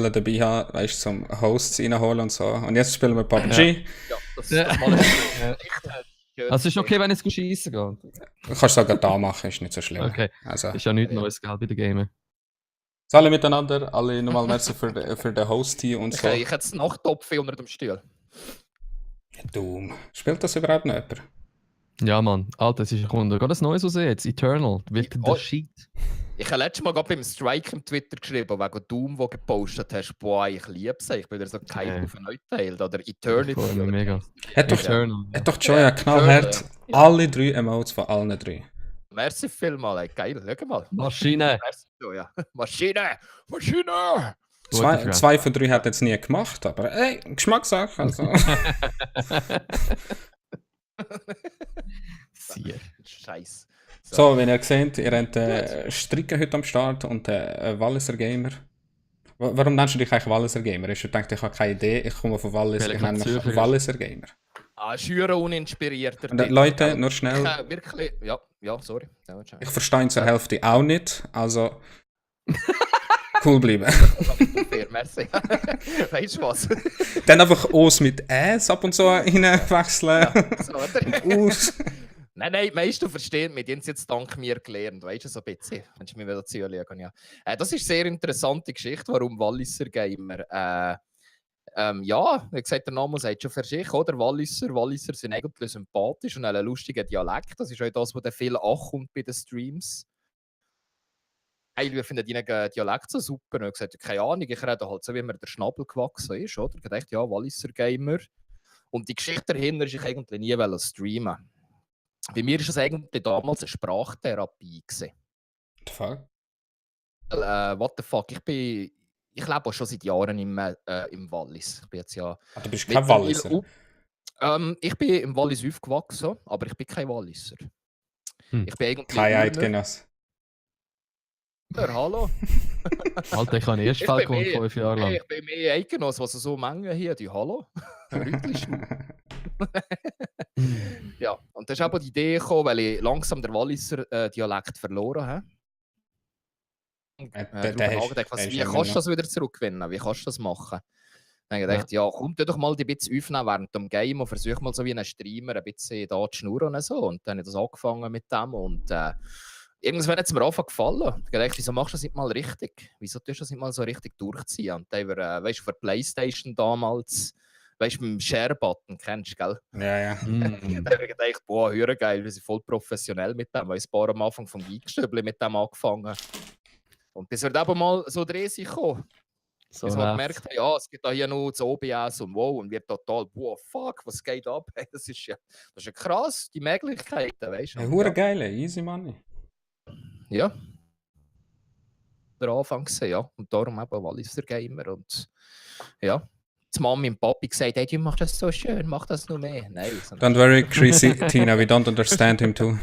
wollte dabei haben, weißt du, zum Hosts reinholen und so. Und jetzt spielen wir PUBG. Ja, das mal echt. Also ist okay, wenn es schießen geht. Du kannst sogar da machen, ist nicht so schlimm. Okay. Also, Ist ja nichts Neues, gell, bei den Gamer. alle miteinander, alle nochmal merci für den Host hier und so. Okay, ich hätte es Nachttopf unter dem Stuhl. Doom. Spielt das überhaupt noch jemand? Ja, Mann. Alter, es ist kommt gerade ein neues raus jetzt. Eternal. Wird der Shit. Ich habe letztes Mal gerade beim Strike im Twitter geschrieben, wegen Doom, wo gepostet hast, boah, ich liebe es. Ich bin wieder so gehypt auf ein neues Teil. Oder Eternity. Ich freue mich mega. Hat doch Joya knallhart alle 3 Emotes von allen 3. Merci vielmals, ey. Geil, schau mal. Maschine. Merci, Joya. Maschine! Maschine! Zwei von 3 hat jetzt nie gemacht, aber ey, Geschmackssache. Also. Scheiße. So, wenn ihr seht, ihr habt Stricker heute am Start und Walliser Gamer. Warum nennst du dich eigentlich Walliser Gamer? Ich dachte, ich habe keine Idee, ich komme von Wallis, ich nenne mich Walliser Gamer. Schüre uninspirierter. Und Leute, nur schnell. Wirklich, ja, sorry. Ja, ich verstehe ihn zur Hälfte auch nicht, also cool bleiben. Fair, merci. Weißt du was? Dann einfach O's mit S ab und zu reinwechseln. Ja, so, Aus. Nein, die meisten verstehen mich, die haben es jetzt dank mir gelernt, weißt du, so ein bisschen, wenn ich mir wieder zulegen, ja. Das ist eine sehr interessante Geschichte, warum Walliser Gamer. Ja, wie gesagt, der Name sagt schon für sich, oder? Walliser sind eigentlich sympathisch und haben einen lustigen Dialekt. Das ist auch das, was viel ankommt bei den Streams. Wir finden deinen Dialekt so super. Und ich gesagt, keine Ahnung, ich rede halt so, wie mir der Schnabel gewachsen ist, oder? Ich dachte, ja, Walliser Gamer. Und die Geschichte dahinter ist, ich eigentlich nie streamen. Bei mir war es eigentlich damals eine Sprachtherapie. What the fuck? What the fuck? Ich lebe auch schon seit Jahren im Wallis. Ich bin jetzt ja. Du bist kein Walliser? Ich bin im Wallis aufgewachsen, aber ich bin kein Walliser. Ich bin eigentlich. Kein Eidgenoss. Hallo? Alter, ich habe erst Falcon 5 Jahre lang. Ich bin mehr Eidgenoss, was so Mengen hier, die Hallo? Ja, und das ist aber die Idee gekommen, weil ich langsam den Walliser Dialekt verloren habe. Wie kannst du das wieder zurückgewinnen? Wie kannst du das machen? Dann habe ich gedacht, ja, komm doch mal ein bisschen aufnehmen während dem Game und versuch mal so wie ein Streamer ein bisschen da zu schnurren und so. Und dann habe ich das angefangen mit dem und irgendwann hat es mir einfach gefallen. Ich habe gedacht, wieso machst du das nicht mal richtig? Wieso tust du das nicht mal so richtig durchziehen? Und dann weißt du, für Playstation damals, weißt du, mit dem Share-Button, kennst du, gell? Ja. Dann habe ich gedacht, boah, höre geil, wir sind voll professionell mit dem. Weil ich ein paar am Anfang vom Eingestöbel mit dem angefangen. Und bis wir eben mal so drin sind gekommen. So bis wir gemerkt haben, ja, es gibt da hier noch das OBS und wow, und wir total, boah, fuck, was geht ab? Das ist ja krass, die Möglichkeiten, weißt du? Ja, geile, easy money. Ja. Der Anfang gesehen, ja. Und darum eben Walliser Gamer. Und ja, die Mami und Papi gesagt, hey, du machst das so schön, mach das noch mehr. Nein. Don't worry, Chrissy, Tina, we don't understand him too.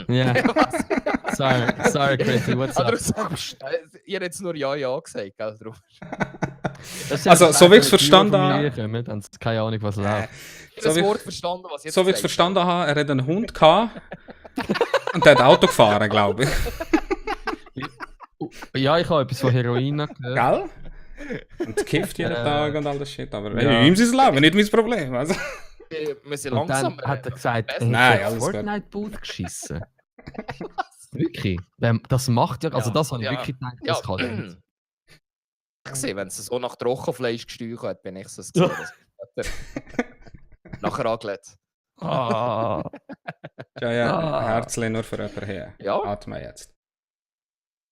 Ja. Sorry, Chrissy, what's up? Ihr habt jetzt nur Ja gesagt, gell? Also, so wie ich es verstanden habe. Keine Ahnung, was läuft. Das Wort verstanden, was jetzt so wie ich es verstanden habe, er hat einen Hund gehabt und der hat Auto gefahren, glaube ich. Ja, ich habe etwas von Heroin gehört. Gell? Und kifft jeden Tag und all das Shit. Aber ihm sein Leben, nicht mein Problem. Also. Wir sind langsam. Dann hat er gesagt, nein, er hat Fortnite-Boot geschissen. Wirklich? Das macht ja, also das habe ich wirklich gedacht, das kann nicht. Ich sehe, wenn es so nach Trockenfleisch gesteuert hat, bin ich so gesehen. Nachher angelegt. Ja, Herzchen nur für jemanden her. Ja. Atme jetzt.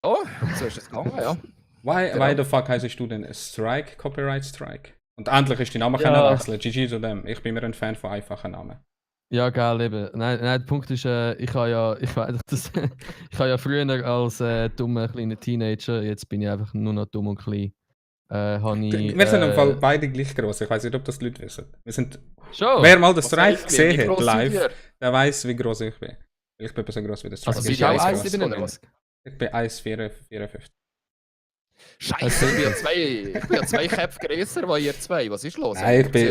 Oh, so ist es gegangen, ja. Why the fuck heisst du denn Strike, Copyright Strike? Und endlich ist dein Name wechseln. GG zu dem. Ich bin mir ein Fan von einfachen Namen. Ja, geil, eben. Nein, der Punkt ist, ich habe ja früher als dummer kleiner Teenager, jetzt bin ich einfach nur noch dumm und klein. Wir sind im Fall beide gleich groß. Ich weiß nicht, ob das die Leute wissen. Wir sind. Schon? Wer mal den Strike gesehen hat, live, der weiß, wie groß ich bin. Ich bin so groß wie der Strike. Also, bist du auch 1,97? Ich bin 1,54. Scheiße, ich bin ja zwei Köpfe grösser als ihr zwei. Was ist los? Nein, ich bin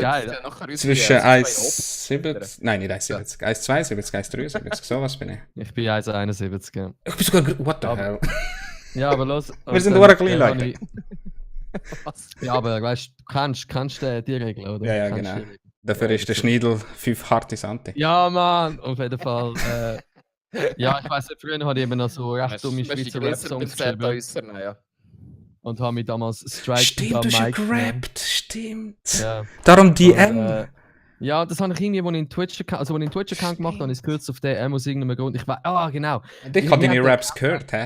zwischen 1,70. Nein, nicht 1,70. 1,72, 1,73. So was bin ich. Ich bin 1,71. Ich bin sogar. What the hell? Ja, aber los. Wir sind nur kleine Leute. Was? Ja, aber weißt du, kennst die Regeln, oder? Ja, genau. Dafür ist der Schneidel 5 harte Sante. Ja, Mann, auf jeden Fall. Ja, ich weiss nicht, früher habe ich eben noch so recht dumme Schweizer Rap-Songs geschrieben. Ja. Und habe mich damals Strike Stimmt, du hast ja gerappt, stimmt. Ja. Darum DM. Ja, das habe ich irgendwie, als ich einen Twitch-Account gemacht habe, habe ich es gekürzt auf DM aus irgendeinem Grund. Genau. Ich habe deine Raps gehört, hä?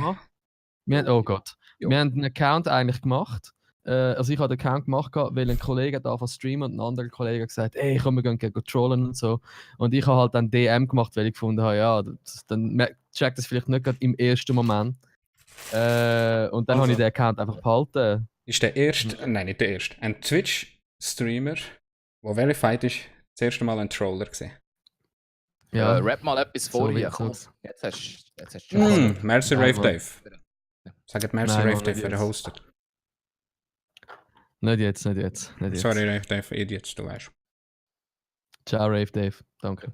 Oh Gott. Wir haben einen Account eigentlich gemacht. Also ich habe den Account gemacht, weil ein Kollege da von streamen und ein anderer Kollege hat gesagt, ey, komm, wir gehen trollen und so. Und ich habe halt dann DM gemacht, weil ich gefunden habe, ja, dann checkt das vielleicht nicht gerade im ersten Moment. Und dann habe ich den Account einfach behalten. Ist der erste, nein, nicht der erste, ein Twitch-Streamer, der verified ist, das erste Mal ein Troller gesehen. Ja, rap mal etwas vorher. Jetzt hast du Mercy Rave Dave. Sagt Mercy Rave Dave, wer hostet. Nicht jetzt. Sorry, Rave Dave, Idiots, du weißt. Ciao, Rave Dave, danke.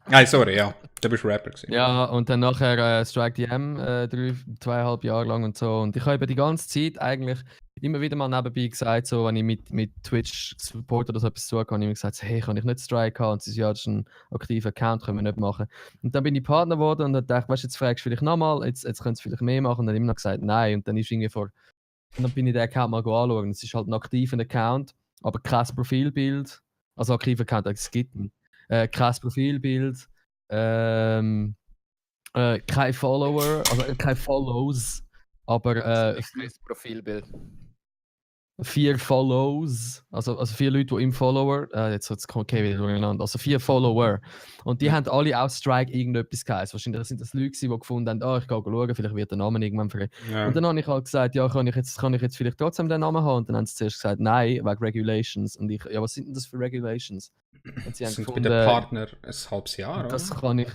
Nein, sorry, ja. Du bist Rapper gewesen. Ja, und dann nachher Strike DM 2,5 Jahre lang und so. Und ich habe die ganze Zeit eigentlich immer wieder mal nebenbei gesagt, so, wenn ich mit Twitch-Support oder so etwas zu habe, habe ich immer gesagt, hey, kann ich nicht Strike haben? Und sie sagen, ja, das ist ein aktiver Account, können wir nicht machen. Und dann bin ich Partner geworden und dann dachte ich, weißt du, jetzt fragst du vielleicht nochmal, jetzt könntest du vielleicht mehr machen. Und dann immer noch gesagt, nein. Und dann ist irgendwie und dann bin ich den Account mal anschauen. Es ist halt ein aktiver Account, aber kein Profilbild. Also aktiver Account, es gibt ihn. Kein Profilbild. Kein Follower, also kein Follows, aber Profilbild. 4 Follows, also 4 Leute, die im Follower, jetzt kommt wieder durcheinander, also 4 Follower. Und die haben alle auch Strike irgendetwas geheißen. Wahrscheinlich sind das Leute, die gefunden haben, ich gehe schauen, vielleicht wird der Name irgendwann vergeben. Ja. Und dann habe ich halt gesagt, ja, kann ich jetzt vielleicht trotzdem den Namen haben? Und dann haben sie zuerst gesagt, nein, wegen Regulations. Und ich, ja, was sind denn das für Regulations? Und sie haben gefunden, bei den Partner ein halbes Jahr, das oder? Kann ich.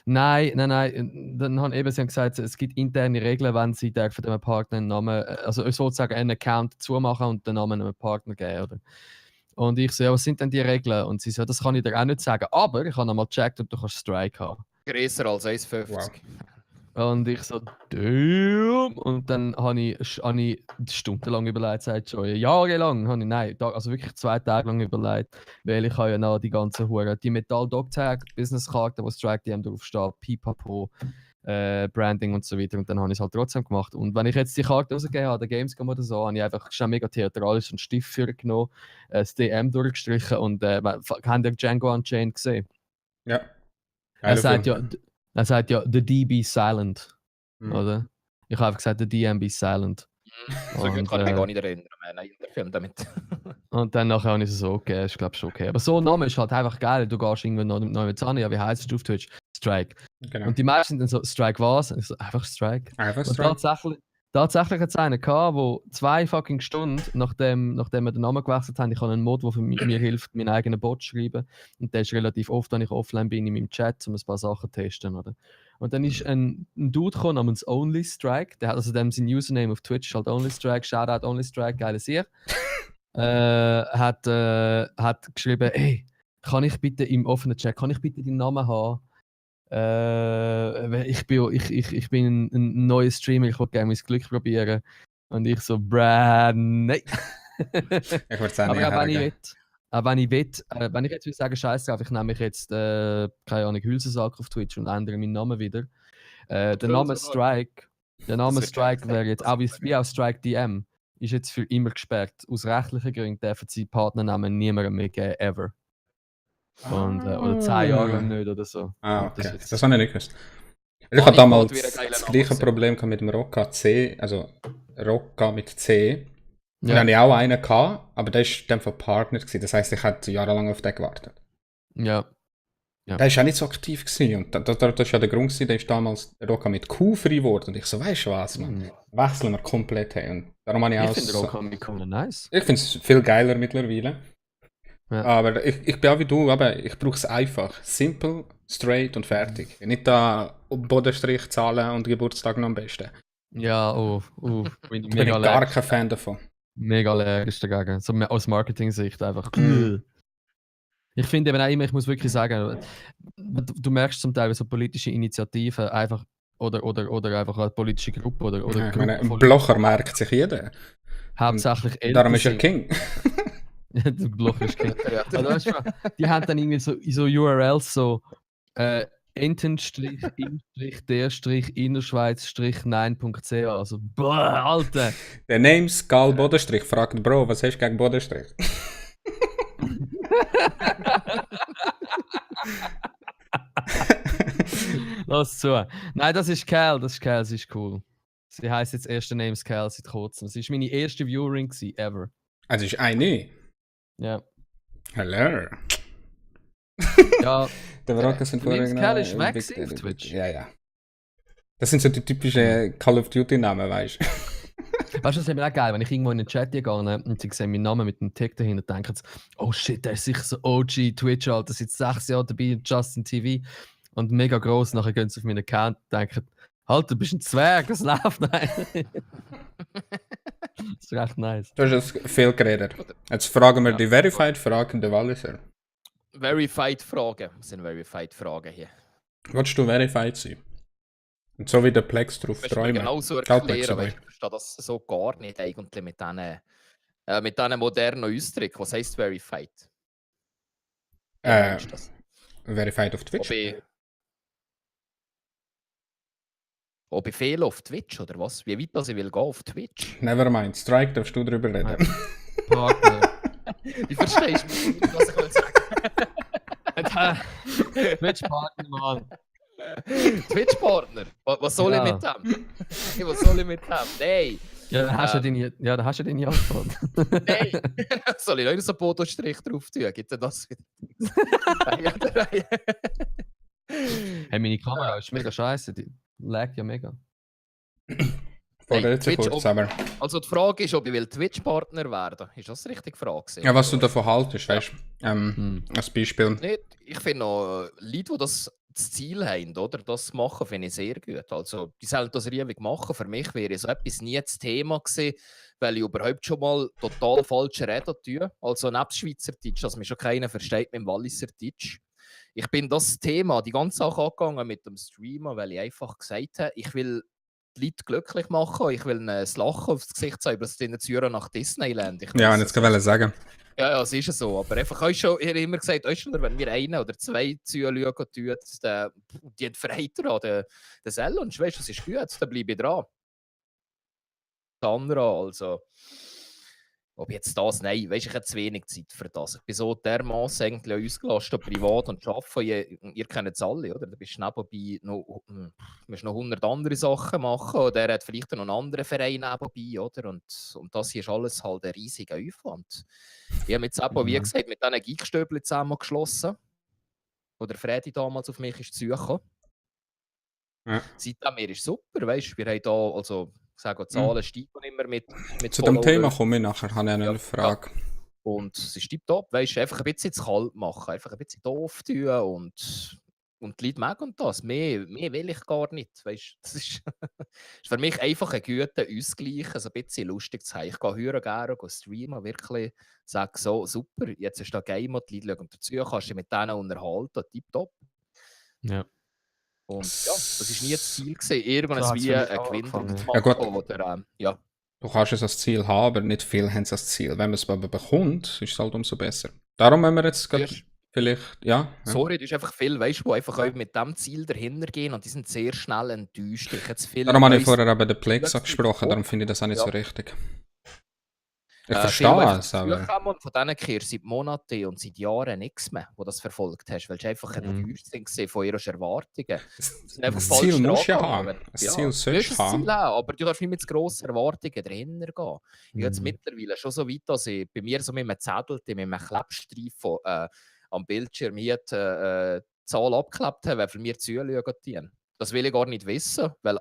Nein. Dann haben sie gesagt, es gibt interne Regeln, wenn sie für den Partner einen Namen, also sozusagen einen Account zumachen und den Namen einem Partner geben, oder? Und ich so, ja, was sind denn die Regeln? Und sie so, das kann ich dir auch nicht sagen, aber ich habe einmal gecheckt und du kannst Strike haben. Größer als 1,50. Wow. Und ich so, damn! Und dann habe ich stundenlang überlegt, seit schon jahrelang, also wirklich 2 Tage lang überlegt, weil ich habe ja noch die ganzen die Metal Dog Tag, Business-Karte, wo Strike DM draufsteht, Pipapo, Branding und so weiter. Und dann habe ich es halt trotzdem gemacht. Und wenn ich jetzt die Karte rausgegeben habe, der Gamescom oder so, habe ich einfach schon mega theatralisch einen Stift für genommen, das DM durchgestrichen und haben die Django Unchained gesehen? Ja. Er sagt ja, the DB silent, oder? Ich habe einfach gesagt, the DM be silent. So gut kann ich mich gar nicht erinnern, in der Film damit. Und dann nachher habe ich so, okay, ist glaube schon okay. Aber so ein Name ist halt einfach geil, du gehst irgendwann neu mit an, ja, wie heißt es auf Twitch? Strike. Genau. Und die meisten sind dann so, Strike was? Und ich so, einfach Strike. Und tatsächlich hat es einen gehabt, der 2 fucking Stunden, nachdem wir den Namen gewechselt haben, ich habe einen Mod, der mir hilft, meinen eigenen Bot zu schreiben. Und der ist relativ oft, wenn ich offline bin, in meinem Chat, um ein paar Sachen zu testen, oder? Und dann ist ein Dude gekommen namens Only Strike, der hat also sein Username auf Twitch halt Only Strike, Shoutout Only Strike, geile Sieg. Hat geschrieben, hey, kann ich bitte im offenen Chat, kann ich bitte deinen Namen haben? Ich bin ein neuer Streamer, ich will gerne mein Glück probieren. Und ich so, nein. Ich würde sagen, aber wenn ich jetzt will sagen, scheiße drauf, ich nehme mich jetzt, keine Ahnung, Hülsensack auf Twitch und ändere meinen Namen wieder. Der Name Strike wäre jetzt auch wie auch Strike DM, ist jetzt für immer gesperrt. Aus rechtlichen Gründen dürfen sie Partnernamen niemandem mehr geben, ever. Und, oder 10 Jahre lang nicht oder so. Okay. Das habe ich nicht gewusst. Ich hatte damals das gleiche Problem mit dem Rocca C, also Rocca mit C. Und dann hatte ich auch einen gehabt, aber der war dann von Partner gewesen. Das heisst, ich hatte jahrelang auf den gewartet. Ja. Der war auch nicht so aktiv gewesen. Und das war ja der Grund gewesen, der ist damals Rocca mit Q frei geworden. Und ich so, weißt du was, man? Wechseln wir komplett hin. Und darum habe ich finde Rocca mit Q nice. Ich finde es viel geiler mittlerweile. Ja. Aber ich bin auch wie du, aber ich brauche es einfach. Simple, straight und fertig. Nicht da Bodenstrich zahlen und Geburtstag noch am besten. Ja, bin ich gar kein Fan davon. Mega allergisch dagegen. So aus Marketing-Sicht einfach. Ich finde eben auch immer, ich muss wirklich sagen, du merkst zum Teil so politische Initiativen einfach oder einfach eine politische Gruppe oder ich meine, ein Blocher merkt sich jeder. Hauptsächlich älter. Darum ist er King. Der Blocher ist King. Also, weißt du, die haben dann irgendwie so in so URLs so enten-der-innerschweiz-9.ch. Also, boah, Alter! Der Name Skal Bodenstrich fragt, Bro, was hast du gegen Bodenstrich? Lass zu. Nein, das ist Cal, sie ist cool. Sie heisst jetzt erster Name Cal seit kurzem. Sie war meine erste Viewing ever. Also ist eine? Ja. Hallo. Ja. Der Brocken sind vorher Cal ist weg auf Twitch. Ja. Das sind so die typischen Call of Duty Namen, weißt du? Weißt du, das ist mir auch geil, wenn ich irgendwo in den Chat gehe und sie sehen meinen Namen mit dem Tag dahinter, denken sie, oh shit, der ist sicher so OG Twitch, Alter, seit 6 Jahren dabei, Justin TV. Und mega gross, nachher gehen sie auf meinen Account und denken, halt, du bist ein Zwerg, das läuft nicht. Das ist recht nice. Du hast jetzt viel geredet. Jetzt fragen wir die Verified-Fragen der Walliser. Verified-Fragen. Das sind Verified-Fragen hier. Willst du Verified sein? Und so wie der Plex drauf träumen. Genau so erklären, weil ich verstehe das so gar nicht eigentlich mit diesen modernen Ausdrücken. Was heisst Verified? Verified auf Twitch? Ob ich fehle auf Twitch oder was? Wie weit das ich will gehen auf Twitch? Nevermind, Strike, darfst du darüber reden. Partner. Wie verstehst du mich, was ich sagen? Twitch-Partner, Mann. Twitch-Partner? Was soll ich mit dem? Was soll ich mit dem? Nein! Ja, dann hast du deine Antwort. Nein! Soll ich noch so einen Bodenstrich drauf tun? Gibt es das wieder? Hey, meine Kamera ist mega scheiße. Die laggt ja mega. Also die Frage ist, ob ich Twitch-Partner werden will. Ist das die richtige Frage? Ja, was du davon haltest, weißt du? Als Beispiel. Ich finde noch, Leute, die das Ziel haben, oder? Das machen, finde ich sehr gut. Also, die sollen das ewig machen. Für mich wäre so etwas nie das Thema gewesen, weil ich überhaupt schon mal total falsch reden tue. Also, neben Schweizerdeutsch, dass mich schon keiner versteht mit dem Walliserdeutsch. Ich bin das Thema, die ganze Sache angegangen mit dem Streamer, weil ich einfach gesagt habe, ich will die Leute glücklich machen, ich will ihnen das Lachen aufs Gesicht zeigen, dass sie in Zürich nach Disneyland. Ja, und jetzt kann ich sagen. Ja, es ist so. Aber einfach, ich habe immer gesagt, wenn wir einen oder zwei zuschauen, die Verheiter an den Sellunch, weißt du, das ist gut, dann bleibe ich dran. Das andere, also. Ob jetzt das, nein, weißt, ich habe zu wenig Zeit für das. Ich bin so dermaßen eigentlich ausgelastet, privat und arbeiten. Ihr kennt es alle, oder? Du bist nebenbei noch 100 andere Sachen machen oder er hat vielleicht noch einen anderen Verein nebenbei, oder? Und das hier ist alles halt ein riesiger Aufwand. Ich habe jetzt eben, wie gesagt, mit diesen Geekstöbeln zusammen geschlossen. Oder Freddy damals auf mich ist zu suchen. Ja. Seitdem mir ist super, weißt du, wir haben da, also ich sage, Zahlen steigen immer mit zu dem Thema komme ich nachher, habe ich eine Frage. Ja. Und es ist tiptop, weißt du, einfach ein bisschen zu kalt machen, einfach ein bisschen doof tun und die Leute mögen das. Mehr will ich gar nicht, weißt du. Das ist für mich einfach ein guter Ausgleich, also ein bisschen lustig zu haben. Ich gehe hören gerne, streamen, wirklich sage so, super, jetzt ist da Game und die Leute schauen dazu, kannst du dich mit denen unterhalten, tiptop. Ja. Und ja, das war nie das Ziel gewesen, irgendwas wie ein Gewinn zu machen. Ja, gut. Oder, ja. Du kannst es als Ziel haben, aber nicht viele haben es als Ziel. Wenn man es aber bekommt, ist es halt umso besser. Darum wenn wir jetzt vielleicht, ja. Sorry, das ist einfach viel, weißt du, die einfach auch mit diesem Ziel dahinter gehen und die sind sehr schnell enttäuscht. Darum habe ich vorher aber den Plex gesprochen, darum finde ich das auch nicht so richtig. Ich verstehe es, aber... Von denen kehrst seit Monaten und seit Jahren nichts mehr, wo das verfolgt hast, weil du einfach enttäuscht sind von ihren Erwartungen. Das Ziel musst du ja haben. Das Ziel sollst du haben. Aber du darfst nicht mit grossen Erwartungen dahinter gehen. Ich bin jetzt mittlerweile schon so weit, dass ich bei mir so mit einem Zettel, mit einem Klebstreifen am Bildschirm hier die Zahl abgeklebt habe, wie viel mir zuschauen. Das will ich gar nicht wissen, weil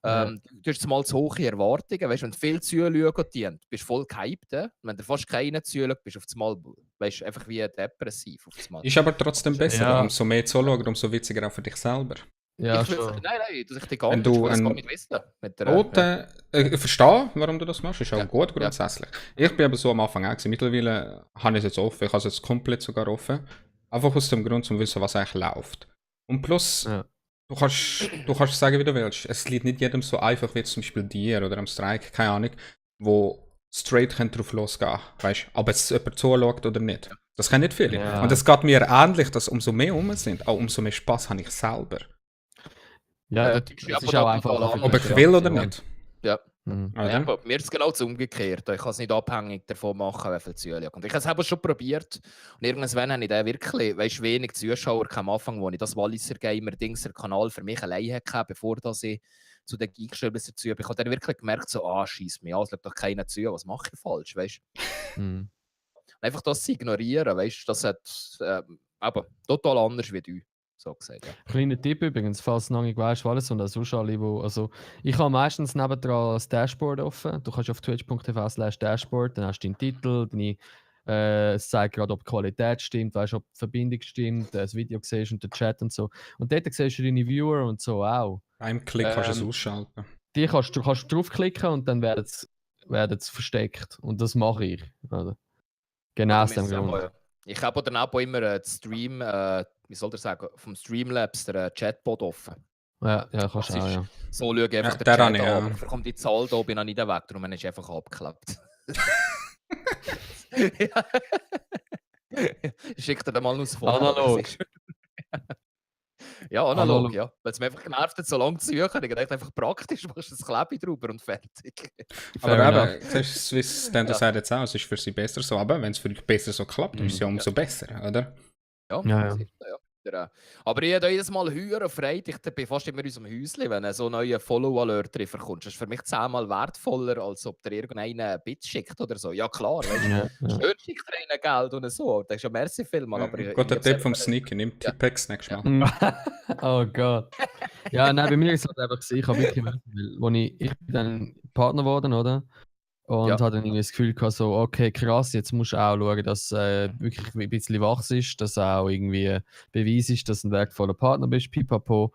du hast mal zu hohe Erwartungen. Weißt, wenn du viel zuschauen bist du voll gehypt. Wenn du fast keinen zuschaust, bist du auf einmal einfach wie depressiv. Ist aber trotzdem besser. Umso mehr zuschauen, umso witziger auch für dich selber. Ja, nein, das ich gar nicht wissen. Ich verstehe, warum du das machst. Ist auch gut grundsätzlich. Ja. Ich bin aber so am Anfang auch. Mittlerweile habe ich es jetzt offen. Ich habe es jetzt komplett sogar offen. Einfach aus dem Grund, um zu wissen, was eigentlich läuft. Und plus, Du kannst sagen, wie du willst. Es liegt nicht jedem so einfach wie zum Beispiel dir oder am Strike, keine Ahnung, wo straight drauf losgehen, weißt, ob jetzt jemand zuschaut oder nicht. Das können nicht viele. Ja. Und es geht mir ähnlich, dass umso mehr sind, auch umso mehr Spaß habe ich selber. Ja, das ist auch einfach. Ob ich will oder nicht. Ja. Ja, aber mir ist es genau das Umgekehrte. Ich kann es nicht abhängig davon machen, wie viel Zuschauer. Und ich habe es aber schon probiert. Und irgendwann habe ich da wirklich wenig Zuschauer am Anfang, wo ich das Walliser Gamer-Dings, der Kanal für mich allein hatte, bevor ich zu den Geekstellen dazu habe. Ich habe dann wirklich gemerkt, so, scheiß mich an, es schaut doch keiner zu, was mache ich falsch, weißt du? Einfach das zu ignorieren, weißt du, das hat aber total anders wie du. So gesagt, ja. Kleiner Tipp übrigens, falls du noch nicht weißt, was und sonst alle, also ich habe meistens nebendran das Dashboard offen. Du kannst auf twitch.tv/dashboard, dann hast du deinen Titel, es zeigt gerade, ob die Qualität stimmt, weißt, ob die Verbindung stimmt, das Video siehst und der Chat und so. Und dort siehst du deine Viewer und so auch. Beim Klick kannst du es ausschalten. Du kannst draufklicken und dann werden sie versteckt. Und das mache ich. Oder? Genau aus dem Grund. Ich habe dann auch immer den Stream, wie soll ich sagen, vom Streamlabs, der Chatbot offen. Ja, kannst du auch, ja. So schaue ich einfach den Chat an, aber kommt die Zahl da, bin ich nicht weg, darum ist einfach abgeklappt. Ich schicke dir dann mal aus Foto. Analog. Ja, analog, ja. Weil es mir einfach genervt hat, so lange zu suchen. Ich dachte einfach praktisch, machst du das Klebe drüber und fertig. Aber eben, Swiss Standard sagt jetzt auch, es ist für sie besser so. Aber wenn es für dich besser so klappt, dann ist es ja umso besser, oder? Ja. Aber ich habe jedes Mal höher Freude. Ich bin fast immer in unserem Häuschen, wenn so ein neuer Follow-Alert bekommst. Das ist für mich 10-mal wertvoller, als ob dir irgendeinen Bit schickt oder so. Ja klar, schön schickt dir einen Geld und so. Das ist ja merci vielmal. Aber Guter Tipp vom Sneaky, nimm Tipex nächstes Mal. Oh Gott. Ja, nein, bei mir ist es halt einfach, ich habe wirklich, ich bin dann Partner geworden, oder? Und hatte dann irgendwie das Gefühl gehabt, so, okay, krass, jetzt musst du auch schauen, dass wirklich ein bisschen wachs ist, dass auch irgendwie Beweis ist, dass du ein wertvoller Partner bist, pipapo.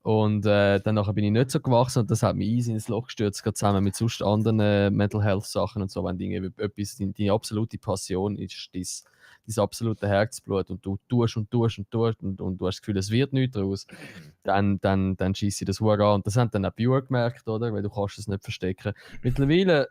Und dann bin ich nicht so gewachsen und das hat mich easy ins Loch gestürzt, gerade zusammen mit sonst anderen Mental Health Sachen und so, wenn deine absolute Passion ist, dein absolute Herzblut und du tust und du hast das Gefühl, es wird nichts daraus, dann schießt das Hure an. Und das haben dann auch die Viewer gemerkt, oder? Weil du kannst es nicht verstecken. Mittlerweile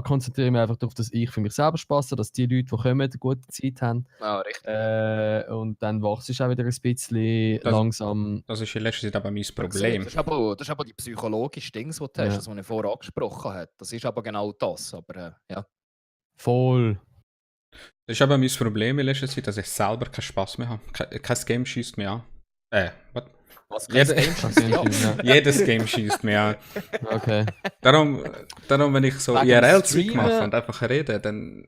konzentriere mich einfach darauf, dass ich für mich selber Spaß habe, dass die Leute, die kommen, eine gute Zeit haben. Richtig. Und dann wächst es auch wieder ein bisschen langsam. Das ist in letzter Zeit aber mein Problem. Das ist aber die psychologische Dinge, die du hast, das, was ich vorher angesprochen habe. Das ist aber genau das. Aber ja. Voll. Das ist aber mein Problem in letzter Zeit, dass ich selber keinen Spaß mehr habe. Kein Game schießt mich an. Jedes Game schießt mich an. Okay. Darum, wenn ich so IRL-Zeug mache und einfach rede,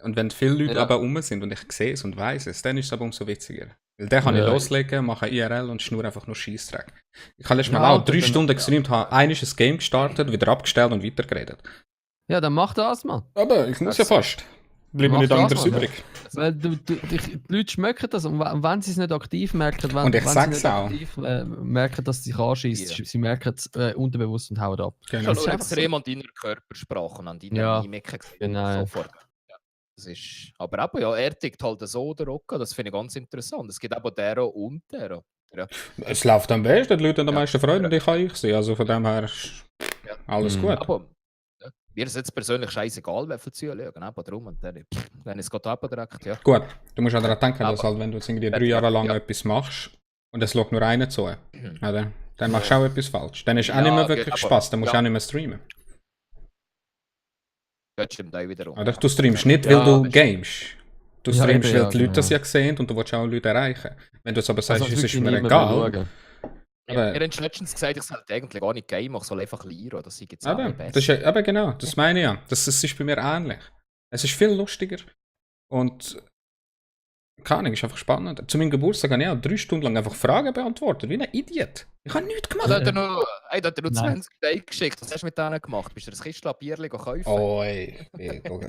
und wenn viele Leute aber rum sind und ich sehe es und weiss es, dann ist es aber umso witziger. Weil dann kann ich loslegen, mache IRL und schnur einfach nur Scheissdreck. Ich habe letztes Mal auch 3 Stunden gestreamt, habe einiges ein Game gestartet, wieder abgestellt und weitergeredet. Ja, dann mach das, Mann. Aber ich muss ja fast. Bleibt mir nicht anderes übrig. Weil die Leute schmecken das und wenn sie es nicht aktiv merken, und ich wenn sie auch. Aktiv merken, dass sie sich anschießen, sie merken es unterbewusst und hauen ab. Genau. Das ist extrem an deiner Körpersprache, an deiner Mimik. Genau. Sofort. Ja. Das ist, aber eben, er tickt halt so der Rocca, das finde ich ganz interessant. Es gibt eben Dero und Dero. Ja. Es läuft am besten, die Leute haben am meisten Freude und ich kann ich sehen. Also von dem her alles gut. Aber, mir ist jetzt persönlich scheißegal, wie viel zuschauen, aber darum und dann es geht ab direkt, ja. Gut, du musst auch daran denken, dass halt, wenn du jetzt irgendwie 3 Jahre lang etwas machst und es schaut nur einer zu, oder? Dann machst du auch etwas falsch. Dann ist auch nicht mehr wirklich Spaß, dann musst du auch nicht mehr streamen. Das stimmt auch wiederum. Oder? Du streamst nicht, weil du gamest. Du streamst, weil die Leute das ja sehen und du willst auch Leute erreichen. Wenn du jetzt aber sagst, es ist mir egal. Er hat letztens gesagt, ich sollte eigentlich gar nicht game, ich soll einfach lernen. Das ist besser. Aber genau, das meine ich ja. Das ist bei mir ähnlich. Es ist viel lustiger und keine Ahnung, ist einfach spannend. Zu meinem Geburtstag habe ich auch 3 Stunden lang einfach Fragen beantwortet, wie ein Idiot. Ich habe nichts gemacht. Er hat dir nur 20 Steine geschickt. Was hast du mit denen gemacht? Bist du das Kistchen Bierli kaufen? Oh, ey.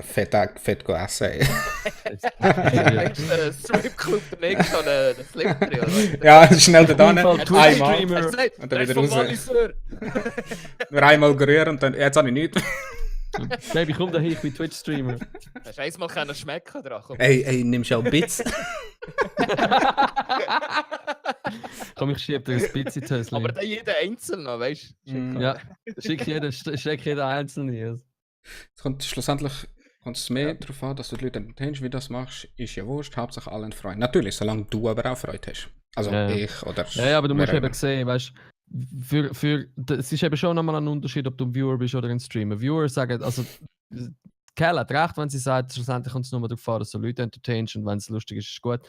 Fett essen. Stripclub, der nächste an den Slippery. Ja, schnell da hin. Einmal. Und dann wieder raus. Nur einmal gerühren und dann, jetzt habe ich nichts. Baby, komm dahin, ich bin Twitch-Streamer. Hast du einmal können schmecken dran? Ey, nimmst du auch Bits? Komm, ich schieb dir ein Pizzi-Tösschen. Aber dann jeder einzeln, weißt du? Ja, schick jeder einzelne. Es kommt schlussendlich mehr darauf an, dass du die Leute entertainst, wie du das machst, ist ja wurscht, Hauptsache allen Freude. Natürlich, solange du aber auch Freude hast. Also ich oder... Ja, aber du musst eben sehen, weißt du, es ist eben schon nochmal ein Unterschied, ob du ein Viewer bist oder ein Streamer. Viewer sagen, also Kerl hat recht, wenn sie sagt, schlussendlich kommt es nur darauf an, dass du Leute entertainst und wenn es lustig ist, ist es gut.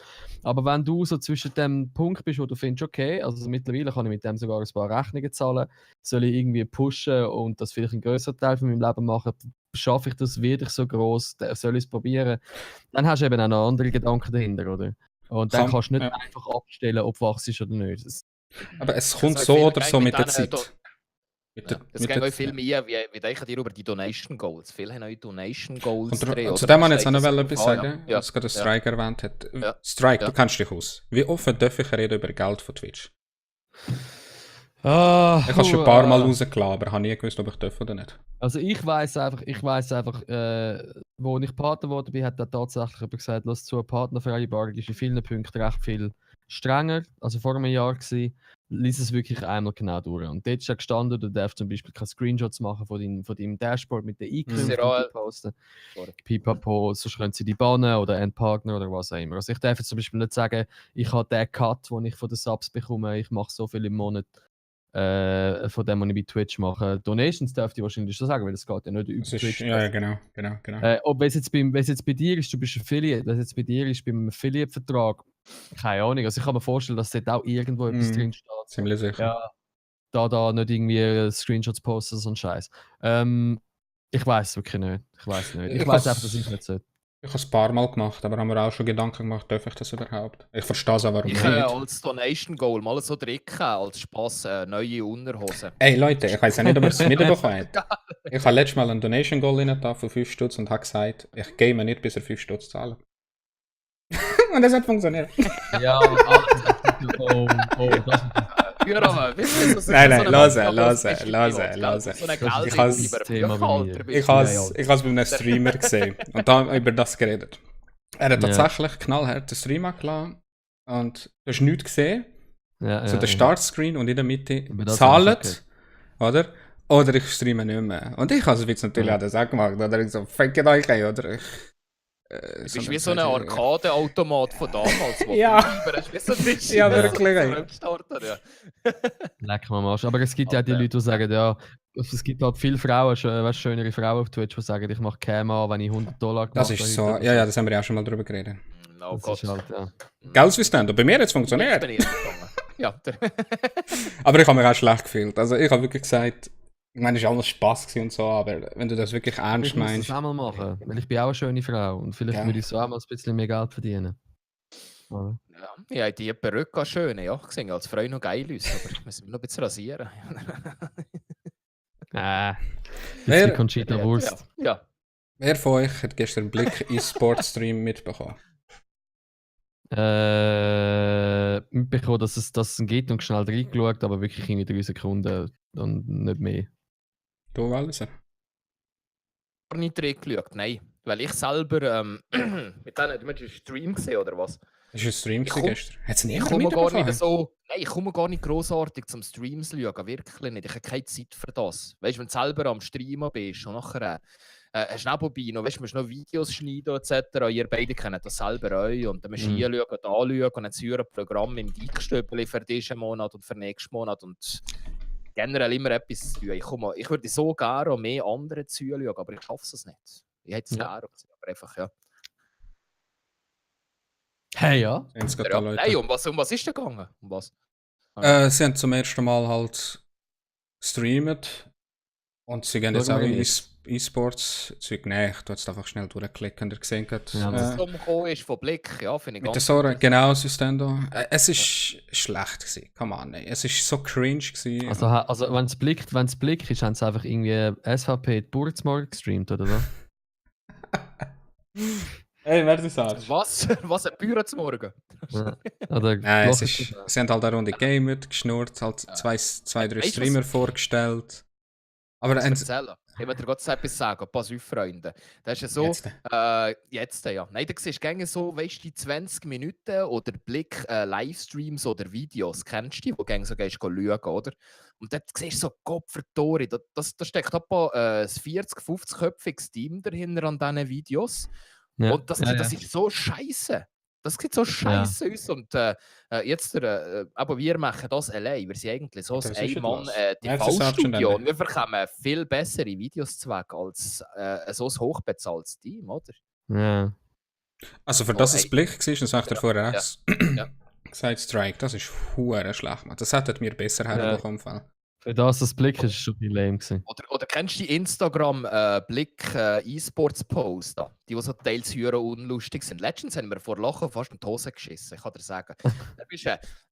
Aber wenn du so zwischen dem Punkt bist, wo du findest, okay, also mittlerweile kann ich mit dem sogar ein paar Rechnungen zahlen, soll ich irgendwie pushen und das vielleicht einen größeren Teil von meinem Leben machen, schaffe ich das wirklich so groß, soll ich es probieren, dann hast du eben auch noch andere Gedanken dahinter, oder? Und dann kannst du nicht einfach abstellen, ob du wachst oder nicht. Aber es kommt so oder so mit der Zeit. Es geht euch viel mehr, wie denken ihr über die Donation Goals? Viele haben auch Donation Goals drin. Zu dem man jetzt auch noch etwas sagen, was gerade Strike erwähnt hat. Ja. Strike, du kennst dich aus. Wie offen darf ich reden über Geld von Twitch? Ich habe es schon ein paar Mal rausgelassen, aber habe nie gewusst, ob ich darf oder nicht. Also ich weiss einfach, wo ich Partner geworden bin, hat er tatsächlich gesagt, lass zu, eine Partnervereinbarung ist in vielen Punkten recht viel strenger, also vor einem Jahr gewesen. Lies es wirklich einmal genau durch. Und dort ist ja gestanden, du darfst zum Beispiel keine Screenshots machen von deinem Dashboard mit den Einkünften posten. Pipapo, sonst können sie die bannen oder Endpartner oder was auch immer. Also ich darf jetzt zum Beispiel nicht sagen, ich habe den Cut, den ich von den Subs bekomme, ich mache so viel im Monat von dem, was ich bei Twitch mache. Donations dürfte ich wahrscheinlich schon sagen, weil das geht ja nicht über Twitch. Ja, genau. Ob es jetzt bei dir ist, du bist Affiliate, wenn es jetzt bei dir ist, beim Affiliate-Vertrag, keine Ahnung. Also ich kann mir vorstellen, dass dort auch irgendwo etwas drin steht. Ziemlich sicher. Ja, da nicht irgendwie Screenshots posten, so ein Scheiß. Ich weiß wirklich nicht. Ich weiß einfach, dass ich nicht sollte. Ich habe es ein paar Mal gemacht, aber haben wir auch schon Gedanken gemacht, darf ich das überhaupt? Ich verstehe es auch, warum nicht. Ich als Donation Goal mal so drücken, als Spaß neue Unterhosen. Ey Leute, ich weiß ja nicht, ob ihr es mitbekommen habt. Ich habe letztes Mal einen Donation Goal rein von 5 Stutz und habe gesagt, ich gehe mir nicht, bis er 5 Stutz zahlen. Und das hat funktioniert. Ja, Nein, lass. Ich habe es bei einem Streamer gesehen und da über das geredet. Er hat tatsächlich knallhart den Stream angelassen und du hast nichts gesehen. So der Startscreen und in der Mitte zahlt, oder? Oder ich streame nicht mehr. Und ich habe es jetzt natürlich auch das auch gemacht. Oder ich so, fuck it euch, oder? Du bist wie so ein Arcade-Automat von damals. Ja, wirklich. Leck mal Marsch. Aber es gibt ja die Leute, die sagen, ja, es gibt halt viele Frauen, schönere Frauen auf Twitch, die sagen, ich mache Cam an, wenn ich $100 mache. Das ist so, ja, das haben wir auch schon mal drüber geredet. Oh Gott. Ist halt, ja. Geld wie Stand, bei mir hat es funktioniert. Ja. Aber ich habe mich auch schlecht gefühlt. Also ich habe wirklich gesagt, ich meine, es war alles Spaß und so, aber wenn du das wirklich ernst meinst... Ich muss das auch mal machen, weil ich bin auch eine schöne Frau und vielleicht würde ich so auch mal ein bisschen mehr Geld verdienen. Ja, ich habe die Perücke schön, ja, gesehen, als Frau noch geil aus, aber ich muss mich noch ein bisschen rasieren. Jetzt die Conchita Wurst. Ja. Wer von euch hat gestern einen Blick in Sportstream mitbekommen? Mitbekommen, dass es geht und schnell reingeschaut, aber wirklich in 3 Sekunden und nicht mehr. Du, Walliser? Ich habe nicht reingeschaut, nein. Weil ich selber mit denen, du hast einen Stream gesehen, oder was? Das war ein Stream gestern. Hat es nicht ich komme gar nicht grossartig zum Streams schauen, wirklich nicht. Ich habe keine Zeit für das. Weißt du, wenn du selber am Streamen bist und nachher hast du nebenbei noch, weißt, du musst noch Videos schneiden etc. Ihr beide kennt das selber euch und dann musst du hier schauen und anschauen und dann ein Programm im Geekstöbeli für diesen Monat und für nächsten Monat und generell immer etwas zu tun. Ich würde so gerne mehr andere zuschauen, aber ich schaffe es nicht. Ich hätte es gerne, aber einfach, ja. Hey, ja. Hey, um was ist denn gegangen? Um was? Sie haben zum ersten Mal halt gestreamt und sie gehen jetzt auch in E-Sports-Zeug. Nein, ich tue jetzt einfach schnell durchklicken, der gesehen hat. Ja, was umgekommen ist von Blick, ja, finde ich mit der Sora, genau, Systendo. Es ist schlecht gewesen, come on, ey. Es ist so cringe gewesen. Also wenn es blickt ist, haben sie einfach irgendwie SVP die Burzmorgen gestreamt, oder so? Hey, wer das sagst? Was ein Büro zum Morgen? Ja. Nein, sie haben halt eine Runde gamet, geschnurrt, halt zwei, 3 Streamer vorgestellt. Aber erzählen. Ich will dir Gott etwas sagen, pass auf, Freunde. Das ist ja so, jetzt ja. Nein, da siehst du gerne so, weißt du, die 20 Minuten oder Blick Livestreams oder Videos, kennst du die, wo du gerne so gehst schauen, oder? Und dort siehst du so, Gott verdammt, da steckt etwa ein 40-50-köpfiges Team dahinter an diesen Videos. Ja. Und das ist so scheiße. Das sieht so scheiße aus. Und jetzt, aber wir machen das allein. Wir sind eigentlich so ein Ein-Mann-TV-Studio. Und wir bekommen viel bessere Videos zu weg als so ein hochbezahltes Team, oder? Ja. Also für das es Blick war, und sagt er vorher gesagt, Strike, das ist hure schlecht, man. Das hätte mir besser herbekommen. Für das Blick ist schon ein lame gewesen. Oder kennst du die Instagram-Blick E-Sports-Post da? Die so teils höher unlustig sind. Letztens haben wir vor Lachen fast in die Hose geschissen, ich kann dir sagen.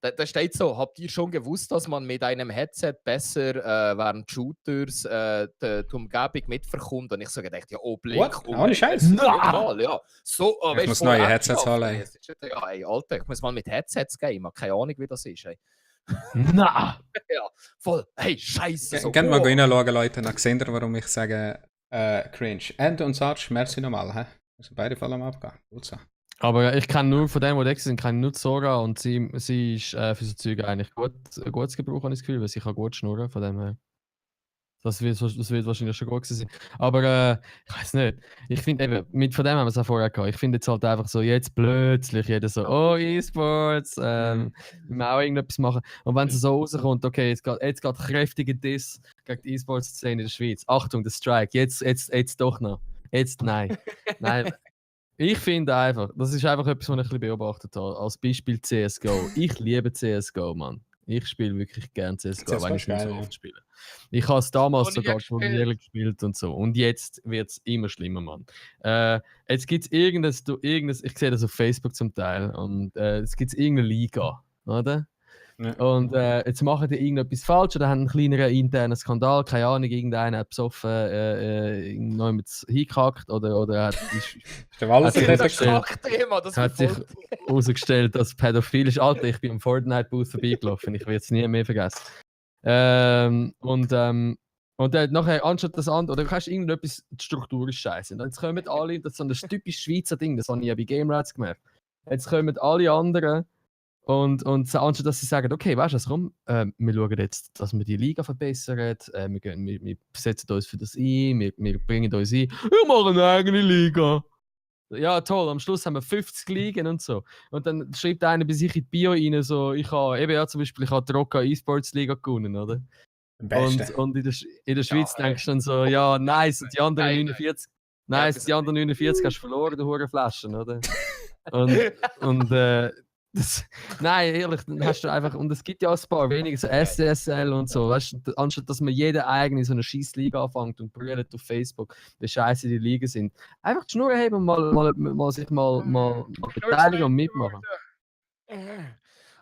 Da steht so, habt ihr schon gewusst, dass man mit einem Headset besser während Shooters die Umgebung mitverkommt? Und ich so gedacht, ja, Blick. What? Ohne Scheiß? Normal, ja. So, ich muss neue Headsets haben. Ja, ey, Alter, ich muss mal mit Headsets gehen. Ich habe keine Ahnung, wie das ist, ey. Na! Ja, voll. Hey, Scheiße. So, Gerne mal reinschauen, Leute. Dann seht ihr, warum ich sage cringe. Ende und Sarge, merci nochmal. Wir sind beide voll am Abgehen. Gut so. Aber ich kenne nur von denen, die da sind, kenne nur Zora und sie ist für so Zeug eigentlich gutes Gebrauch, habe ich das Gefühl, weil sie kann gut schnurren, von dem her. Das wird wahrscheinlich schon gut sein. Aber ich weiß nicht. Ich finde eben, von dem haben wir es auch vorher gehabt. Ich finde jetzt halt einfach so, jetzt plötzlich jeder so, oh, E-Sports, wir müssen auch irgendetwas machen. Und wenn es so rauskommt, okay, jetzt geht kräftiger Diss gegen die E-Sports-Szene in der Schweiz. Achtung, der Strike, jetzt doch noch. Jetzt nein. Nein. Ich finde einfach, das ist einfach etwas, was ich ein bisschen beobachtet habe. Als Beispiel CSGO. Ich liebe CSGO, Mann. Ich spiele wirklich gerne CSGO, wenn ich nicht so oft spiele. Ich habe es damals sogar turnieren gespielt und so. Und jetzt wird es immer schlimmer, Mann. Jetzt gibt es irgendeines, ich sehe das auf Facebook zum Teil, und es gibt irgendeine Liga, oder? Ja. Und jetzt machen die irgendetwas falsch oder haben einen kleineren internen Skandal, keine Ahnung, irgendeiner hat besoffen jemand hingekackt oder hat sich herausgestellt, dass pädophil ist. Alter, ich bin am Fortnite-Booth vorbeigelaufen, ich werde es nie mehr vergessen. Und nachher, anstatt das andere, oder du kannst irgendetwas, die Struktur ist scheiße. Jetzt kommen alle, das ist so ein typisch Schweizer Ding, das habe ich ja bei Game Rats gemerkt. Jetzt kommen alle anderen und anstatt dass sie sagen, okay, weißt du was, komm, wir schauen jetzt, dass wir die Liga verbessern, wir setzen uns für das ein, wir bringen uns ein, wir machen eine eigene Liga. Ja, toll, am Schluss haben wir 50 Ligen und so. Und dann schreibt einer bei sich in die Bio rein, so, ich habe die Rocca E-Sports Liga gewonnen, oder? Und in der Schweiz denkst du dann so, ja, nice, und die anderen 49, die anderen 49 hast du verloren, du Hurenflaschen, oder? Nein, ehrlich, dann hast du einfach, und es gibt ja auch ein paar wenige, so SSL und so, weißt du, anstatt dass man jeder eigene so eine Scheissliga anfängt und brüllt auf Facebook, wie scheiße die Ligen sind. Einfach die Schnur heben und sich mal beteiligen und mitmachen.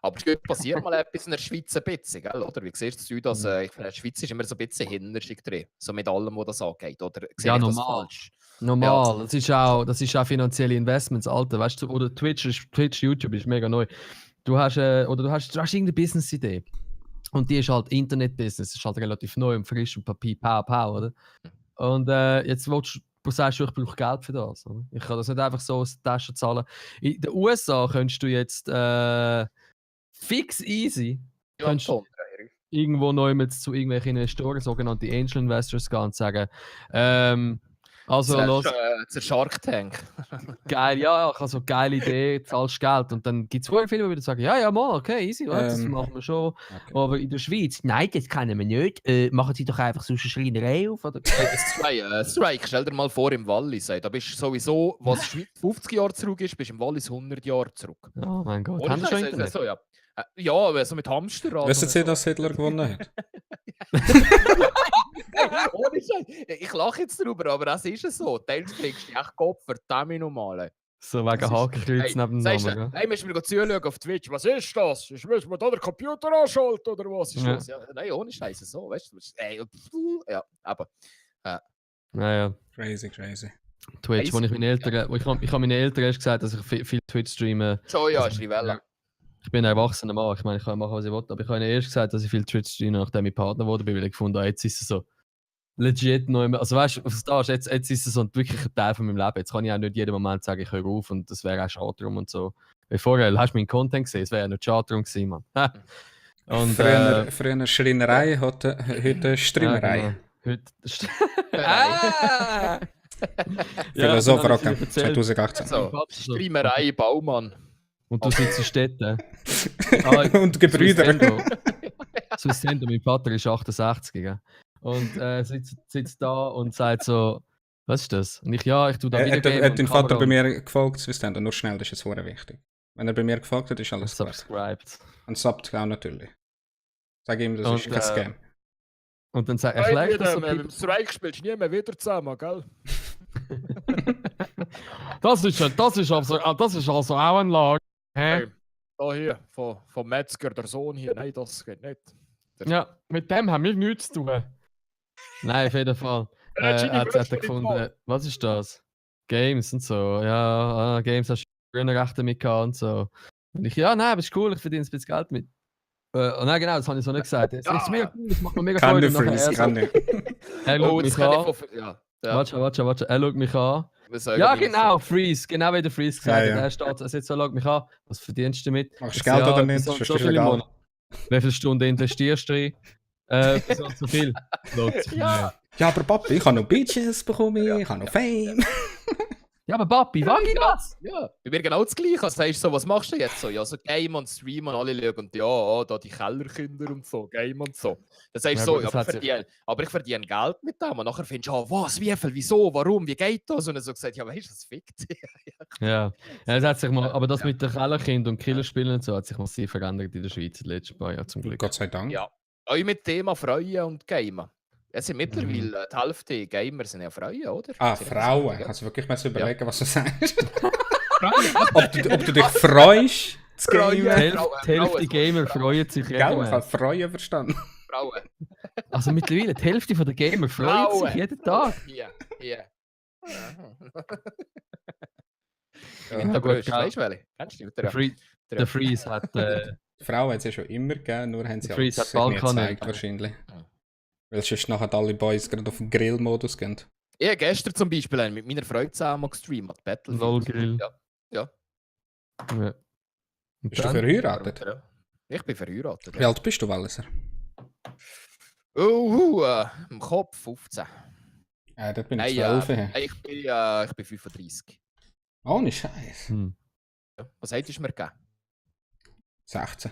Aber es passiert mal etwas in der Schweiz ein bisschen, gell? Oder? Wie siehst du das? Ich finde, die Schweiz ist immer so ein bisschen hinterschig drin, so mit allem, was das angeht. Oder ja, normal. Das falsch? Normal, ja. Das ist auch finanzielle Investments, Alter, weißt du, oder Twitch, YouTube ist mega neu. Du hast irgendeine Business-Idee und die ist halt Internet-Business, ist halt relativ neu und frisch und Papier, Pow, oder? Und jetzt sagst du, ich brauche Geld für das, oder? Ich kann das nicht einfach so aus der Tasche zahlen. In den USA könntest du jetzt fix easy irgendwo neu mit zu irgendwelchen Investoren, sogenannte Angel Investors, gehen und sagen, also los. Der Shark Tank. Geil, ja, ich habe so eine geile Idee, zahlst Geld. Und dann gibt es viele, die wieder sagen, ja, mal, okay, easy, das machen wir schon. Okay. Aber in der Schweiz, nein, das kennen wir nicht. Machen Sie doch einfach so eine Schreinerei auf. Oder? Strike, stell dir mal vor, im Wallis. Da bist du sowieso, was 50 Jahre zurück ist, bist du im Wallis 100 Jahre zurück. Oh mein Gott, haben Sie schon Internet? So, ja, so mit Hamsterrad. Wissen Sie, dass Hitler gewonnen hat? Ohne Scheiß. Ich lache jetzt drüber, aber das ist es so. Teils kriegst du echt Kopf, verdammt nochmal. So wegen Hakenkreuz neben dem Namen. Hey, müssen wir mal zuschauen auf Twitch. Was ist das? Müssen wir da den Computer anschalten oder was ist das? Ja, nein, ohne Scheiß, so, weißt du. Ja, aber. Naja. Crazy. Twitch, wo ich meinen Eltern. Ich habe meinen Eltern erst gesagt, dass ich viel Twitch streame. Schon, ja, ist die Welle. Ich bin ein erwachsener Mann, ich meine, ich kann machen, was ich will, aber ich habe ihnen erst gesagt, dass ich viel Twitch streame, nachdem ich Partner wurde, weil ich gefunden habe, jetzt ist es so. legit noch immer. Also weißt du, jetzt ist es so wirklich ein Teil von meinem Leben. Jetzt kann ich auch nicht jeden Moment sagen, ich höre auf und das wäre auch schade drum und so. Weil vorher hast du meinen Content gesehen, es wäre ja nicht schade drum gewesen, Mann. Und, früher Schreinerei, heute Strimmerei. Ja, genau. Philosoph-Rocken 2018. So, Strimmerei, Baumann. Und du sitzt dort. Und Gebrüder. Sussendo, mein Vater ist 68. Gell? Und sitzt da und sagt so, was ist das? Und ich tue da wieder hat dein Vater bei mir gefolgt, Sussendo, nur schnell, das ist jetzt sehr wichtig. Wenn er bei mir gefolgt hat, ist alles gut. Subscribed. Und subbt auch natürlich. Sag ihm, das ist kein Scam. Und dann erkläre ich das so. Mit dem Strike spielst du nie mehr wieder zusammen, gell? Das ist also auch ein Lager. Hey, da hier, vom Metzger, der Sohn hier. Nein, das geht nicht. Ja, mit dem haben wir nichts zu tun. Nein, auf jeden Fall. Hat er gefunden, was ist das? Games und so. Ja, Games hast du früher recht damit gehabt und so. Und ich, nein, aber ist cool, ich verdiene ein bisschen Geld mit. Nein, genau, das habe ich so nicht gesagt. Es ist mega cool, das macht mir mega Freude. Kann nicht. Er schaut mich an. Warte, er schaut mich an. Ja, genau, Freeze, genau wie der Freeze gesagt hat. Er steht, er sagt so, schau mich an, was verdienst du damit? Machst du Geld oder nicht? So viele Monate. Wie viele Stunden investierst du rein? So viel. Ja, aber Papi, ich habe noch Bitches bekommen, ich habe noch Fame. Ja, aber Papi, wag ich das? Ja, bei mir genau das Gleiche. Also sagst du so, was machst du jetzt so? Ja, so Game und Stream und alle schauen und da die Kellerkinder und so, Game und so. Dann sagst du so, aber ich verdiene Geld mit dem. Und nachher findest du, was, wie viel, wieso, warum, wie geht das? Und dann so gesagt, ja, weißt du, das fickt. Ja, es hat sich mal, aber das mit den Kellerkindern und Killerspielen und so hat sich massiv verändert in der Schweiz in den letzten paar Jahren zum Glück. Gott sei Dank. Ja, euch mit Thema Freuen und Gamen. Es sind mittlerweile die Hälfte Gamer sind ja Frauen, oder? Frauen. Kannst du wirklich mal so überlegen, was du sagst? ob du dich freust, zu gamen? Die Hälfte Gamer freut sich. Ja, ich habe Freuen verstanden. Frauen. Also mittlerweile, die Hälfte der Gamer freut sich jeden Tag. Ja. Weißt du welche? Kennst du die? Der Freeze hat... Frauen hat es ja schon immer gegeben, nur haben sie alles sich nie gezeigt wahrscheinlich. Weil sonst nachher alle Boys gerade auf den Grill-Modus gehen. Ja, gestern zum Beispiel mit meiner Freude zusammen gestreamt. Battlefield. Lol Grill. Ja. Bist du verheiratet? Ich bin verheiratet. Wie alt bist du, Walliser? Im Kopf 15. Ja, dort bin ich 12. Ich bin 35. Ohne Scheiß. Was hättest du mir gegeben? 16.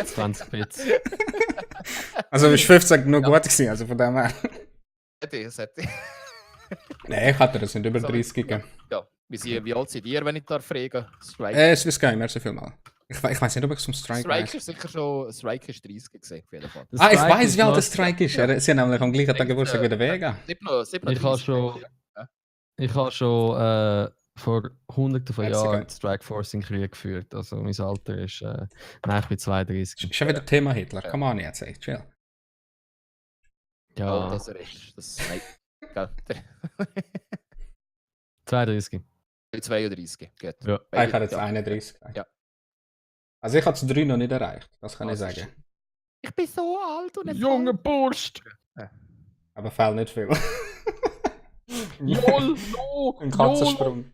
20 Bits. Also bist 15 noch gut gewesen, also von dem her. Hätte ich. Nein, ich hatte das nicht über 30 gegeben. Ja, wie alt seid ihr, wenn ich da frage? Swiss Game, merci vielmals. Ich weiß nicht, ob ich zum Strike weiß. Strike ist sicher schon, Strike ist 30 gesehen, auf jeden Fall. Ich weiß, wie alt der Strike ist. Sie haben nämlich am gleichen Tag Geburtstag wie der Vega. Ich habe schon vor hunderten von Jahren Strikeforce in Krieg geführt. Also mein Alter ist... nein, ich bin 32. Ist schon wieder Thema Hitler. Komm on jetzt, ey, chill. Ja. Oh, das ist... Nein. 32. 32, geht. Ja. Ich habe jetzt 31. Ja. Also ich habe das 3 noch nicht erreicht, das kann ich sagen. Ich bin so alt und... Junge Burst! Aber fehlt nicht viel. Jol! Ein Katzensprung.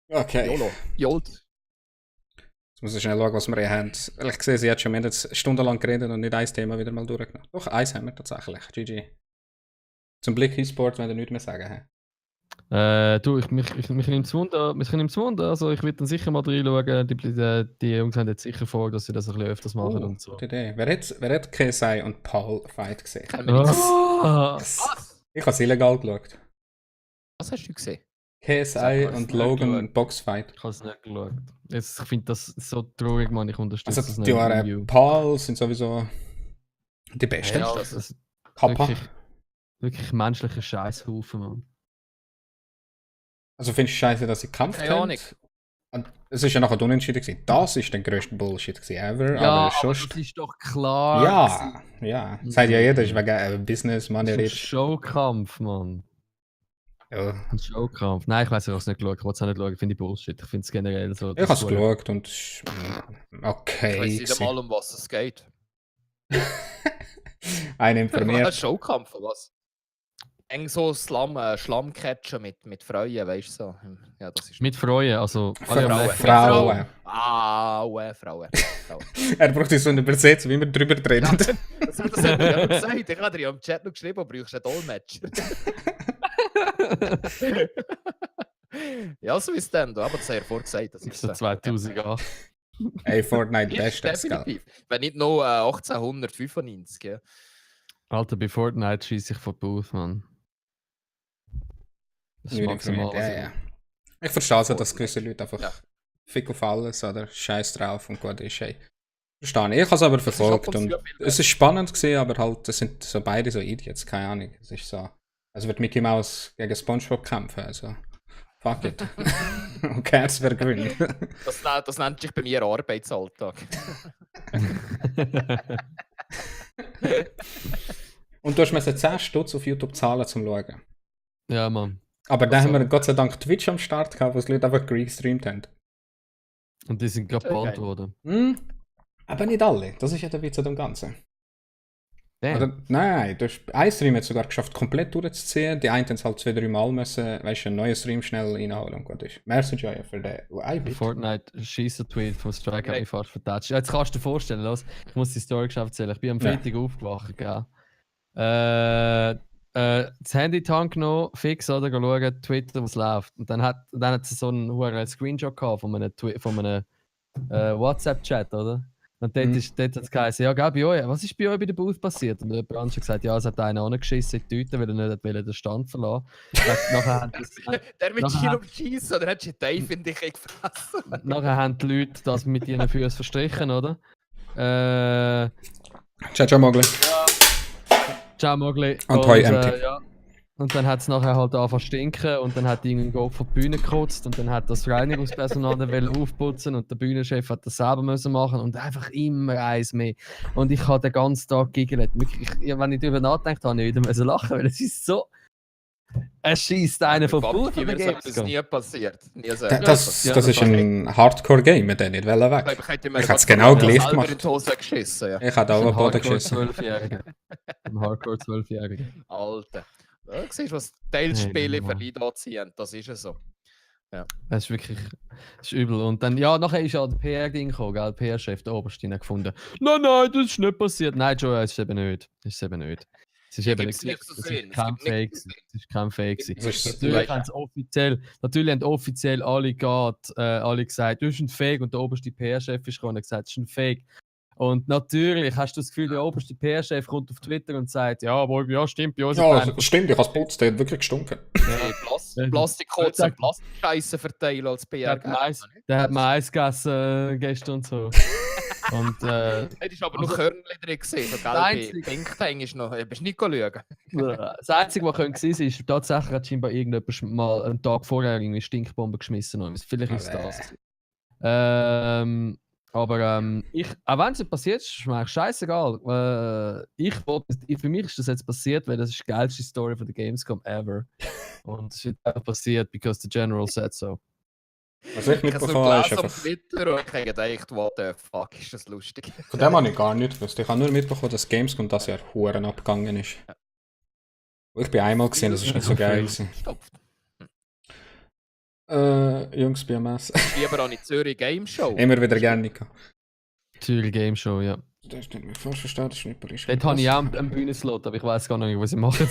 Okay. Jolt. Jetzt muss ich schnell schauen, was wir hier haben. Ich sehe, sie hat schon jetzt stundenlang geredet und nicht ein Thema wieder mal durchgenommen. Doch, eins haben wir tatsächlich. GG. Zum Blick E-Sport, wenn ihr nichts mehr sagen habt. Du, mich nimmt es Wunder. Also ich würde dann sicher mal reinschauen. Die Jungs haben jetzt sicher vor, dass sie das ein bisschen öfters machen und so. Gute Idee. Wer hat KSI und Paul Fight gesehen? Was? Ich habe es illegal geschaut. Was hast du gesehen? KSI und Logan Boxfight. Ich habe es nicht geschaut. Ich finde das so traurig, Mann. Ich unterstütze also, das nicht. Die Paul sind sowieso die Besten. Ja, das ist wirklich menschlicher Scheißhaufen, Mann. Also findest du scheiße, dass sie gekämpft haben? Es ist ja nachher unentschieden gewesen. Das ist der grösste Bullshit gewesen ever. Ja, aber das ist doch klar. Ja. Sagt ja jeder, ist wegen Business, Money. Das ist ein Showkampf, Mann. Ja. Ein Showkampf. Nein, ich weiß nicht, ich habe es nicht geschaut. Ich wollte es auch nicht schauen. Ich finde Bullshit. Ich finde es generell so. Ich habe es geschaut und okay. Ich weiß nicht einmal, um was es geht. Einen informiert. Ein Showkampf, was? Eng so Schlammcatchen mit Freuen, weißt du so. Ja, das ist mit Freuen, also Frauen. Frauen. Frauen. Er braucht so eine Übersetzung, wie wir drüber reden. Das hat er ja gesagt. Ich habe dir ja im Chat noch geschrieben, brauchst du einen Dolmetscher. Ja, so ist es dann. Aber das hat er vorgesagt. Das ist so 2008. Ey, Fortnite best definitiv. Wenn nicht noch 1895. Ja. Alter, bei Fortnite schieße ich von Booth, Mann. Das ist maximal. Ja. Ich verstehe also, dass gewisse Leute einfach Fick auf alles oder Scheiß drauf und gut ist. Hey. Verstehe ich. Ich habe es aber verfolgt und es ist spannend gewesen, aber halt, das sind so beide so Idiots, keine Ahnung. Es ist so. Also wird Mickey Mouse gegen SpongeBob kämpfen, also. Fuck it. Und cares, wer gewinnt. Das nennt sich bei mir Arbeitsalltag. Und du hast 10 Stutz auf YouTube zahlen zum Schauen. Ja, Mann. Aber dann haben wir Gott sei Dank Twitch am Start gehabt, wo die Leute einfach gestreamt haben. Und die sind gerade gebannt worden. Aber nicht alle. Das ist ja der Witz an dem Ganzen. Oder, nein, ein Stream hat es sogar geschafft, komplett durchzuziehen. Die einen haben es halt 2-3 Mal müssen, weißt du, einen neuen Stream schnell reinholen und gut ist. Merci Joya für den. Fortnite Schießer-Tweet von Strike hat mich fast vertatscht. Jetzt kannst du dir vorstellen, los, ich muss die Story geschafft erzählen. Ich bin am Freitag aufgewacht, gell. Das Handy-Tank noch fix, oder? Schauen, Twitter, was läuft. Und dann hat es so einen Screenshot gehabt von einem WhatsApp-Chat, oder? Und dort hat es geheißen, ja, bei euch, was ist bei euch bei der Booth passiert? Und der Branche hat gesagt, ja, es hat einer angeschissen in die Tüte, weil er nicht den Stand verlassen wollte. Der mit Kilo schießen, oder hat Dave in dich gefressen? Nachher haben die Leute das mit ihren Füßen verstrichen, oder? Ciao, Mogli. Ciao, Mogli. Und Hoi empty. Und dann hat es nachher halt angefangen zu stinken und dann hat irgendein Gott von der Bühne gekotzt und dann hat das Reinigungspersonal aufputzen und der Bühnenchef hat das selber müssen machen und einfach immer eins mehr. Und ich habe den ganzen Tag giggelt. Wenn ich darüber nachdenke, habe ich wieder müssen lachen, weil es ist so... Es schießt einer von Booth oder Gamescom. Das ist nie passiert. Das ist ein Hardcore-Game, mit dem nicht weg. Ich hätte es genau gleich gemacht. Ich hätte auch einen Boden geschissen. Ein Hardcore 12-Jähriger. Alter. Du siehst, was Teilspiele für Leute anziehen. Das ist es so. Ja. Das ist wirklich übel. Und dann, ja, nachher ist ja der PR-Ding gekommen, gell? Der PR-Chef, der Oberste, hat gefunden. Nein, das ist nicht passiert. Nein, Joe, es ist eben nicht. Es ist eben nicht. Es ist eben nicht. Es ist kein Fake. Es ist kein Fake. Natürlich haben offiziell alle gesagt, das ist ein Fake. Und der oberste PR-Chef ist gekommen und gesagt, das ist ein Fake. Und natürlich hast du das Gefühl, der oberste PR-Chef kommt auf Twitter und sagt, ja, stimmt, bei uns. Ja, stimmt, ich habe es putzt, der hat wirklich gestunken. Plastikkotz und Plastikscheiße verteilen als PR. Der hat Mais gegessen gestern und so. Und, das ist aber noch Körnchen drin gesehen, so gelbe Pinkteig ist noch, du bist nicht schauen. Das Einzige, was war, ist, tatsächlich hat scheinbar irgendjemand mal einen Tag vorher eine Stinkbombe geschmissen. Vielleicht ist es das. Aber auch wenn es nicht passiert ist mir eigentlich scheißegal. Für mich ist das jetzt passiert, weil das ist die geilste Story von der Gamescom ever. Und es ist einfach passiert, because the general said so. Was ich mitbekommen habe, ist auf Twitter und ich habe gedacht, what the fuck, ist das lustig. Von dem habe ich gar nicht gewusst. Ich habe nur mitbekommen, dass Gamescom das Jahr Huren abgegangen ist. Ja. Ich bin einmal gesehen, das ist nicht so geil gewesen. Jungs, BMS. Lieber an die Zürich Game Show. Immer wieder gerne gehabt. Zürich Game Show, ja. Das ist nicht mehr falsch verstanden, das ist nicht politisch. Dort habe ich auch einen Bühnenslot, aber ich weiß gar nicht, was sie machen.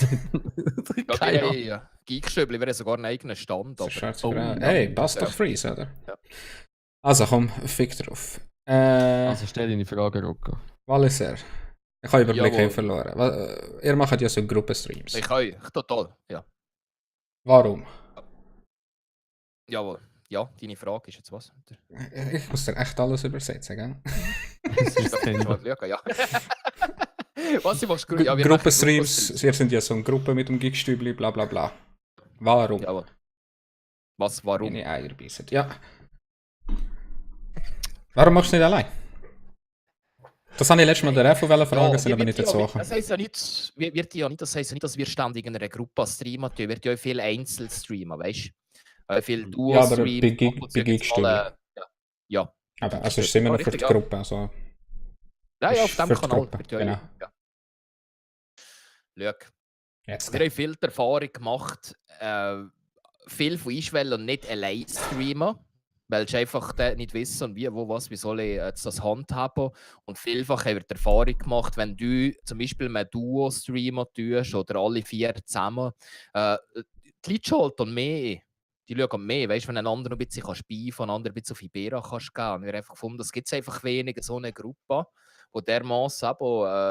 Geekstübli wäre sogar einen eigenen Stand. Hey, passt doch Freeze, oder? Ja. Also komm, fick drauf. Also stell deine Frage, Rocco. Walliser. Ich habe Überblick verloren. Ihr macht ja so Gruppenstreams. Ich total, ja. Warum? Jawohl. Ja, deine Frage ist jetzt was? Ich muss dir echt alles übersetzen, gell? Ja. Was machst du? Ja, Gruppenstreams, ihr sind ja so eine Gruppe mit dem Geekstübli, bla bla bla. Warum? Jawohl. Was, warum? Meine Eier beißen. Ja. Warum machst du nicht allein? Das habe ich letztes Mal der Refo fragen, sind aber nicht dazu. Das heisst ja nicht, das heisst ja nicht, dass wir ständig in einer Gruppe streamen, wir wird ja viel einzeln streamen, weißt du? Viel Duo-Stream. Ja, aber bei Geekstübli. Ja. Aber also ist immer noch für die Gruppe. Also. Ja, auf dem für die Kanal. Gruppe, Ja, genau. ja. Schau, Jetzt. wir haben viel die Erfahrung gemacht, viel von einschwellen und nicht allein streamen, weil sie einfach nicht wissen, wie, wo, was, wie soll ich jetzt das handhaben. Und vielfach haben wir die Erfahrung gemacht, wenn du zum Beispiel mit Duo streamen tust oder alle 4 zusammen, die Leute schalten mehr. Die schauen mehr, weißt du, wenn ein anderer ein bisschen beifen, ein anderer ein bisschen auf Ibera kannst gehen. Und wir haben einfach gefunden, es gibt einfach weniger so eine Gruppe, wo dermassen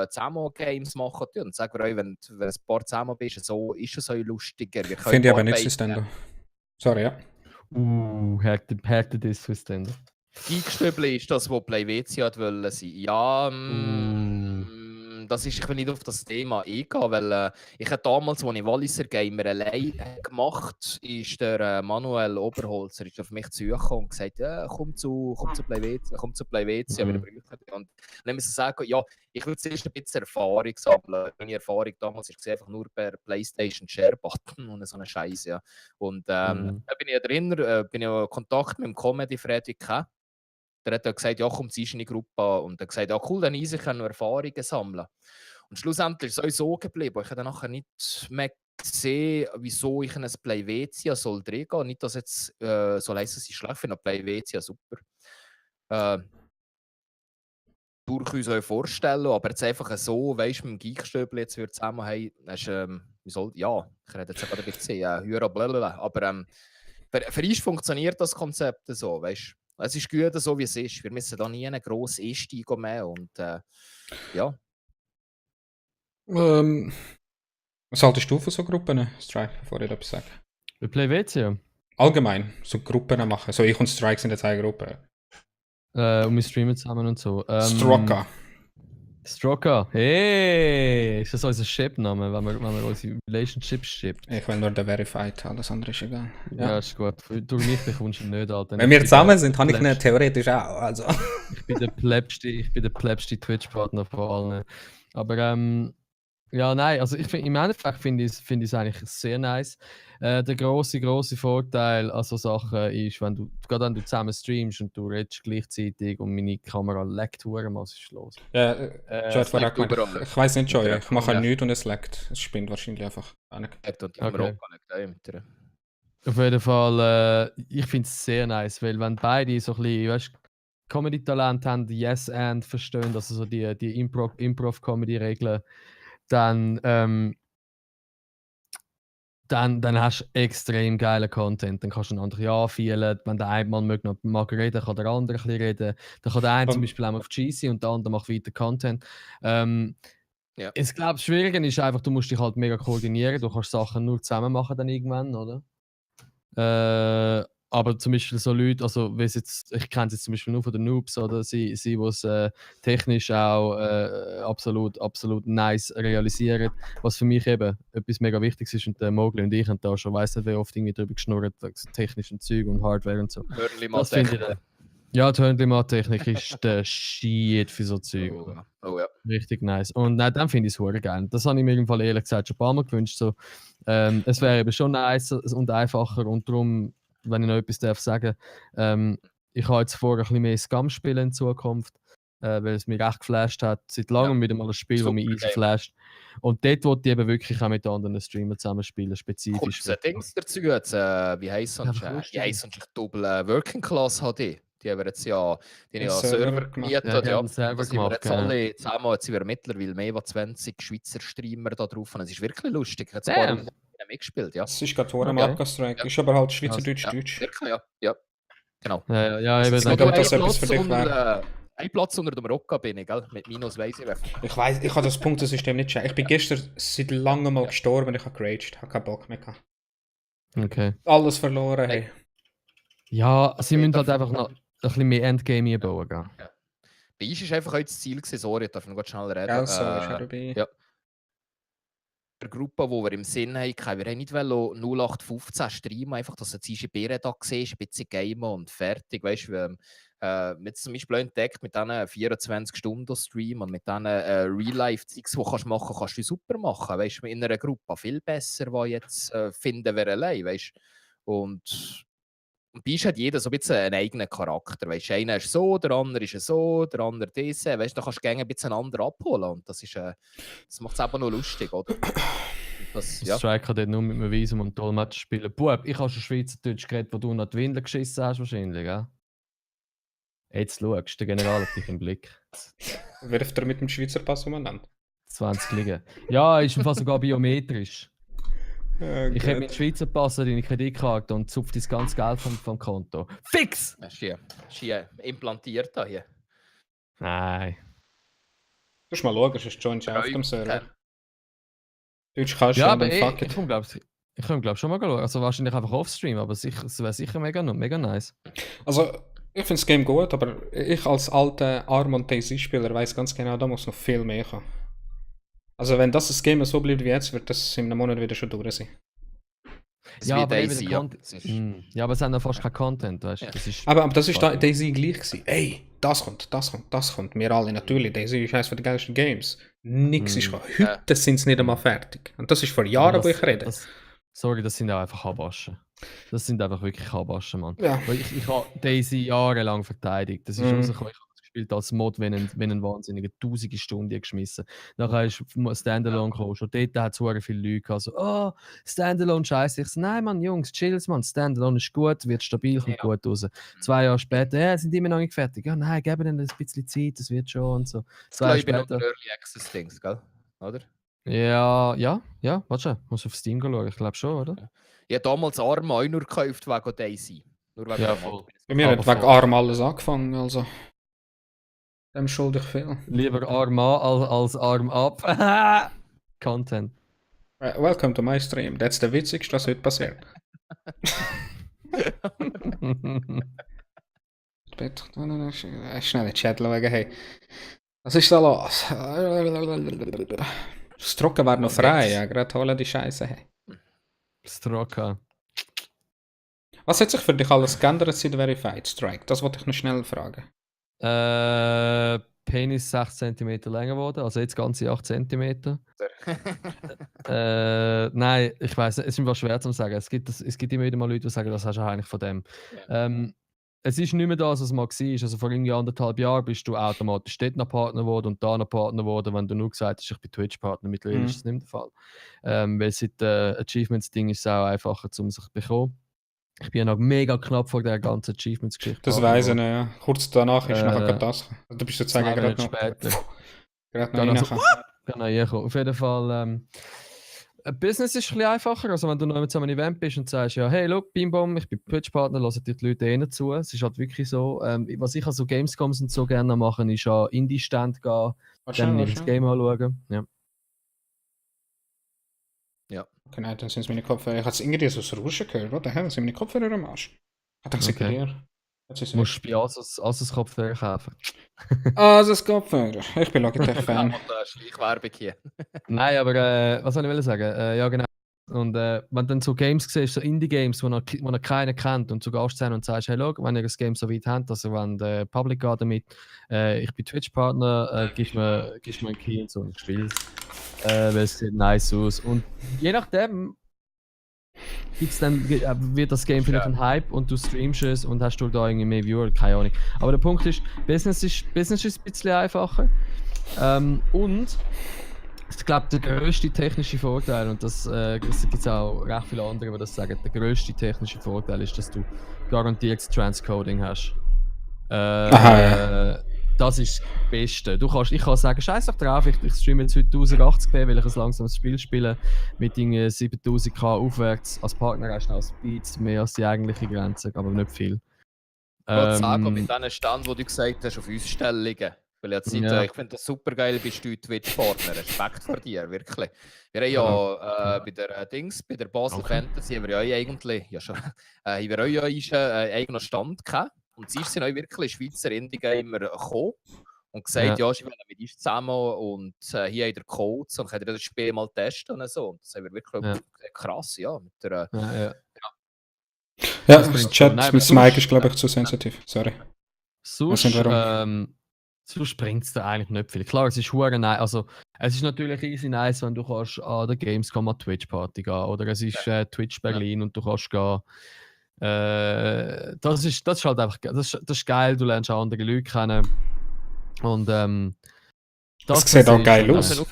zusammen Games machen tun. Und sagen wir euch, wenn du ein paar zusammen bist, so ist es euch lustiger. Finde ich aber nicht System. Sorry, ja. Hackte das System. Geekstöbli ist das, wo PlayWC hat wollen sein. Ja, das ist, ich will nicht auf das Thema eingehen, weil ich habe damals, als ich Walliser Gamer allein gemacht ist der Manuel Oberholzer ist auf mich zugekommen und gesagt, ja, komm zu PlayWC, aber und dann müssen sie sagen, ja, ich will zuerst ein bisschen Erfahrung sammeln. Meine Erfahrung damals war einfach nur per PlayStation Share Button und so eine Scheiße. Ja. Und da bin ich drin, bin ich in Kontakt mit dem Comedy Freddy K. Der hat gesagt, ja, komm, ziehst in die Gruppe. Und er hat gesagt, ja, cool, dann easy, ich kann noch Erfahrungen sammeln. Und schlussendlich ist es auch so geblieben. Ich habe dann nachher nicht mehr gesehen, wieso ich in ein PlayWC soll drin gehen. Nicht, dass jetzt so leise sie schlecht finden, PlayWC super. Durchaus euch vorstellen, aber jetzt einfach so, weißt du, mit dem Geekstöbel jetzt wieder zusammen haben, hast, ja, ich rede jetzt gerade ein bisschen höher, blablabla, aber für uns funktioniert das Konzept so, weißt du. Es ist gut, so wie es ist. Wir müssen da nie einen grossen Einstieg mehr und ja. Was haltest du von so Gruppen, Strike, bevor ich etwas sage? Bei PlayWC? Allgemein, so Gruppen machen. So ich und Strike sind jetzt eine Gruppe. Und wir streamen zusammen und so. Stroker, hey! Ist das unser Ship-Name, wenn man unsere Relationship shippt? Ich will nur den Verified, alles andere ist egal. Ja, ist gut. Durch mich bekommst du ihn nicht, Alter. Wenn wir zusammen sind, habe ich ihn theoretisch auch. Also. Ich bin der plebste Twitch-Partner von allen. Aber ja, nein, also im Endeffekt finde ich es eigentlich sehr nice. Der grosse Vorteil an so Sachen ist, gerade wenn du zusammen streamst und du redest gleichzeitig und meine Kamera leckt was ist los? Ja, Joy hat vorher gemeint, ich weiss nicht, Joy, ich mache nichts und es leckt. Es spinnt wahrscheinlich einfach. Okay. Auf jeden Fall, ich finde es sehr nice, weil wenn beide so ein bisschen, weißt, Comedy-Talent haben, Yes and verstehen, also so die Improv-Comedy-Regeln, dann hast du extrem geilen Content. Dann kannst du einen anderen anfühlen. Wenn der eine Mann mag reden, kann der andere ein bisschen reden. Dann kann der eine zum Beispiel auch auf GC und der andere macht weiter Content. Ja. Ich glaube, das Schwierige ist einfach, du musst dich halt mega koordinieren. Du kannst Sachen nur zusammen machen dann irgendwann, oder? Aber zum Beispiel so Leute, also ich kenne es jetzt zum Beispiel nur von den Noobs, oder sie was technisch auch absolut nice realisieren, was für mich eben etwas mega wichtig ist und der Mogli und ich haben da schon weiss nicht, wie oft irgendwie drüber geschnurrt, technischen Zeug und Hardware und so. Das finde ich, ja, die Hörnli-Technik ist der Shit für so Zeug. Oh ja. Richtig nice. Und nein, dann finde ich es verdammt geil. Das habe ich mir im Fall ehrlich gesagt schon ein paar Mal gewünscht. So, es wäre eben schon nice und einfacher und darum, wenn ich noch etwas darf sagen, ich habe jetzt vor, ein bisschen mehr Scum spielen in Zukunft, weil es mich recht geflasht hat. Seit langem wieder mal ein Spiel, das mich easy flasht. Und dort wollte ich eben wirklich auch mit anderen Streamern zusammenspielen, spezifisch. Kommt Dings dazu jetzt, wie heisst es? Double Working Class HD. Die haben jetzt ja Server gemietet. Ja, die haben Server gemacht. Jetzt alle zusammen, jetzt sind wir mittlerweile mehr als 20 Schweizer Streamer da drauf. Und es ist wirklich lustig. Ich habe ein paar Runden mitgespielt, ja. Es ist gerade vor dem Strike. Ist aber halt Schweizerdeutsch-Deutsch. Wirklich, ja. Genau. Ja, ich weiß nicht, ob das etwas für dich wäre. Ein Platz unter dem Rocka bin ich, gell? Mit minus weiss ich. Ich weiss, ich habe das Punktesystem nicht checken. Ich bin gestern seit langem mal gestorben, ich habe geraged. Ich habe keinen Bock mehr gehabt. Okay. Alles verloren, hey. Ja, sie müssen halt einfach noch ein bisschen mehr Endgame einbauen. Ja. Bei uns war einfach heute das Ziel, sorry, ich darf noch schnell reden. Ja, so ist er dabei. Ja. Der Gruppe, die wir im Sinn haben, wir haben nicht 0815 streamen, einfach, dass du die Bären da siehst, ein bisschen gamen und fertig. Weißt du, wir haben zum Beispiel entdeckt mit diesen 24-Stunden-Stream und mit diesen Real-Life-Zeugs, die du machen kannst du super machen. Weißt du, in einer Gruppe viel besser, die jetzt finden wir allein. Weißt? Und Und bei uns hat jeder so ein bisschen einen eigenen Charakter. Weißt du, einer ist so, der andere ist so, der andere diese. Weißt du, da kannst du gerne ein bisschen einander abholen. Und das macht es eben noch lustig, oder? Strike kann dort nur mit einem Visum und Dolmetsch spielen. Bub, ich habe schon Schweizerdeutsch geredet, wo du noch die Windel geschissen hast, wahrscheinlich, gell? Jetzt schaust, der General hat dich im Blick. Wirft er mit dem Schweizer Pass umeinander? 20 liegen. Ja, ist im Fall sogar biometrisch. Ich habe meinen Schweizer Pass in die Kreditkarte und zupft das ganze Geld vom Konto. Fix! Das ist hier implantiert da hier. Nein. Du musst mal schauen, sonst joinst du auf dem Server. Deutsch kannst du ja, aber ich glaube schon mal schauen. Also wahrscheinlich einfach offstream, aber es wäre sicher mega nice. Also, ich finde das Game gut, aber ich als alter Arm- und Daisy-Spieler weiß ganz genau, da muss noch viel mehr kommen. Also wenn das Game so bleibt wie jetzt, wird das in einem Monat wieder schon durch sein. Ja, aber Daisy, ja, aber es hat noch fast kein Content, weißt du? Ja. Aber das ist da Daisy gleich gewesen. Ey, das kommt. Wir alle natürlich. Daisy ist eines der geilsten Games. Nix ist heute sind sie nicht einmal fertig. Und das ist vor Jahren, wo ich rede. Das sind auch einfach Habaschen. Das sind einfach wirklich Habaschen, Mann. Ja. Ich habe Daisy jahrelang verteidigt. Das ist rausgekommen. Ich habe gespielt als Mod, wenn ein wahnsinniger 1000 Stunden geschmissen. Nachher ist Standalone gekommen. Schon dort hat es sehr viele Leute gehabt. So, Standalone scheiße. Ich so, nein, Mann, Jungs, chills, Mann. Standalone ist gut, wird stabil, kommt gut raus. 2 Jahre später, sind immer noch nicht fertig. Ja, nein, geben ihnen ein bisschen Zeit, das wird schon und so. 2 Jahre später. Early Access Dings, gell? Oder? Ja, warte schon. Muss auf Steam schauen, ich glaube schon, oder? Ich habe damals Arm auch nur gekauft wegen Daisy. Nur wegen voll. Bei mir hat wegen Arm alles angefangen, also. Dem schulde ich viel. Lieber Arm an als Arm ab. Content. Welcome to my stream. Das ist der witzigste, was heute passiert. Schnell in den Chat schauen, hey. Was ist da los? Stroka war noch frei, ja, gerade holen die Scheiße, hey. Stroka. Was hat sich für dich alles geändert seit Verified Strike? Das wollte ich noch schnell fragen. Penis 6 cm länger geworden, also jetzt ganze 8 cm. Nein, ich weiß, es ist immer schwer zu sagen. Es gibt immer wieder mal Leute, die sagen, das hast du eigentlich von dem. Ja. Es ist nicht mehr das, was mal war. Also vor irgendwie 1,5 Jahren bist du automatisch dort noch Partner geworden und da noch Partner geworden, wenn du nur gesagt hast, ich bin Twitch-Partner. Mittlerweile ist das nicht mehr der Fall. Weil seit Achievements-Ding ist es auch einfacher, um sich zu bekommen. Ich bin ja noch mega knapp vor der ganzen Achievements-Geschichte. Das weiss ich nicht, ja. Kurz danach ist nachher das. Du bist sozusagen gerade noch... später. Gerade noch reinkommen. Auf jeden Fall... Business ist ein bisschen einfacher. Also wenn du noch mit so einem Event bist und sagst, ja, hey, look, Beambom, ich bin Twitch-Partner, hören dir die Leute eh nicht zu. Es ist halt wirklich so. Was ich also Gamescoms und so gerne machen, ist an Indie-Stand gehen, dann nicht das Game anschauen. Ja. Genau, dann sind es meine Kopfhörer. Ich habe es irgendwie so das Rauschen gehört, oder? Sind meine Kopfhörer am Arsch? Hat ich okay. Du musst bei Asus Kopfhörer kaufen. Asus Kopfhörer. Ich bin Logitech-Fan. Ich Werbung hier. Nein, aber was soll ich sagen? Ja, genau. Und wenn du dann so Games siehst, so Indie-Games, wo noch keiner kennt und zu Gast sein und sagst, hey, schau, wenn ihr das Game so weit habt, also wenn der Public geht damit, ich bin Twitch-Partner, gib mir einen Key und so und ich spiele es. Weil es sieht nice aus. Und je nachdem wird das Game vielleicht ein Hype und du streamst es und hast du da irgendwie mehr Viewer, keine Ahnung. Aber der Punkt ist, Business ist ein bisschen einfacher. Und ich glaube, der grösste technische Vorteil, und das gibt es auch recht viele andere, die das sagen, der grösste technische Vorteil ist, dass du garantiertes Transcoding hast. Das ist das Beste. Ich kann sagen, scheiß doch drauf, ich streame jetzt heute 1080p, weil ich ein langsames Spiel spiele mit 7000k aufwärts. Als Partner hast du noch Speeds mehr als die eigentliche Grenze, aber nicht viel. Ich wollte sagen, mit diesem Stand, wo du gesagt hast, auf Ausstellungen. Weil ich finde das super geil, bist du Twitch-Partner. Respekt vor dir, wirklich. Wir haben ja bei der Basel Fantasy haben wir ja eigentlich einen eigenen Stand gehabt. Und sie sind auch wirklich Schweizer Indie-Gamer gekommen und gesagt, ja, sie wollen mit uns zusammen und hier haben wir Codes und können das Spiel mal testen und so. Und das haben wir wirklich krass, ja. Mit der, das Chat mit dem Mic ist, glaube ich, zu sensitiv. Sorry. Sonst bringt es dir eigentlich nicht viel. Klar, es ist nice. Also, es ist natürlich easy nice, wenn du kannst an der Gamescom an Twitch-Party gehen oder es ist Twitch Berlin und du kannst gehen Das ist halt einfach, das ist geil, du lernst auch andere Leute kennen. Und das sieht auch geil aus.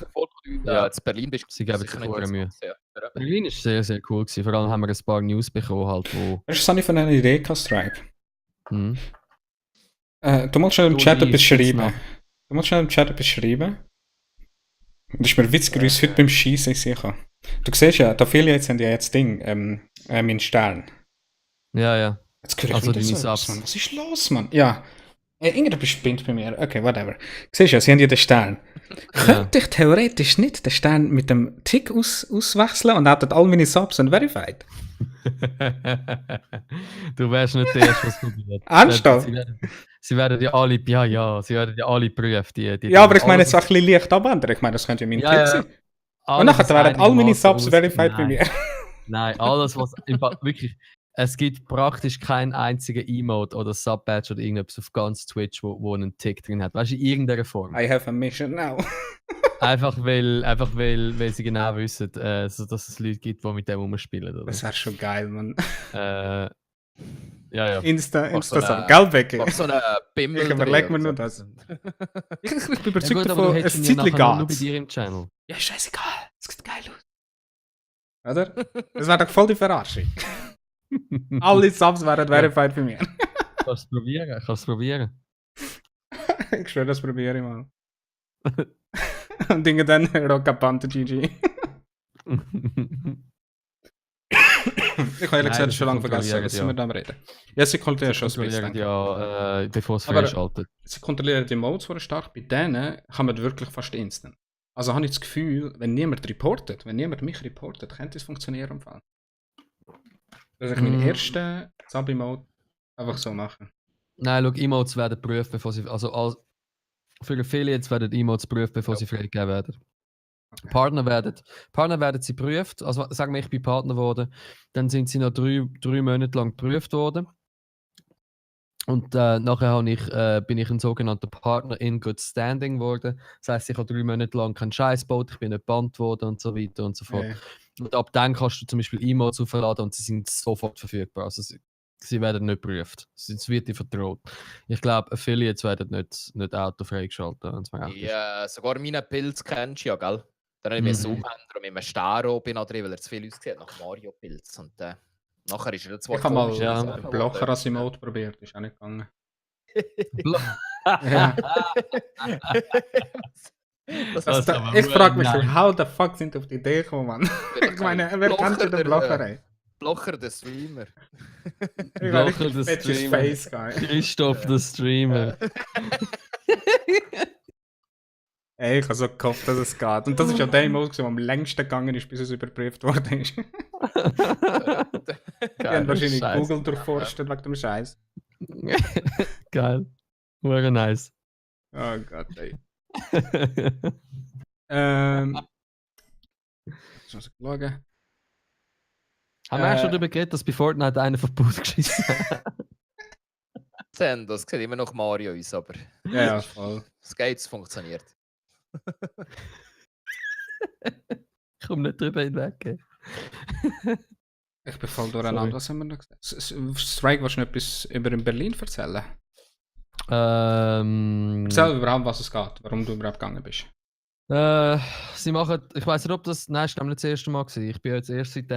Ja, in Berlin bist du sicher nicht Mühe. Berlin ist sehr, sehr cool gewesen. Vor allem haben wir ein paar News bekommen, halt, wo... Weißt du, was ich von einer Idee kann, Stripe? Du musst schon im Chat etwas schreiben. Das ist mir witzig, wie ich heute beim Schießen sicher. Du siehst ja, die Affiliates haben ja jetzt Ding, meinen Stern. Ja. Jetzt höre ich also wieder Subs, Mann. Was ist los, Mann? Ja. Irgendetwas spinnt bei mir. Okay, whatever. Siehst ja, sie haben ja den Stern. Könnte ich theoretisch nicht den Stern mit dem Tick auswechseln und hätten all meine Subs und verified? Du wärst nicht der Erste, was probiert. Ernsthaft? Sie werden ja alle, sie werden ja alle prüfen. Ja, aber ich meine jetzt auch ein bisschen leicht abändern. Ich meine, das könnte ja mein Tick sein. Und nachher werden all meine Subs verified bei mir. Nein, alles, was wirklich... Es gibt praktisch keinen einzigen Emote oder Sub-Badge oder irgendetwas auf ganz Twitch, wo einen Tick drin hat. Weißt du, in irgendeiner Form. I have a mission now. einfach weil sie genau wissen, dass es Leute gibt, die mit dem rumspielen. Oder? Das wäre schon geil, Mann. Ja. Insta Geldwecke. Mach so eine Bimmel. Ich überlege mir nur das. Ich bin überzeugt davon, es Zeitchen geht. Nur bei dir im Channel. Ja, scheißegal. Es sieht geil aus. Oder? Das wäre doch voll die Verarschung. Alle Subs wären verified bei mir. Kannst du probieren. Ich schwöre, das probiere ich mal. Und Dinge dann Rockapante GG. Ich habe ehrlich gesagt schon lange vergessen, was wir da reden. Ja, sie kontrollieren schon ein bisschen. Ja, bevor es freischaltet. Sie kontrollieren die Modes vor stark. Bei denen kann man wirklich fast instant. Also habe ich das Gefühl, wenn niemand mich reportet, könnte es funktionieren im Fall. Dass ich meinen ersten Sub-Emote einfach so machen. Nein, schau, Emotes werden geprüft, bevor sie... Also für Affiliates werden Emotes geprüft, bevor sie freigegeben werden. Okay. Partner werden sie geprüft. Also sagen wir, ich bin Partner geworden. Dann sind sie noch 3 Monate lang geprüft worden. Und nachher bin ich ein sogenannter Partner in Good Standing geworden. Das heisst, ich habe 3 Monate lang keinen Scheiß gebaut, ich bin nicht gebannt worden und so weiter und so fort. Okay. Und ab dann kannst du zum Beispiel Emotes aufladen und sie sind sofort verfügbar. Also sie werden nicht geprüft. Es wird dir vertraut. Ich glaube, Affiliates werden nicht auto freigeschaltet. Ja, sogar meine Pilz kennst du ja, gell? Dann habe ich mir umhändern und mit einem Staro bin ich drin, weil er zu viel ausgesehen hat nach Mario Pilz. Und nachher ist er zwar ich habe mal den Blocher als Emote probiert, ist auch nicht gegangen. Ja. Ich frage mich, how the fuck sind auf die Idee gekommen, Mann? Ich meine, wer kennt den Blocher, ey? Blocher, der Streamer. Blocher, der Streamer. Christoph, der Streamer. Ey, ich habe so gehofft, dass es geht. Und das ist ja der Emote, der am längsten gegangen ist, bis es überprüft worden ist. Die haben wahrscheinlich Google durchforstet wegen dem Scheiß. Geil. Very nice. Oh Gott, ey. Jetzt muss ich schauen. Haben wir auch schon darüber geredet, dass bei Fortnite einer verputzt geschissen hat? Das sieht immer noch Mario aus, aber... Ja, voll. Das Gates funktioniert. Ich komme nicht drüber hinweg. Ich bin voll durcheinander. Was haben wir noch gesagt? Strike, willst du noch etwas über in Berlin erzählen? Erzähl überhaupt, was es geht, warum du überhaupt gegangen bist. Sie machen, ich weiß nicht, ob das, nein, ich glaube nicht das erste Mal gewesen. Ich bin jetzt erst seit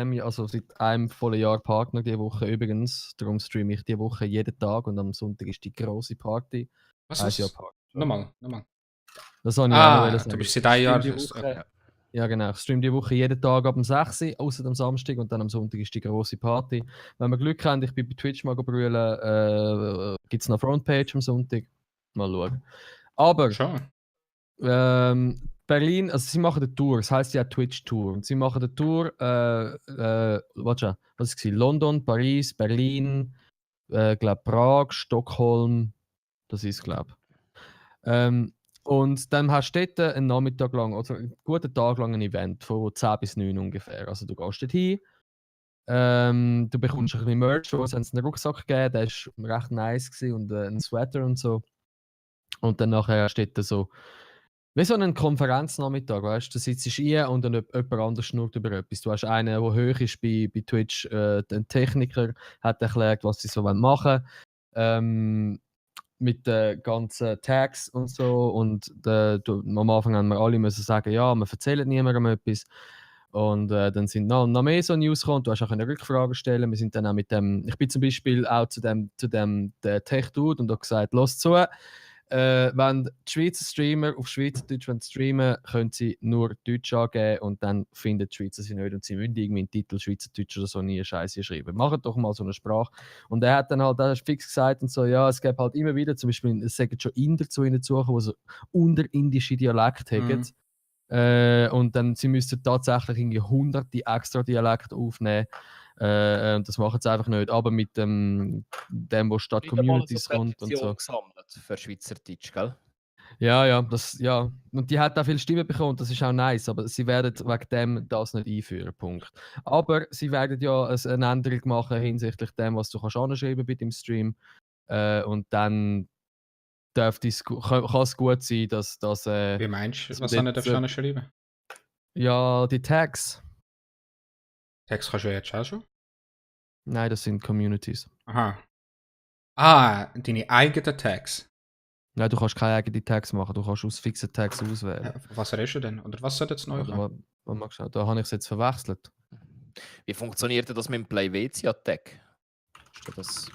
einem vollen Jahr Partner diese Woche übrigens. Darum streame ich diese Woche jeden Tag und am Sonntag ist die grosse Party. Was ist? Nochmal. Das habe ich auch noch du bist seit einem Jahr. Okay. Ja genau, ich streame die Woche jeden Tag ab 6 Uhr, außer am Samstag und dann am Sonntag ist die grosse Party. Wenn wir Glück haben, ich bin bei Twitch mal brüllen, gibt es noch Frontpage am Sonntag. Mal schauen. Aber Berlin, also sie machen eine Tour, das heisst ja Twitch-Tour. Und sie machen eine Tour, was war London, Paris, Berlin, Prag, Stockholm, das ist glaube ich. Und dann hast du dort einen Nachmittag lang, also einen guten Tag lang ein Event von 10 bis 9 ungefähr. Also du gehst dort hin, du bekommst ein bisschen Merch, wo sie einen Rucksack gegeben, der war recht nice gewesen, und einen Sweater und so. Und dann nachher steht da so Wie so ein Konferenznachmittag, weißt du? Du sitzt hier und dann jemand anderes schnurrt über etwas. Du hast einen, der hoch ist bei Twitch, ein Techniker, hat erklärt, was sie so machen wollen. Mit den ganzen Tags und so. Und am Anfang haben wir alle müssen sagen, ja, wir erzählen niemandem etwas. Und dann sind noch mehr so News gekommen. Du hast auch eine Rückfrage stellen. Wir sind dann auch mit dem, ich bin zum Beispiel auch zu dem der Tech-Dude und habe gesagt, los zu. Wenn die Schweizer Streamer auf Schweizerdeutsch streamen, können sie nur Deutsch angeben und dann finden die Schweizer sie nicht und sie müssen irgendwie einen Titel Schweizerdeutsch oder so nie Scheiße schreiben. Macht doch mal so eine Sprache. Und er hat dann halt fix gesagt und so, ja, es gibt halt immer wieder, zum Beispiel, es sagen schon Inder zu ihnen suchen, die so unterindische Dialekt haben. Und dann sie müssten tatsächlich irgendwie hunderte extra Dialekte aufnehmen. Das machen sie einfach nicht. Aber mit dem wo statt Communities kommt und so. Gesammelt für Schweizerdeutsch, gell? Ja. Und die hat auch viele Stimmen bekommen, das ist auch nice, aber sie werden wegen dem das nicht einführen, Punkt. Aber sie werden ja eine Änderung machen hinsichtlich dem, was du kannst anschreiben bei dem Stream. Und dann kann es gut sein, dass das... Wie meinst du, was darfst du anschreiben? Ja, die Tags. Tags kannst du ja jetzt auch schon? Nein, das sind Communities. Aha. Deine eigenen Tags? Nein, du kannst keine eigenen Tags machen, du kannst aus fixen Tags auswählen. Was redest du denn? Oder was soll jetzt neu kommen? Da habe ich es jetzt verwechselt. Wie funktioniert das mit dem PlayVetia-Tag? Das...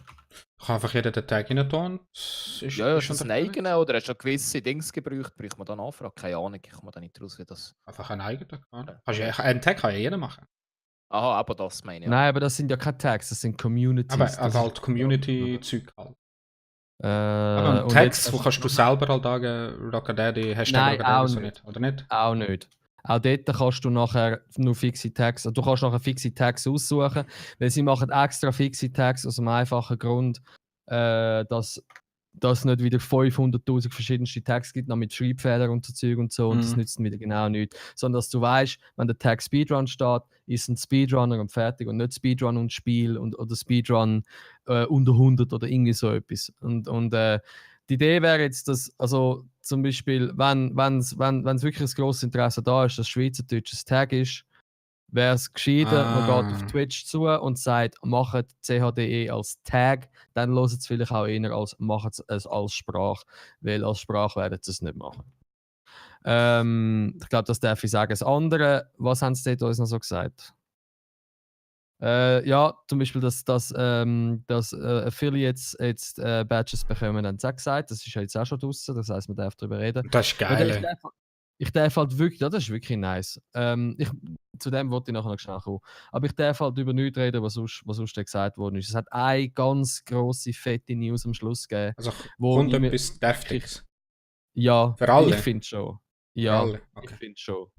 Kann einfach jeder den Tag rein tun? Ist das ein eigener oder hast du gewisse Dings gebraucht? Braucht man dann Anfrage? Keine Ahnung, ich komme da nicht raus, wie das... Einfach einen eigenen? Einen Tag kann ja jeder machen. Aha, aber das meine ich. Nein, aber das sind ja keine Tags, das sind Communities. Aber halt Community-Zeug halt. Aber Tags, wo kannst du selber halt sagen, Rockadaddy, Hashtag oder so nicht, oder nicht? Auch nicht. Auch dort kannst du nachher nur fixe Tags, du kannst nachher fixe Tags aussuchen, weil sie machen extra fixe Tags aus einem einfachen Grund, dass es nicht wieder 500'000 verschiedenste Tags gibt, noch mit Schreibfehlern und so Zeug und so, und das nützt wieder genau nichts. Sondern dass du weißt, wenn der Tag Speedrun steht, ist ein Speedrunner und fertig und nicht Speedrun und Spiel oder Speedrun unter 100 oder irgendwie so etwas. Und die Idee wäre jetzt, dass, also zum Beispiel, wenn wirklich ein grosses Interesse da ist, dass Schweizerdeutsches Tag ist, wäre es gescheiter, man geht auf Twitch zu und sagt, macht CHDE als Tag, dann hören es vielleicht auch eher als machen es als Sprache, weil als Sprache werden sie es nicht machen. Ich glaube, das darf ich sagen. Das andere, was haben sie dort uns noch so gesagt? Ja, zum Beispiel, dass Affiliates jetzt Badges bekommen, haben sie auch gesagt. Das ist ja jetzt auch schon draußen, das heisst, man darf darüber reden. Das ist geil. Ich darf halt wirklich, ja, das ist wirklich nice. Zu dem wollte ich nachher noch schnell kommen. Aber ich darf halt über nichts reden, was sonst gesagt worden ist. Es hat eine ganz grosse, fette News am Schluss gegeben. Also kommt etwas Deftiges? Ja, für alle? Ich finde schon. Ja, okay.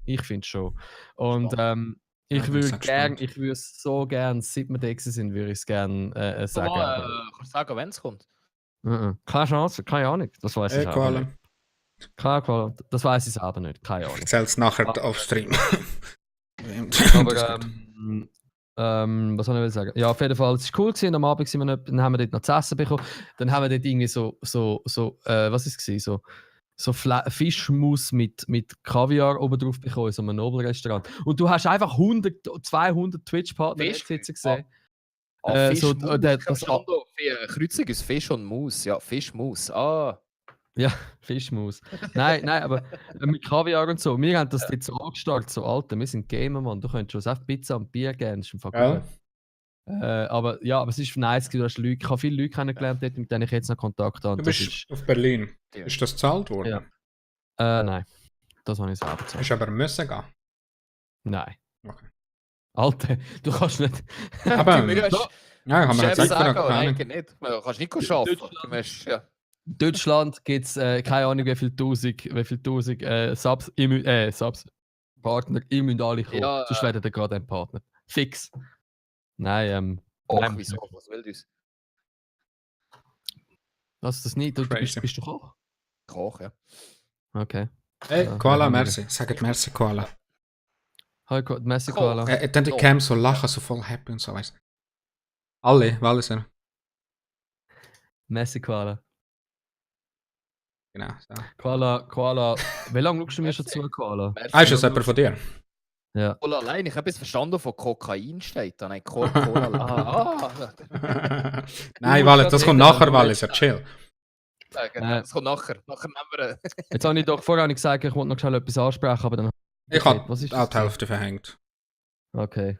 Ich finde schon. Und ich würde es so gerne, seit wir da sind, würde ich es gerne sagen. Kannst du sagen, wenn es kommt? Keine Chance, keine Ahnung. Das weiß ich auch nicht. Das weiß ich selber nicht, keine Ahnung. Ich erzähle es nachher auf Stream. Aber was soll ich sagen? Ja, auf jeden Fall, es war cool gewesen. Am Abend sind wir nicht, dann haben wir dort noch zu essen bekommen. Dann haben wir dort irgendwie was ist es? So Fischmus mit Kaviar oben drauf bekommen in so einem Nobelrestaurant. Und du hast einfach 100, 200 Twitch-Partner sitzen gesehen. Kreuzung ist Fisch und Maus. Ja, Fischmus. Ja, Fischmus. Nein, aber mit Kaviar und so. Wir haben das jetzt so angestarrt, so Alter. Wir sind Gamer, Mann. Du könntest schon Pizza und Bier geben. Das ist im Fall cool. Aber es ist nice, du hast Leute, ich habe viele Leute kennengelernt, mit denen ich jetzt noch Kontakt habe. Du bist auf Berlin. Ist das gezahlt worden? Ja. Nein. Das habe ich selber gezahlt. Hast du aber müssen gehen? Nein. Okay. Alter, du kannst nicht. Aber ja, haben wir jetzt nicht. Du kannst nicht arbeiten. Deutschland gibt es keine Ahnung, wie viel Tausend Subs, Partner, ihr müsst alle kommen. Ja, sonst werdet ihr gerade ein Partner. Fix. Nein, wieso? Was will das? Was das nicht? Bist du Koch? Koch, ja. Okay. Hey, Koala, merci. Sagt merci, Koala. Hi, merci, Koala. Dann die Cam so lachen, so voll happy und so, weißt du. Alle sind. Merci, Koala. Genau. So. Koala. Wie lange schaust du mir schon zu, Koala? Ist das jemand von dir? Ja. Cola allein, ich habe es verstanden, von Kokain steht da. Nein, Cola allein. Nein, Wallace, das kommt nachher, Wallace, ja chill. Genau, das kommt nachher. Nachher nehmen wir. Jetzt habe ich doch vorher gesagt, ich wollte noch schnell etwas ansprechen, aber dann... Ich habe auch die Hälfte verhängt. Okay.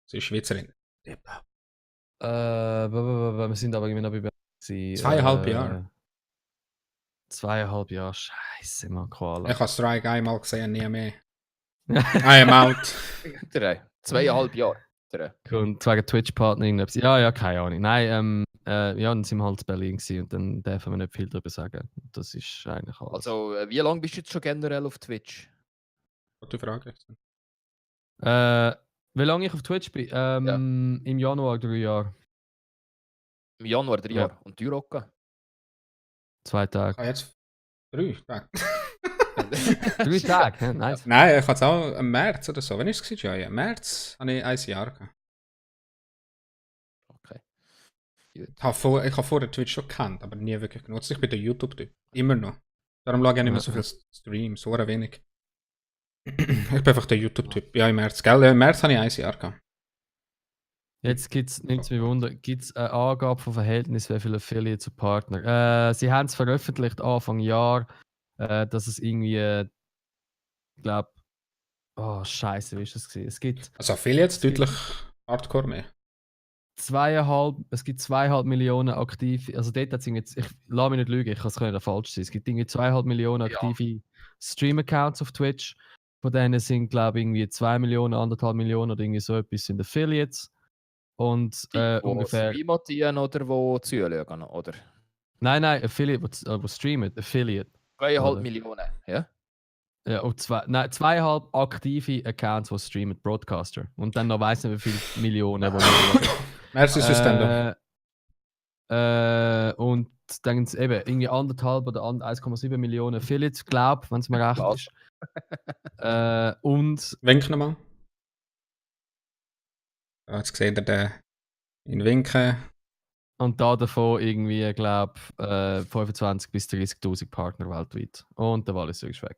Sie ist Schweizerin. Wir sind aber immer noch bei... 2,5 Jahre. 2,5 Jahre, scheiße, Mann, Koala. Ich habe Strike einmal gesehen, nie mehr. I am out. 2,5 Jahre. Und wegen Twitch-Partner irgendetwas. Ja, keine Ahnung. Nein, dann sind wir halt in Berlin gewesen und dann dürfen wir nicht viel darüber sagen. Das ist eigentlich alles. Also, wie lange bist du jetzt schon generell auf Twitch? Gute Frage. Wie lange ich auf Twitch bin? Im Januar 3 Jahre. Im Januar 3 Jahre. Und du, Rocca? 2 Tage. Jetzt 3 Tage. 3 Tage, ja, nice. Nein, ich hatte es auch im März oder so. Wann war es? Ja, im März habe ich 1 Jahr gehabt. Okay. Ich habe vorher Twitch schon gekannt, aber nie wirklich genutzt. Ich bin der YouTube-Typ. Immer noch. Darum schaue ich nicht mehr so viele Streams, so wenig. Ich bin einfach der YouTube-Typ. Ja, im März, gell? Im März habe ich 1 Jahr gehabt. Jetzt nimmt es mich wunder, gibt es eine Angabe von Verhältnis, wie viele Affiliate zu Partner? Sie haben es veröffentlicht Anfang Jahr, dass es irgendwie, ich glaube, oh Scheiße, wie ist das gewesen? Es gibt. Also Affiliates deutlich hardcore mehr. 2,5 Millionen aktive, also dort hat es irgendwie, ich lasse mich nicht lügen, ich kann es nicht falsch sein. Es gibt irgendwie 2,5 Millionen aktive Stream-Accounts auf Twitch. Von denen sind, glaube ich, irgendwie 2 Millionen, 1,5 Millionen oder irgendwie so etwas sind Affiliates. Und ungefähr. Streamen oder wo zuschauen, oder? Nein, Affiliate, wo streamen, Affiliate. 2,5 Millionen, ja? Ja, und 2,5 aktive Accounts, die streamen, Broadcaster. Und dann noch weiss nicht, wie viele Millionen. Merci, System. Und dann eben irgendwie 1,5 oder 1,7 Millionen Affiliates, glaube ich, wenn es mir recht ist. Und. Wink nochmal. Jetzt seht ihr den in Winken. Und da davon irgendwie, glaube ich, 25.000 bis 30.000 Partner weltweit. Und der Wallis ist weg.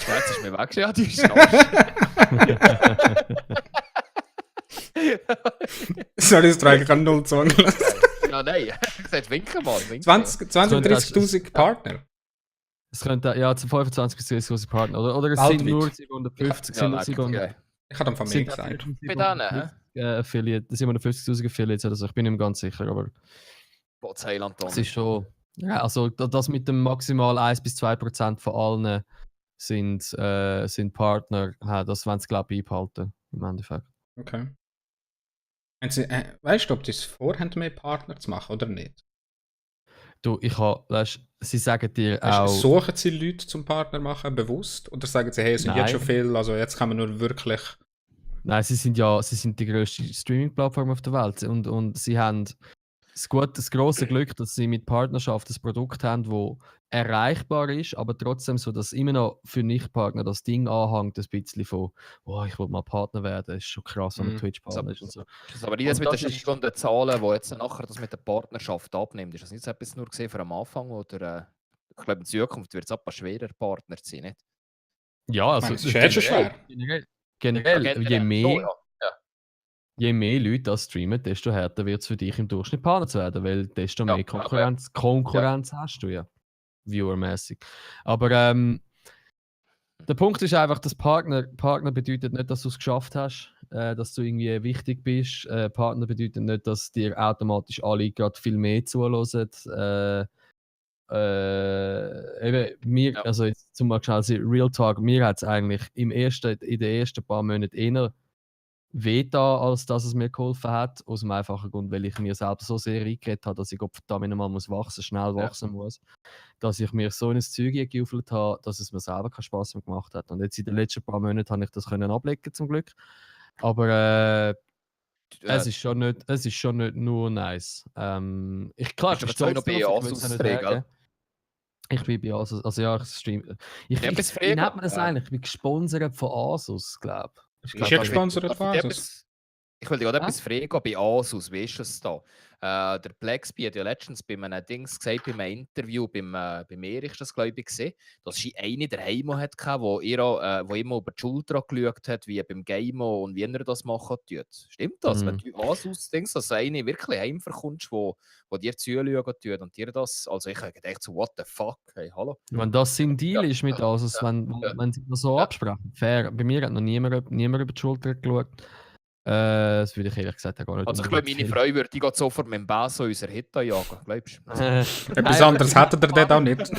Ja, jetzt ist mir weg. Ja, die ist Sorry, das trage ich an 0 zu Ja, nein. Sag, winken mal. 30.000 Partner. Es könnte, ja, zu 25 bis 30.000 Partner. Oder es sind nur 750. Ich habe dann von mir gesagt. Bei denen, Affiliate, das sind 750.000 Affiliates oder so. Ich bin nicht mehr ganz sicher, aber. Es ist schon. Ja, also das mit dem maximal 1-2% von allen sind Partner, das wollen sie, glaube ich, beibehalten, im Endeffekt. Okay. Weißt du, ob die es vorhaben, mehr Partner zu machen oder nicht? Du, sie sagen dir auch... Suchen sie Leute zum Partner machen, bewusst? Oder sagen sie, hey, es sind jetzt schon viel, also jetzt kann man nur wirklich... Nein, sie sind die grösste Streaming-Plattform auf der Welt und sie haben das grosse Glück, dass sie mit Partnerschaft ein Produkt haben, das erreichbar ist, aber trotzdem so, dass immer noch für Nicht-Partner das Ding anhängt, ein bisschen von, oh, ich will mal Partner werden, das ist schon krass, wenn man Twitch-Partner ist und so. Aber die jetzt mit den steigenden Zahlen, die jetzt nachher das mit der Partnerschaft abnimmt, ist das nicht etwas nur gesehen für am Anfang oder ich glaube in Zukunft wird es aber schwerer, Partner zu sein, nicht? Ja, also das ist jetzt schon schwer. Generell, je mehr Leute das streamen, desto härter wird es für dich im Durchschnitt Partner zu werden, weil desto mehr Konkurrenz hast du ja, viewermäßig. Aber der Punkt ist einfach, dass Partner bedeutet nicht, dass du es geschafft hast, dass du irgendwie wichtig bist. Partner bedeutet nicht, dass dir automatisch alle gerade viel mehr zuhören. Also jetzt zum Beispiel Real Talk, mir hat es eigentlich in den ersten paar Monaten eher wehgetan, als dass es mir geholfen hat, aus dem einfachen Grund, weil ich mir selbst so sehr reingeredet habe, dass ich verdammt nochmal schnell wachsen muss, dass ich mir so ein Zeug geöffnet habe, dass es mir selber keinen Spaß mehr gemacht hat. Und jetzt in den letzten paar Monaten habe ich das ablegen zum Glück. Aber es ist schon nicht nur nice. Ich verstehe es. Ich bin bei Asus, also ja, ich streame. Wie nennt man das eigentlich? Ich bin gesponsert von Asus, glaube ich. Ist ja gesponsert von Asus? Ich will dir gerade etwas fragen bei Asus, wie ist es da? Der Plexby hat ja letztens bei einem Dings gesagt, bei einem Interview, beim Erich, das glaube ich, gesehen, dass sie eine daheim hatte, wo immer über die Schulter geschaut hat, wie beim Game und wie er das machen tut. Stimmt das? Wenn du Asus denkst, dass du eine wirklich heimverkommst, wo dir zuschauen tut und dir das, also ich habe gedacht so, what the fuck, hey, hallo. Wenn das sein Deal ist mit Asus, wenn sie das so absprechen, fair. Bei mir hat noch niemand über die Schulter geschaut. Das würde ich ehrlich gesagt auch gar nicht. Also ich glaube, meine Frau würde die sofort mit dem Basso unser Hit jagen, glaubst du? Etwas anderes hätte ihr dort auch nicht.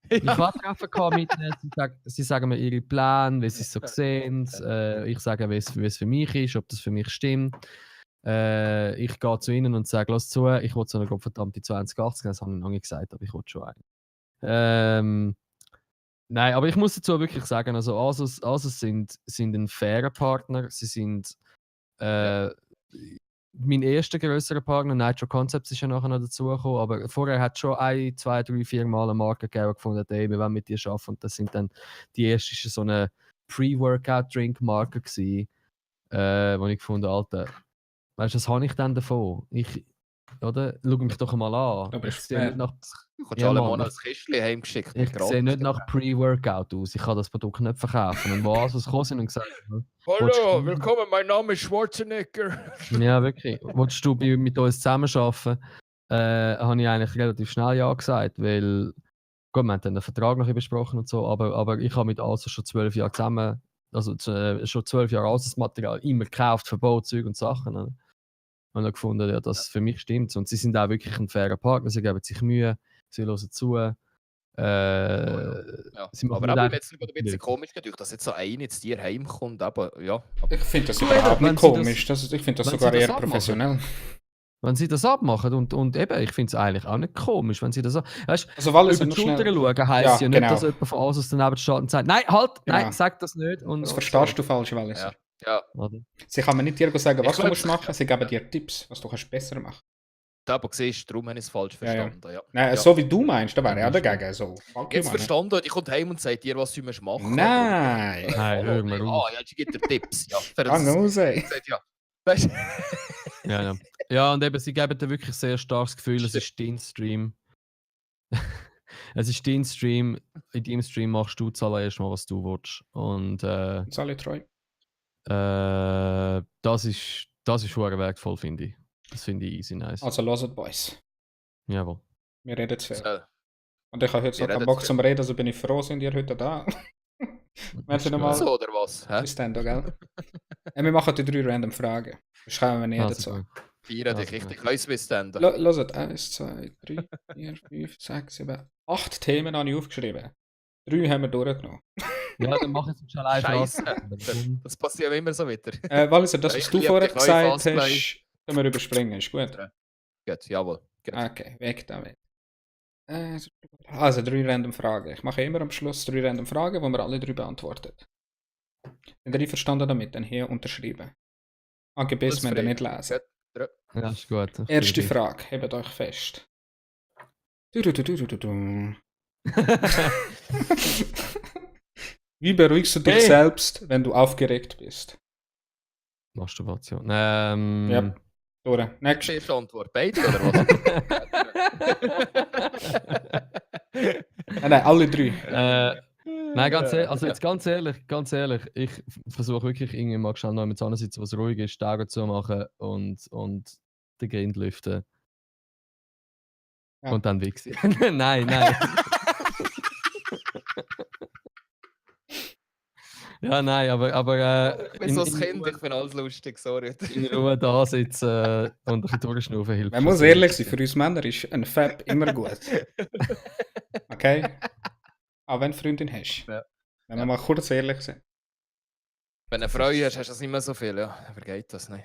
Ich war treffen mit ihnen, sie sagen mir ihre Pläne, wie sie es so sehen. Ich sage, wie es für mich ist, ob das für mich stimmt. Ich gehe zu ihnen und sage, lass zu, ich will so eine verdammte 2080, das habe ich noch nicht gesagt, aber ich will schon einen. Nein, aber ich muss dazu wirklich sagen, also Asus sind ein fairer Partner, sie sind mein erster grösserer Partner, Nitro Concepts, ist ja nachher noch dazugekommen, aber vorher hat es schon 1, 2, 3, 4 Mal eine Marke gegeben, gefunden, hey, wir wollen mit dir arbeiten. Und das sind dann die erste so eine Pre-Workout-Drink-Marke gewesen, wo ich gefunden habe, Alter, weißt du, was habe ich denn davon? Oder? Schau mich doch mal an. Aber ich sehe nicht nach... Du kannst alle Monate ein Kistchen heimgeschickt. Ich sehe nicht nach Pre-Workout aus. Ich kann das Produkt nicht verkaufen. Und wo Asus gekommen sind und gesagt hallo, willkommen, mein Name ist Schwarzenegger. Ja, wirklich. Wolltest du mit uns zusammenarbeiten? Habe ich eigentlich relativ schnell ja gesagt, weil gut, wir haben dann den Vertrag noch besprochen und so, aber ich habe mit Asus schon 12 Jahre zusammen, also schon 12 Jahre Asus-Material immer gekauft, verbaut, Zeug und Sachen. Und habe gefunden, ja, das für mich stimmt. Und sie sind auch wirklich ein fairer Partner, sie geben sich Mühe, sie hören zu. Ja. Aber ich habe jetzt ein bisschen komisch gedacht, dass jetzt so eine zu dir heimkommt, aber ja. Ich finde das überhaupt nicht komisch, ich finde das sogar eher professionell. Wenn sie das abmachen und eben, ich finde es eigentlich auch nicht komisch, wenn sie das weißt, also, weil über die Schulter schauen heisst ja nicht, dass jemand von Asus daneben steht und sagt, nein, halt, nein, sag das nicht. Das verstehst du falsch, Wallis. Ja. Sie kann mir nicht dir sagen, was du musst machen, sie geben dir Tipps, was du kannst besser machen. Aber siehst du, darum habe ich es falsch verstanden. Ja. Nein, so wie du meinst, da wäre ich auch dagegen. So. Jetzt verstanden, ich komme heim und sage dir, was du machen musst. Nein! Nein, hör mal auf. Ja, sie gibt dir Tipps. Ja, ja, und eben, sie geben dir wirklich sehr starkes Gefühl, es ist dein Stream. Es ist dein Stream, in deinem Stream machst du zuallererst mal, was du willst. Und alle treu. Das ist schon wertvoll, finde ich. Das finde ich easy nice. Also hört, Boys. Jawohl. Wir reden zu viel. Und ich habe heute so keinen Bock zum Reden, also bin ich froh, sind ihr heute da. Wenn nochmal. So oder was? Ist denn da, gell? Wir machen die 3 random Fragen. Das schreiben wir nicht dazu. Feiern dich richtig. Weiss bis dann. Hört, 1, 2, 3, 4, 5, 6, 7, 8 Themen habe ich aufgeschrieben. 3 haben wir durchgenommen. Ja, dann mach ich es schon allein. Scheiße. Das passiert immer so wieder. Walliser, das, was du vorher gesagt hast, können wir überspringen. Ist gut? Gut, jawohl. Gut. Okay, weg damit. Also 3 random Fragen. Ich mache immer am Schluss 3 random Fragen, wo wir alle 3 beantwortet. Sind ihr verstanden damit? Dann hier unterschreiben. AGBs müsst ihr nicht lesen. Ja, ist gut. Erste Frage, hebt euch fest. Wie beruhigst du dich selbst, wenn du aufgeregt bist? Masturbation. Ja. Durch. Next. Erste Antwort. Beide oder was? Nein, alle 3. Nein, ganz ehrlich, ich versuche wirklich irgendwie mal schnell noch mit so einer sitzen, was ruhig ist, die Augen zu machen und den Grind lüften. Ja. Und dann wichsen. Nein. Ja, nein, aber ich bin so ein Kind, ich bin alles lustig, sorry. In Ruhe da sitzen und ein bisschen durchschnaufen hilft. Man muss ehrlich sein, für uns Männer ist ein Fab immer gut. Okay? Auch wenn du eine Freundin hast. Ja. Wenn wir mal kurz ehrlich sind. Wenn du eine Frau hast, hast du das nicht mehr so viel, ja. Vergeht das, nein.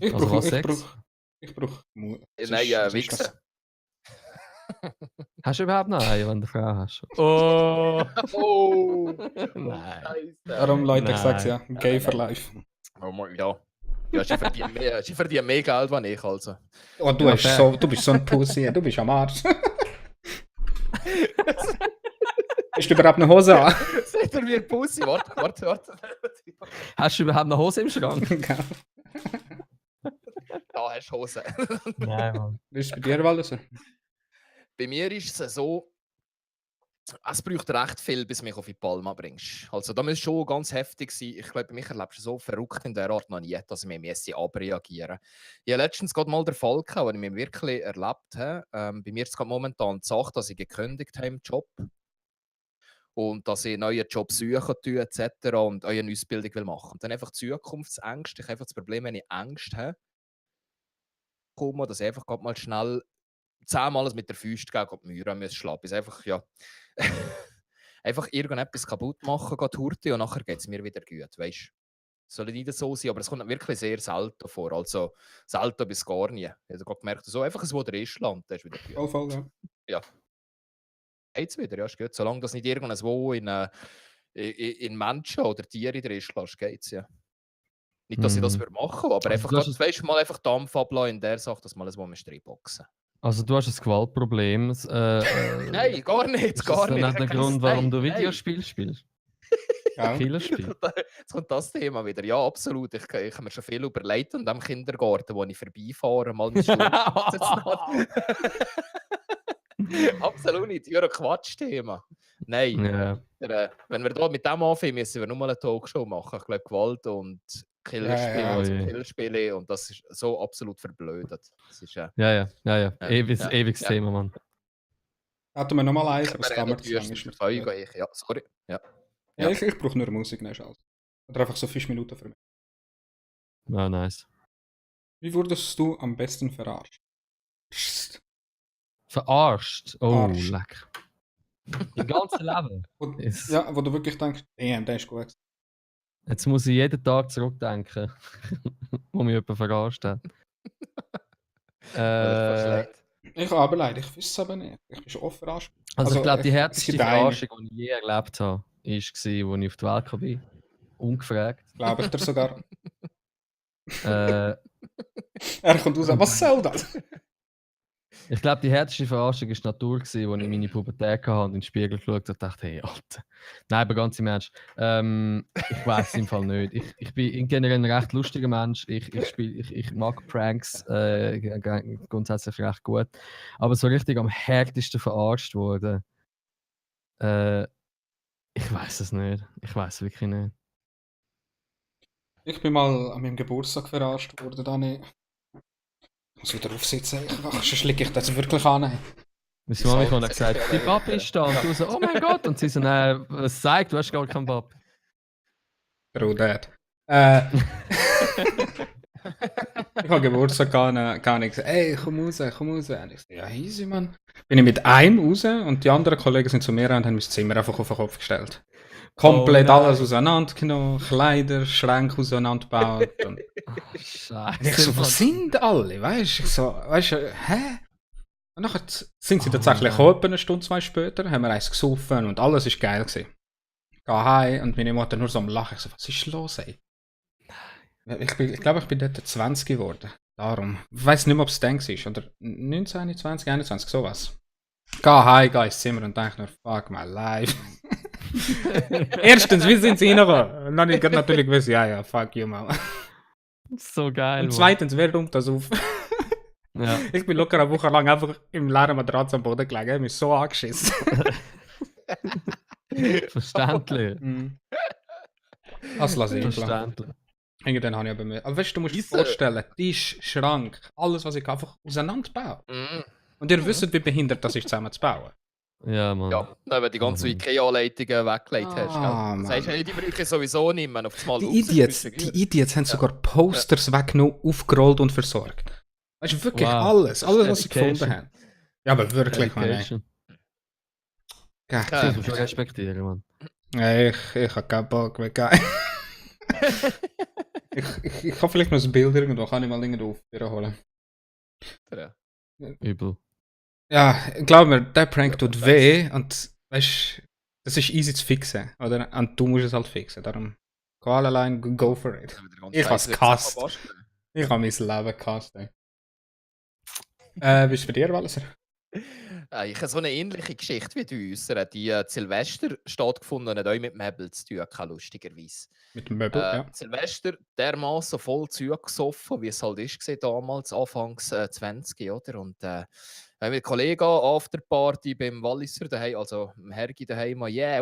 Ich brauche Mut. Nein, wichsen. Hast du überhaupt noch eine, wenn du eine Frau hast? Oh! Nein. Darum, Leute, ich sag's ja, gay for life. Oh, ja. Ja, sie verdienen mehr Geld als ich, also. Oh, du bist so ein Pussy, du bist am Arsch. Hast du überhaupt eine Hose an? Seht ihr wie ein Pussy? Warte. Hast du überhaupt eine Hose im Schrank? hast Hose. Nein, Mann. Wie ist es bei dir, Walliser? Bei mir ist es so, es braucht recht viel, bis du mich auf die Palma bringst. Also da muss schon ganz heftig sein. Ich glaube, mich erlebst du so verrückt in der Art noch nie, dass ich mich abreagieren. Ich habe letztens gerade mal den Fall gehabt, wo ich mich wirklich erlebt habe. Bei mir ist es gerade momentan die Sache, dass ich gekündigt habe im Job. Und dass ich einen neuen Job suchen tue, etc. und auch eine Ausbildung will machen. Und dann einfach Zukunftsängste. Ich habe einfach das Problem, wenn ich Angst habe, dass ich einfach mal schnell 10-mal mit der Faust gegen die Mühre muss schlagen. Bis einfach, ja, einfach irgendetwas kaputt machen, geht Hurti und nachher geht es mir wieder gut. Weißt, soll nicht so sein, aber es kommt wirklich sehr selten vor. Also selten bis gar nie. Ich habe gerade gemerkt, so einfach wo der ist, landet, ist wieder gut. Voll, ja. Ja. Geht's wieder, ja, ist gut. Solange das nicht irgendwas wo in Menschen oder Tiere drin ist, geht's ja. Nicht, dass ich das machen würde, aber einfach, weißt, mal einfach Dampf ablassen in der Sache, dass mal ein reinboxen. Also du hast ein Gewaltproblem. Nein, gar nicht. Ist das nicht der Grund, warum du Videospiele spielst? Ja. Killerspiel. Jetzt kommt das Thema wieder. Ja, absolut. Ich habe mir schon viel überlegt und am Kindergarten, wo ich vorbeifahre, mal mit Schule. Absolut nicht. Ja, ein Quatschthema. Nein. Ja. Wenn wir da mit dem anfangen, müssen wir nur mal eine Talkshow machen. Ich glaube, Gewalt und Killerspiele und das ist so absolut verblödet. Das ist, ja. Ewiges Thema, Mann. Hatten wir nochmal eins, aber es kann man zu lange. Ja, sorry. Ja. Ich brauche nur Musik, nicht alles. Oder einfach so 5 Minuten für mich. Ja, nice. Wie wurdest du am besten verarscht? Verarscht? Oh, lecker. Im ganzen Leben? Wo du wirklich denkst, der ist gut. Jetzt muss ich jeden Tag zurückdenken, wo mich jemand verarscht hat. Ich habe aber leider, ich weiß es aber nicht. Ich bin schon oft verarscht. Also ich glaube, die härteste Verarschung, die ich je erlebt habe, war, als ich auf die Welt kam. Ungefragt. Glaube ich dir sogar. Er kommt raus, was soll das? Ich glaube, die härteste Verarschung war die Natur, als ich meine Pubertät hatte und in den Spiegel geschaut und dachte, hey, Alter. Nein, aber ganz im Ernst. Ich weiß es im Fall nicht. Ich bin generell ein recht lustiger Mensch. Ich mag Pranks grundsätzlich recht gut. Aber so richtig am härtesten verarscht wurde, ich weiß es nicht. Ich weiß wirklich nicht. Ich bin mal an meinem Geburtstag verarscht worden, Dani. Ich muss wieder aufsitzen, sonst liege ich das wirklich an. Meine Mami hat gesagt, die Papi ist da. Und du so, oh mein Gott. Und sie so, nein, was zeigt, du hast gar keinen Papi. Bruder. Ich habe Geburtstag gar nicht gesagt, ey, komm raus. Und ich so, ja, easy, Mann. Bin ich mit einem raus und die anderen Kollegen sind zu mir und haben mein Zimmer einfach auf den Kopf gestellt. Komplett alles auseinandergenommen, Kleider, Schränke auseinandergebaut. Und Scheiße. ich so, was sind alle? Weißt du, hä? Und nachher sind sie tatsächlich gekommen, eine Stunde, 2 später, haben wir eins gesoffen und alles war geil gewesen. Ich gehe heim und meine Mutter nur so am Lachen. Ich so, was ist los, ey? Ich glaube, ich bin dort 20 geworden. Darum. Ich weiss nicht mehr, ob es dann war. Oder 19, 20, 21, sowas. Ich gehe heim, gehe ins Zimmer und denke nur, fuck my life. Erstens, wie sind sie reingekommen? Und dann habe ich natürlich gewusst, ja, fuck you, Mama. So geil. Und zweitens, wer räumt das auf? Ja. Ich bin locker eine Woche lang einfach im leeren Matratze am Boden gelegen. Ich habe mich so angeschissen. Verständlich. Das lasse ich Verständlich. Irgendwann habe ich aber mehr. Aber weißt du, du musst dir vorstellen, Tisch, Schrank, alles, was ich einfach auseinanderbaue. Und ihr wisst, wie behindert das ist, zusammen zu bauen. Ja, Mann. Ja, wenn du die ganzen IKEA-Leitungen weggelegt hast. Das heißt, die brauche ich sowieso nicht mehr. Auf das Mal die Idiots haben sogar Posters weggenommen, aufgerollt und versorgt. Weißt du, wirklich alles, was sie gefunden haben. Ja, aber wirklich, Mann. Das musst du respektieren, Mann. Ich habe keinen Bock mehr. Ich kann vielleicht noch ein Bild irgendwo, kann ich mal irgendwo holen. Übel. Ja, glaub mir, der Prank tut weh und weißt, das ist easy zu fixen, oder? Und du musst es halt fixen, darum go allein, go for it. Ich habe es gehasst. Ich habe mein Leben gehasst. Wie ist es bei dir, Walliser? Ich habe so eine ähnliche Geschichte wie du äußern. Die Silvester stattgefunden und hat auch mit Möbel zu tun, keine lustigerweise. Mit dem Möbel, ja. Silvester dermaßen voll zugesoffen, wie es halt ist damals, Anfangs 20, oder? Und mit Kollegen Afterparty beim Walliser daheim, also im Hergi daheim, yeah,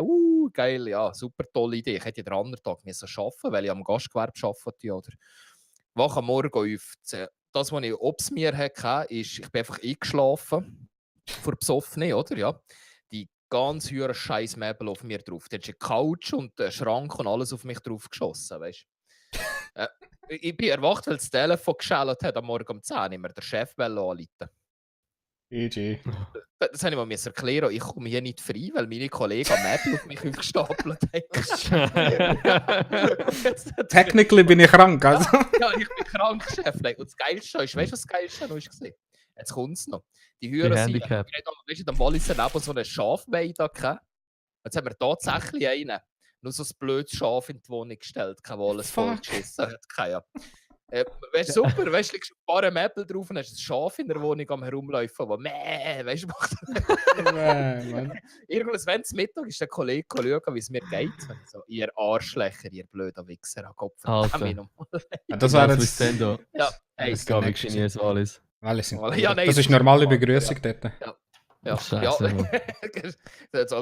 geil, ja, super tolle Idee. Ich hätte den anderen Tag arbeiten, weil ich am Gastgewerbe arbeite, oder? Wach am Morgen auf. Das, was ich ob's mir hatte, ist, ich bin einfach eingeschlafen. Vor Besoffenen, oder? Ja. Die ganz höheren scheiß Möbel auf mir drauf. Da ist eine Couch und ein Schrank und alles auf mich drauf geschossen, weißt du? Ich bin erwacht, weil das Telefon geschellt hat am Morgen um 10 Uhr. Mir der Chef anrufen. EG. Das habe ich mir erklären. Ich komme hier nicht frei, weil meine Kollegen Möbel auf mich aufgestapelt haben. Technically bin ich krank, also. Ja, ich bin krank, Chef. Und das Geilste ist, weißt du, was das Geilste noch ist? Jetzt kommt es noch. Die hören sich, weißt du, am Walliser neben so eine Schafweide gehabt. Jetzt haben wir tatsächlich einen, nur so ein blödes Schaf in die Wohnung gestellt, der alles voll geschissen hat. Weißt du, super, weißt du, liegst ein paar Möbel drauf und hast ein Schaf in der Wohnung am Herumlaufen, das weißt du, macht. Irgendwann, wenn es Mittag ist, der Kollege schauen, wie es mir geht. So, ihr Arschlöcher, ihr blöder Wichser, Kopf. Das war jetzt. Ja, das gab ich nie als Wallis. Ja, nein, das ist normale Begrüßung dort. Ja. Als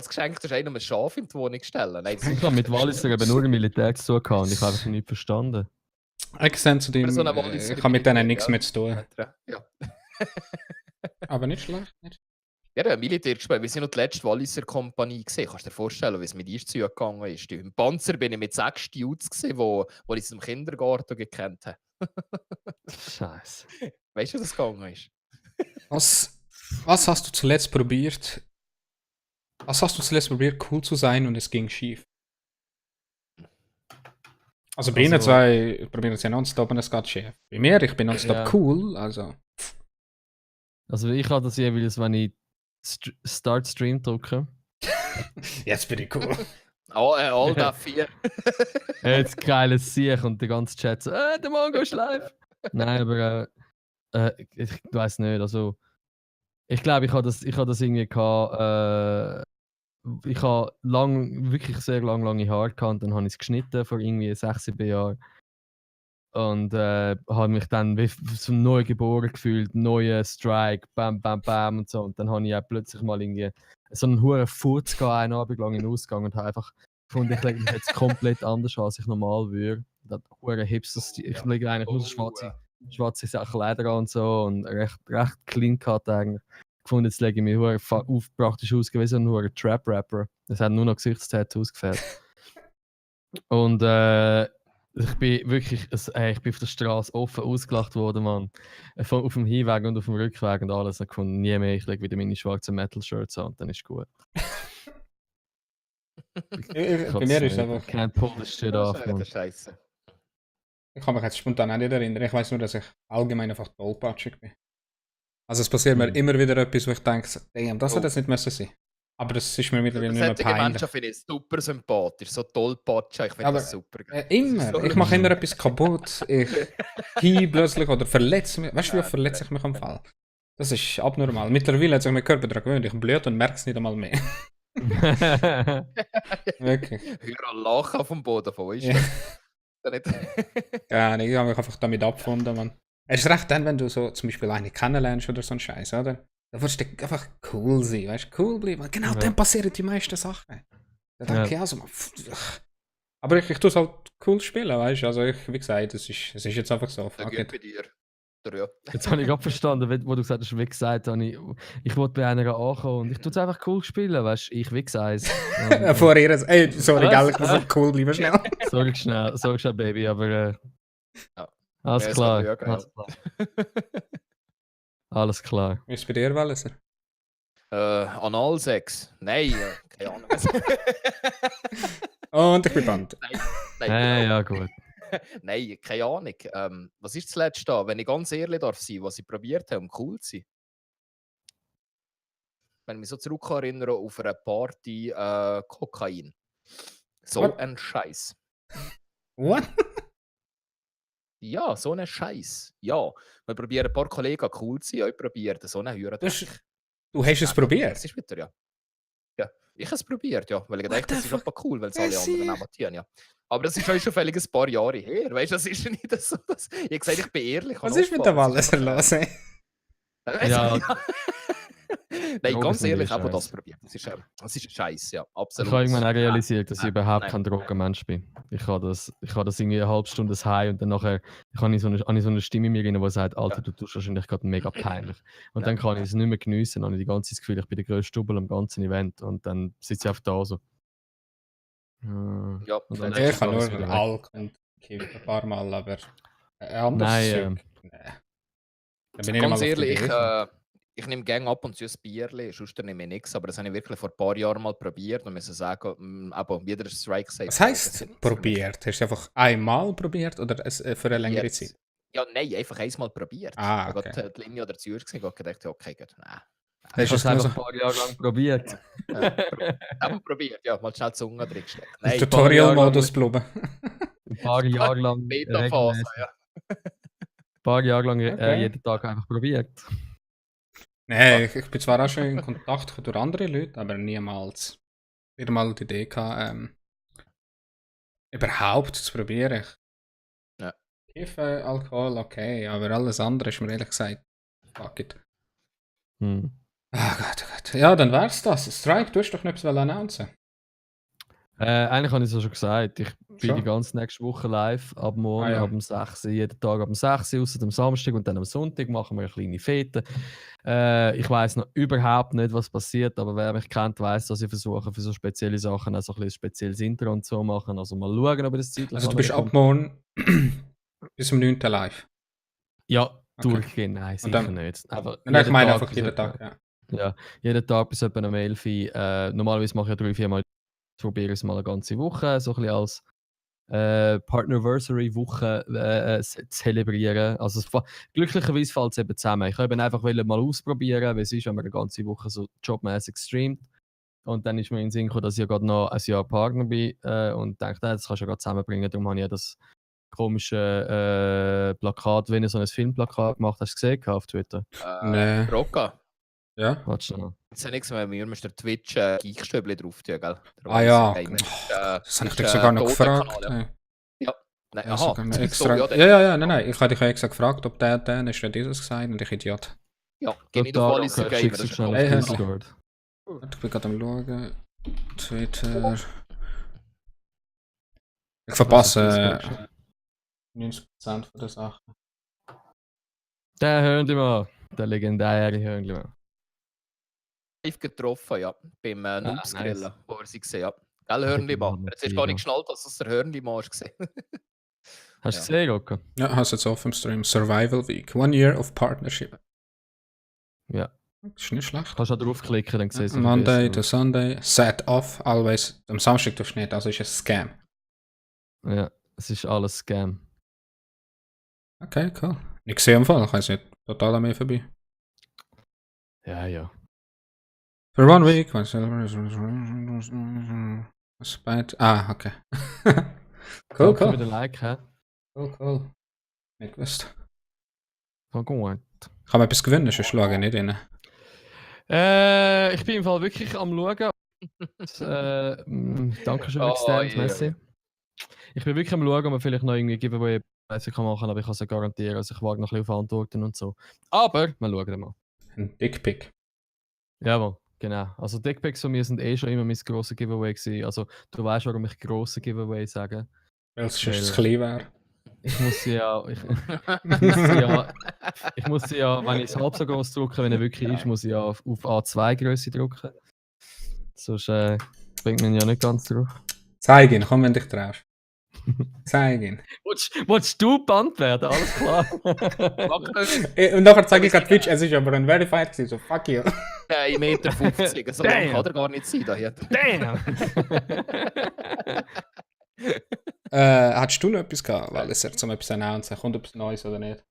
Geschenk hast du einem ein Schaf in die Wohnung stellen. Nein, ich habe mit Walliser eben nur im Militär zu tun und ich habe einfach nicht verstanden. Ich habe mit denen nichts mehr zu tun. Ja. Aber nicht schlecht. Nicht? Ja, der Militär gespielt. Wir sind noch die letzte Walliser Kompanie gesehen. Kannst du dir vorstellen, wie es mit uns zugegangen ist? Im Panzer bin ich mit 6 Dudes gesehen, die ich im Kindergarten gekannt habe. Scheiße. Weißt du, wie das gegangen ist? Was hast du zuletzt probiert? Cool zu sein und es ging schief? Also bei Ihnen zwei probieren es ja nonstop und es geht schief. Bei mir, ich bin nonstop cool, also. Also ich habe das jeweils, wenn ich Start Stream drücke. Jetzt bin ich cool. All da 4. Jetzt geiles Sieg und der ganze Chat so, der Mongo ist live. Nein, aber ich weiß nicht, also ich glaube, ich habe das irgendwie gehabt, ich habe wirklich sehr lange Haare gehabt und dann habe ich es geschnitten vor irgendwie 6-7 Jahren und habe mich dann wie so neu geboren gefühlt, neuer Strike, bam, bam, bam und so und dann habe ich auch plötzlich mal irgendwie so einen hohen Furz gehabt, einen Abend lang in den Ausgang und habe einfach gefunden, ich lege mich jetzt komplett anders an, als ich normal würde. Das hohe Hipsters, ich lege eigentlich nur so schwarze Sachen Leder an und so und recht clean cut eigentlich. Gefunden, jetzt lege ich mich praktisch ausgewiesen und nur ein Trap-Rapper. Es hat nur noch Gesichtstattoos gefällt. Und ich bin wirklich, ich bin auf der Straße offen ausgelacht worden, Mann. Auf dem Hinweg und auf dem Rückweg und alles. Ich konnte nie mehr, ich lege wieder meine schwarzen Metal-Shirts an und dann ist gut. Bei mir ist es einfach... Can't pull this shit off, Mann. Scheiße. Ich kann mich jetzt spontan auch nicht erinnern. Ich weiß nur, dass ich allgemein einfach tollpatschig bin. Also es passiert mir immer wieder etwas, wo ich denke, damn, das hätte das nicht müssen sein. Aber das ist mir mittlerweile nicht mehr peinlich. Menschen finde ich super sympathisch, so tollpatschig, ich finde das super. Immer, ich mache immer etwas kaputt, ich hie plötzlich oder verletze mich. Weißt du, wie oft verletze ich mich am Fall? Das ist abnormal. Mittlerweile hat sich mein Körper daran gewöhnt, ich blöd und merke es nicht einmal mehr. Wirklich. Hör an Lachen auf dem Boden von, weißt du? Ja, ich habe mich einfach damit abgefunden, Mann. Es ist recht dann, wenn du so zum Beispiel eine kennenlernst oder so einen Scheiß, oder? Da willst du einfach cool sein, weißt du? Cool bleiben. Genau dann passieren die meisten Sachen. Da denke ich auch so, aber ich tue es halt cool spielen, weißt du? Also wie gesagt, es ist jetzt einfach so. Bei dir. Ja. Jetzt habe ich gerade verstanden, wo du gesagt hast, wie gesagt, ich wollte bei einer ankommen und ich tue es einfach cool spielen, weißt du? Ich wie gesagt. Vor ihr, sorry, gell, ich muss auch cool bleiben, schnell. Sorry schnell, Baby, aber ja. Alles klar. Alles klar. Wie ist es bei dir, Walliser? Analsex? Nein, keine Ahnung. Und ich bin Band. Nein, ja gut. Nein, keine Ahnung. Was ist das letzte da? Wenn ich ganz ehrlich darf sein, was ich probiert habe, um cool zu sein? Wenn ich mich so zurückerinnere auf eine Party Kokain. So What? ein Scheiß. What? Ja, so ein Scheiß. Ja, wir probieren ein paar Kollegen cool zu sein, ich probiere so einen Hürer. Du Du hast es probiert? Das ist wieder, ja. Ja, ich habe es probiert, ja. Weil ich dachte, das ist einfach cool, weil es alle anderen auch tun, ja. Aber das ist schon völlig ein paar Jahre her. Weißt du, das ist nicht so. Ich habe gesagt, ich bin ehrlich. Was ist mit der Walliser los? Ja. Nein, ganz ehrlich, aber das probiert. Das ist ein Scheiß, ja, absolut. Ich habe irgendwann auch realisiert, dass ich überhaupt kein Drogenmensch bin. Ich habe das irgendwie eine halbe Stunde heim und dann nachher habe ich so eine Stimme in mir rein, die sagt, Alter, du tust wahrscheinlich gerade mega peinlich. Und dann kann ich es nicht mehr geniessen. Dann habe ich die ganze Zeit das Gefühl, ich bin der grösste Double am ganzen Event. Und dann sitze ich einfach da so. Ja, und dann ich habe nur Alk und Kiff ein paar Mal, aber anders. Nein, ganz ehrlich, ich nehme gerne ab und zu ein Bierchen, sonst nehme ich nichts, aber das habe ich wirklich vor ein paar Jahren mal probiert und muss sagen, aber wieder Strike sagt. Was heisst probiert? Hast du einfach einmal probiert oder für eine längere Zeit? Ja, nein, einfach einmal probiert. Ah, okay. Ich habe die Linie oder Zürich gesehen und gedacht, okay, gut, nein. Hast du es einfach ein paar Jahre lang probiert? Aber probiert, ja, mal schnell die Zunge drin stecken. Tutorial-Modus bleiben. Ein paar Jahre lang. Beta-Phase, ja. Ein paar Jahre lang jeden Tag einfach probiert. Nein, ich bin zwar auch schon in Kontakt durch andere Leute, aber niemals wieder mal die Idee gehabt, überhaupt zu probieren. Ja. Kiffen, Alkohol, okay, aber alles andere ist mir ehrlich gesagt, fuck it. Ah Gott, oh Gott. Ja, dann wär's das. Strike, du hast doch nicht etwas announcen. Eigentlich habe ich es ja schon gesagt. Ich bin die ganze nächste Woche live, ab morgen, ab dem 6. jeden Tag ab dem 6. außer dem Samstag und dann am Sonntag machen wir eine kleine Fete. Ich weiß noch überhaupt nicht, was passiert, aber wer mich kennt, weiß, dass ich versuche, für so spezielle Sachen auch so ein spezielles Intro und so machen. Also mal schauen, ob das zeitlich Also du bist ab morgen bis zum 9. live? Ja, durchgehen, nein, sicher nicht. Aber ich meine einfach jeden Tag, ja. Ja, jeden Tag bis etwa um 11 Uhr. Normalerweise mache ich ja 3-4 Mal. Probiere es mal eine ganze Woche, so ein bisschen als Partnerversary-Woche zelebrieren. Also glücklicherweise fällt es eben zusammen. Ich wollte einfach mal ausprobieren, wie es ist, wenn man eine ganze Woche so jobmäßig streamt. Und dann ist mir in den Sinn gekommen, dass ich ja gerade noch ein Jahr Partner bin und dachte, das kannst du ja gerade zusammenbringen. Darum habe ich ja das komische Plakat, wenn ich so ein Filmplakat gemacht hast, du gesehen auf Twitter? Nee. Rocca. Ja. Warte schon. Das ist ja nichts mehr, wir müssen Twitch Geekstöbli drauf tun, gell? Ah ja, das habe ich dich sogar noch gefragt. Ja. Nein, aha. Nein. Ich habe dich extra gefragt, ob der ist, wenn dieses gesagt und ich Idiot. Ja, geh nicht auf Walliser Gamer, das ist schon Discord. Ich bin gerade am schauen. Twitter. Ich verpasse 90% von der Sachen. Der Hörnli-Mann. Der legendäre Hörnli-Mann. Live getroffen, ja. Beim Noobs-Grillen, wo er sie gesehen hat. Gell, Hörnli-Mann? Jetzt hast du gar nicht geschnallt, dass es der Hörnli-Mann ist gesehen. Hast du gesehen, Rocco? Ja, hast du jetzt auf dem Stream. Survival Week. 1 year of partnership. Ja. Das ist nicht schlecht. Kannst du da draufklicken, dann siehst du Monday to Sunday. Set off, always. Am Samstag tust du nicht, also ist es ein Scam. Ja, es ist alles Scam. Okay, cool. Ich sehe am Fall, ich weiß nicht, total an mir vorbei. Ja. For 1 week, was bad? Ah, okay. Cool. Wieder Like, hä? Cool. Nicht gewusst. Voll gut. Kann man etwas gewinnen, sonst schaue ich nicht rein. Ich bin im Fall wirklich am Schauen. Danke schön, Extend, merci. Ich bin wirklich am Schauen, ob man vielleicht noch irgendwie Giveaway machen kann, aber ich kann es ja garantieren. Also ich wage noch ein bisschen auf Antworten und so. Aber, wir schauen mal. Ein Dickpick. Jawohl, genau. Also Dickpicks von mir sind schon immer mein grosses Giveaway gewesen. Also du weißt, warum ich grosse Giveaway sage. Weil es sonst zu klein wäre. Ich muss sie ja, wenn ich es halb so groß drücke, wenn er wirklich ist, muss ich ja auf A2 Größe drücken. Sonst bringt man ja nicht ganz drauf. Zeig ihn, komm, wenn dich traust. Zeig ihn. Willst du gebannt werden? Alles klar. Und nachher zeige ich an Twitch, es ist aber ein Verified gewesen, so fuck you. 1,50 Meter, so lang kann er gar nicht sein da hier. Damn! Hattest du noch etwas gehabt, weil es jetzt um etwas announcen, kommt etwas Neues oder nicht?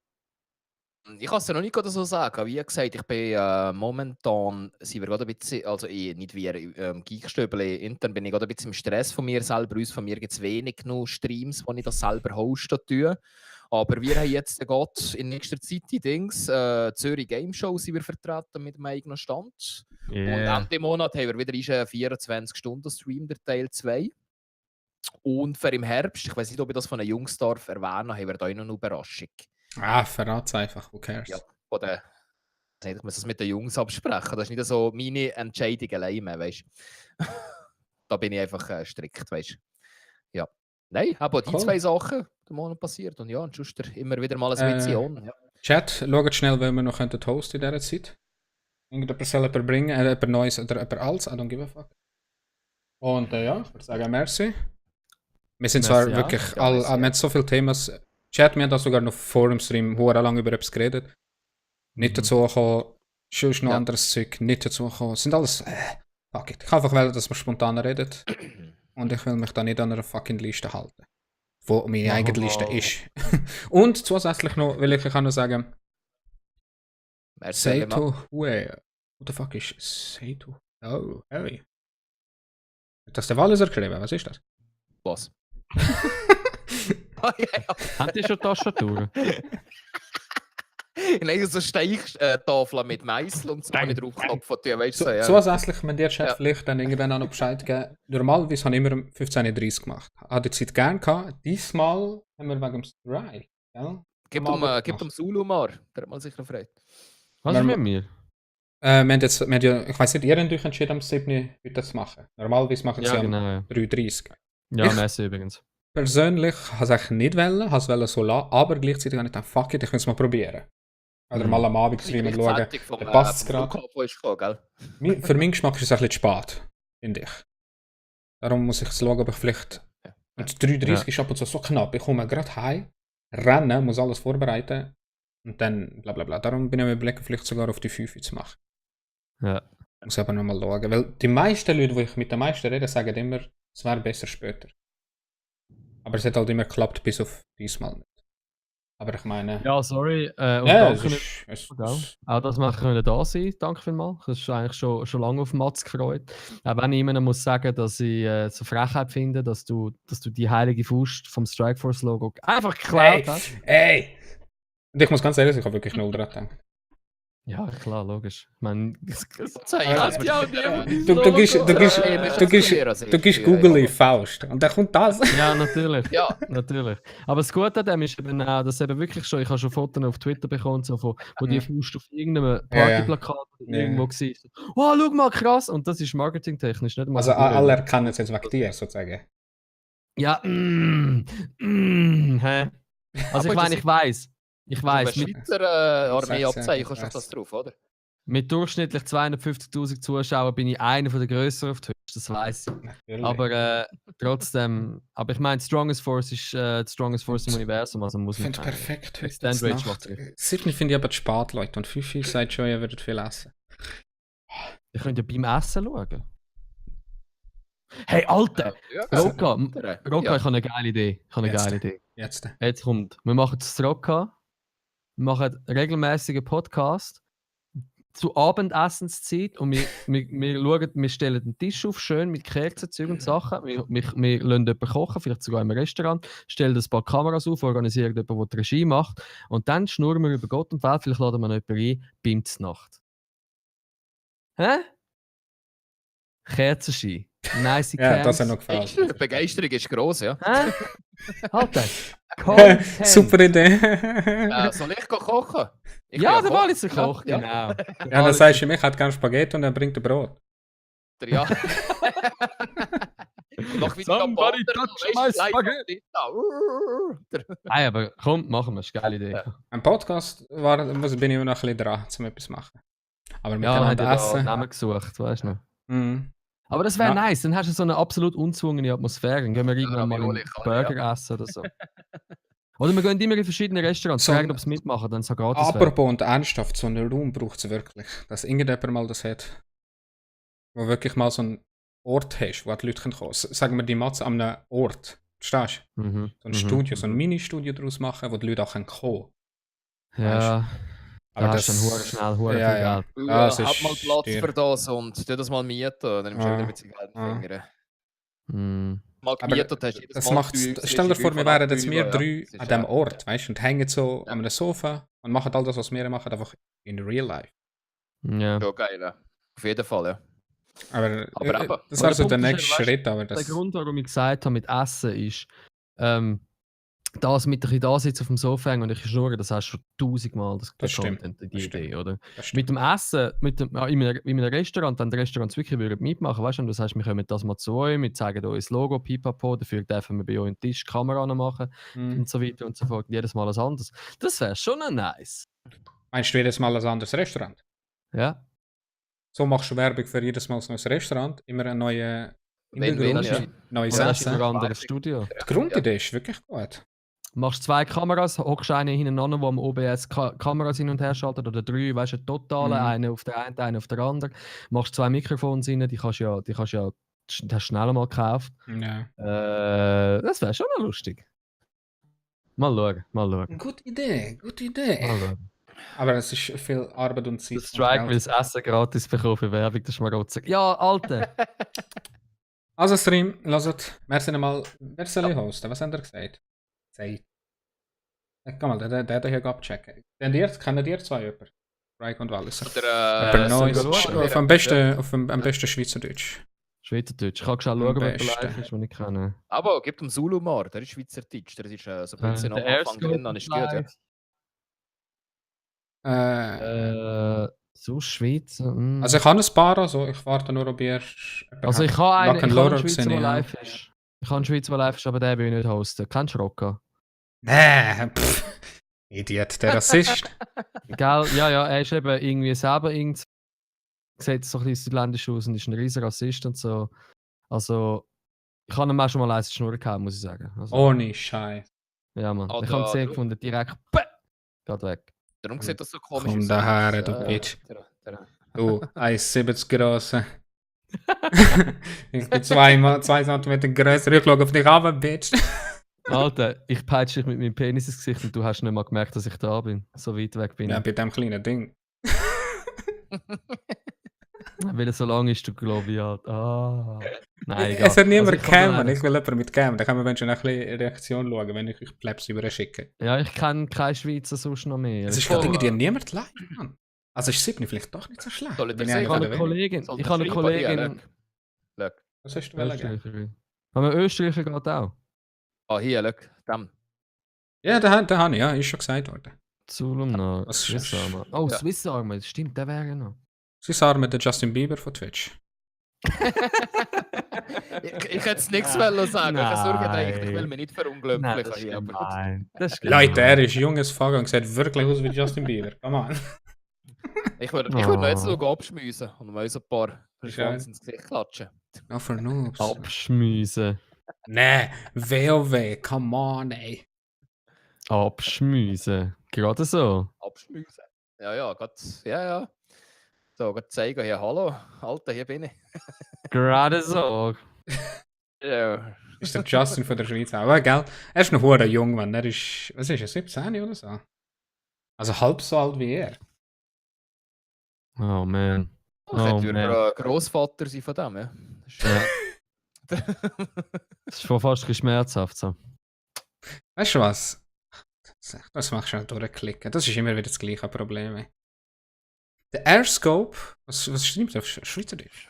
Ich kann es ja noch nicht so sagen. Wie gesagt, ich bin momentan, sind wir gerade ein bisschen, also nicht wie Geekstöbel, intern bin ich gerade ein bisschen im Stress von mir selber. Von mir gibt es wenig genug Streams, wo ich das selber hosten tue. Aber wir haben jetzt gerade in nächster Zeit die Dings, Zürich Game Show sind wir vertreten mit dem eigenen Stand. Yeah. Und Ende Monat haben wir wieder einen 24-Stunden-Stream, der Teil 2. Und für im Herbst, ich weiß nicht, ob ich das von den Jungs darf erwähnen, haben wir da noch eine Überraschung. Verrat's einfach, who cares? Ja, ich muss das mit den Jungs absprechen. Das ist nicht so meine Entscheidung allein mehr, weißt du. Da bin ich einfach strikt, weißt du. Ja. Nein, aber die zwei Sachen der Monat passiert. Und ja, und sonst immer wieder mal eine Vision. Ja. Chat, schaut schnell, wenn wir noch hosten in dieser Zeit. Irgendjemand soll jemand bringen, jemand Neues oder jemand Altes, I don't give a fuck. Und ja, ich würde sagen, merci. Wir sind zwar wirklich, wir haben so viele Themen. Chat, wir haben da sogar noch vor dem Stream lang über etwas geredet. Nicht dazu gekommen, schon noch anderes Zeug, nicht dazu gekommen. Sind alles, fuck it. Ich kann einfach wählen, dass wir spontan reden. Und ich will mich da nicht an einer fucking Liste halten. Wo meine eigene Liste ist. Und zusätzlich noch, will ich auch noch sagen, Seito Hue. Who the fuck ist Seito? Oh, hey. Hat das der Walliser geschrieben? Was ist das? Was? Habt ihr schon Tastatur? Nein, so Steichtafeln mit Meißel und so kann ich draufklopfen. Zusätzlich, wenn dir Chat vielleicht dann irgendwann auch noch Bescheid geben. Normalerweise habe ich immer 15:30 gemacht. Hatte die Zeit gerne gehabt. Diesmal haben wir wegen dem Strike. Ja? Gib dem Zulu mal. Der hat mal sicher gefreut. Was ist mit mir? Ich weiss nicht, ihr habt euch entschieden, am 7. heute zu machen. Normalerweise machen sie am 3:30. Ja, Messi übrigens. Persönlich habe ich es eigentlich nicht wollen, habe es so lassen, aber gleichzeitig habe ich gedacht, fuck it, ich will es mal probieren. Oder mal am Abend streamen schauen, dann passt es gerade. Für meinen Geschmack ist es ein bisschen spät, finde ich. Darum muss ich schauen, ob ich vielleicht... Und 3:30 ist ab und zu so knapp, ich komme gerade heim, renne, muss alles vorbereiten und dann blablabla. Darum bin ich mir überlegen, vielleicht sogar auf die 5 zu machen. Ja. Muss aber nochmal schauen, weil die meisten Leute, die ich mit den meisten rede, sagen immer, es wäre besser später. Aber es hat halt immer geklappt, bis auf diesmal nicht. Aber ich meine... Ja, sorry. Und danke auch dass wir können da sein können. Danke vielmals. Das ist eigentlich schon lange auf Mats gefreut. Auch wenn ich immer noch muss sagen, dass ich so Frechheit finde, dass du die heilige Faust vom Strikeforce-Logo einfach geklaut hast. Ey! Und ich muss ganz ehrlich sagen, ich habe wirklich null dran gedacht. Ja, klar, logisch. Ich meine, du gehst Google Faust und dann kommt das. Ja, natürlich. Ja, natürlich. Aber das Gute an dem ist eben auch, dass eben wirklich schon, ich habe schon Fotos auf Twitter bekommen, so wo die Faust auf irgendeinem Partyplakat irgendwo war. Oh, schau mal, krass! Und das ist marketingtechnisch nicht mal. Also alle erkennen es jetzt wegen dir, sozusagen. Ja, hä? Also ich meine, ich weiss. Ich weiss. Mit Schweizer Armee-Abzeichen ist doch das drauf, oder? Mit durchschnittlich 250.000 Zuschauern bin ich einer der grösseren auf Twitch, das weiss ich. Natürlich. Aber trotzdem, aber ich meine, Strongest Force ist die Strongest Force im Universum, also muss man. Ich finde es perfekt heute. Stand Rage 7 finde ich aber zu spät, Leute, und 5 sagt schon, ihr würdet viel essen. Ihr könnt ja beim Essen schauen. Hey, Alter! Roka, ich habe eine geile Idee. Jetzt kommt. Wir machen das Roka. Wir machen regelmäßige Podcast zu Abendessenszeit und wir stellen den Tisch auf, schön mit Kerzen, und Sachen. Wir lassen jemanden kochen, vielleicht sogar im Restaurant, stellen ein paar Kameras auf, organisieren jemanden, der die Regie macht und dann schnurren wir über Gott und Welt, vielleicht laden wir noch jemanden ein, beim Znacht. Hä? Kerzenschein. Nice ja, das hat noch gefallen. Die Begeisterung ist gross, ja. Halt super Idee. Soll ich kochen? Ja, der Walliser kocht, genau. Ja, dann sagst du mir, ich hätte gerne Spaghetti und dann bringt er Brot. Ja. Somebody touch my Spaghetti. Nein, aber komm, machen wir es. Geile Idee. Ein Podcast bin ich immer noch ein bisschen dran, um etwas zu machen. Aber mit dem Essen... Namen gesucht, weißt du noch. Aber das wäre nice, dann hast du so eine absolut unzwungene Atmosphäre. Dann gehen wir irgendwann mal einen Burger essen oder so. Oder wir gehen immer in verschiedene Restaurants, fragen, ob sie mitmachen, dann so gratis apropos und ernsthaft, so einen Raum braucht es wirklich. Dass irgendjemand mal das hat. Wo wirklich mal so einen Ort hast, wo die Leute kommen können. Sagen wir die Matze an einem Ort. Verstehst du? So ein Studio, so ein Mini-Studio daraus machen, wo die Leute auch kommen können. Ja. Aber das ist dann schnell viel Geld. Ja, hab mal Platz für das und tu das mal mieten, dann nimmst du wieder mit Zigaretten in den Fingern. mal gemietet hast. Das macht, stell dir vor, wir wären jetzt wir drei an diesem Ort, weißt du, und hängen so an einem Sofa und machen all das, was wir machen, einfach in real life. Ja. Schon geil, ja. Auf jeden Fall, ja. Aber das war so der nächste Schritt. Aber das... Der Grund, warum ich gesagt habe, mit Essen ist, das mit ein da sitzen auf dem Sofa hängen und ich schnurren, das hast du schon 1000-mal das Content, die das Idee, stimmt. oder? Mit dem Essen, in einem Restaurant, wenn die Restaurants wirklich mitmachen, weißt du, und du sagst, wir kommen das mal zu euch, wir zeigen euch das Logo, pipapo, dafür dürfen wir bei euch einen Tisch die Kamera machen und so weiter und so fort. Jedes Mal was anderes. Das wäre schon nice. Meinst du jedes Mal ein anderes Restaurant? Ja. So machst du Werbung für jedes Mal ein neues Restaurant, immer ein neues Essen. Ein anderes Studio. Die Grundidee ist wirklich gut. Machst 2 Kameras, hockst eine hintereinander, wo am OBS Kameras hin und her schaltet, oder 3, weißt du, totale, eine auf der einen, eine auf der anderen. Machst 2 Mikrofone rein, die hast du schneller mal gekauft. Ja. Das wäre schon noch lustig. Mal schauen. Gute Idee. Mal schauen. Aber es ist viel Arbeit und Zeit. Der Strike will das Essen gratis bekommen für Werbung, das Schmarotzer. Ja, Alter! Also Stream, lasst, wir sind einmal, wer soll ich hosten? Was habt ihr gesagt? Komm mal, der hier abchecken. Kennen ihr zwei jemanden? Strike und Walliser. Am besten Schweizerdeutsch. Schweizerdeutsch. Ich kann schon schauen, wer live ist, den ich kenne. Aber gibt dem Zulumar, der ist Schweizerdeutsch. Der ist so ein bisschen am Anfang drin, dann ist gut, ja. So Schweizer. Also ich habe ein paar, also ich warte nur, ob ihr... Also ich habe einen Schweizer, der live ist. Ich habe einen Schweizer, der live ist, aber den will ich nicht hosten. Kennst du Rocca? Nee, Idiot, der Rassist. Gell, ja, er ist eben irgendwie selber sieht so ein bisschen südländisch aus und ist ein riesiger Rassist und so. Also, ich habe ihm auch schon mal leise Schnurren gehabt, muss ich sagen. Also, ohne Scheiß. Ja, Mann. Ich habe gesehen gefunden, direkt geht weg. Darum sieht das so komisch aus. Komm daher, du Bitch. Du, 1,70 grosse. Ich bin 2 cm grösser. Ich schaue auf dich runter, Bitch. Alter, ich peitsche dich mit meinem Penis ins Gesicht und du hast nicht mal gemerkt, dass ich da bin. So weit weg bin ich. Ja, bei dem kleinen Ding. Weil er so lang ist, du glaube ich halt. Nein, egal. Es hat niemand Cam, ich will jemanden mit Cam. Da kann man schon ein bisschen Reaktion schauen, wenn ich euch Plebs überschicke. Ja, ich kenne keine Schweizer sonst noch mehr. Es ist gerade Dinge, die niemand live, Mann. Also ist 7 vielleicht doch nicht so schlecht. Ich habe eine Kollegin. Was hast du wollen? Aber Österreicher geht auch. Ah, hier, look, dem. Ja, den habe ich, ja, ist schon gesagt worden. Zulum Swiss Army. Oh, ja. Swiss Army, stimmt, der wäre ja noch. Swiss Army, der Justin Bieber von Twitch. ich hätte es nichts sagen. Ich will mich nicht verunglücklichen. Nein, Leute, er ist junges Fuck und sieht wirklich aus wie Justin Bieber. Come on. Ich würde jetzt sogar abschmüssen und mal ein paar Schwanz ins Gesicht klatschen. No for noobs. Abschmüssen. Nee, WoW, come on, ey. Abschmüssen. Gerade so. Abschmüssen. Ja, ja. So, gerade zeigen hier, hallo, Alter, hier bin ich. Gerade so. Ja. Ist der Justin von der Schweiz auch, aber gell? Er ist noch verdammt jung, Mann. Er ist, was ist er, 17 oder so? Also halb so alt wie er. Oh man. Könnte Großvater sein von dem, ja. Das ist schon fast ein bisschen schmerzhaft so. Weißt du was? Das machst du schon durchklicken. Das ist immer wieder das gleiche Problem. Der Airscope, was stimmt auf Schweizerdeutsch?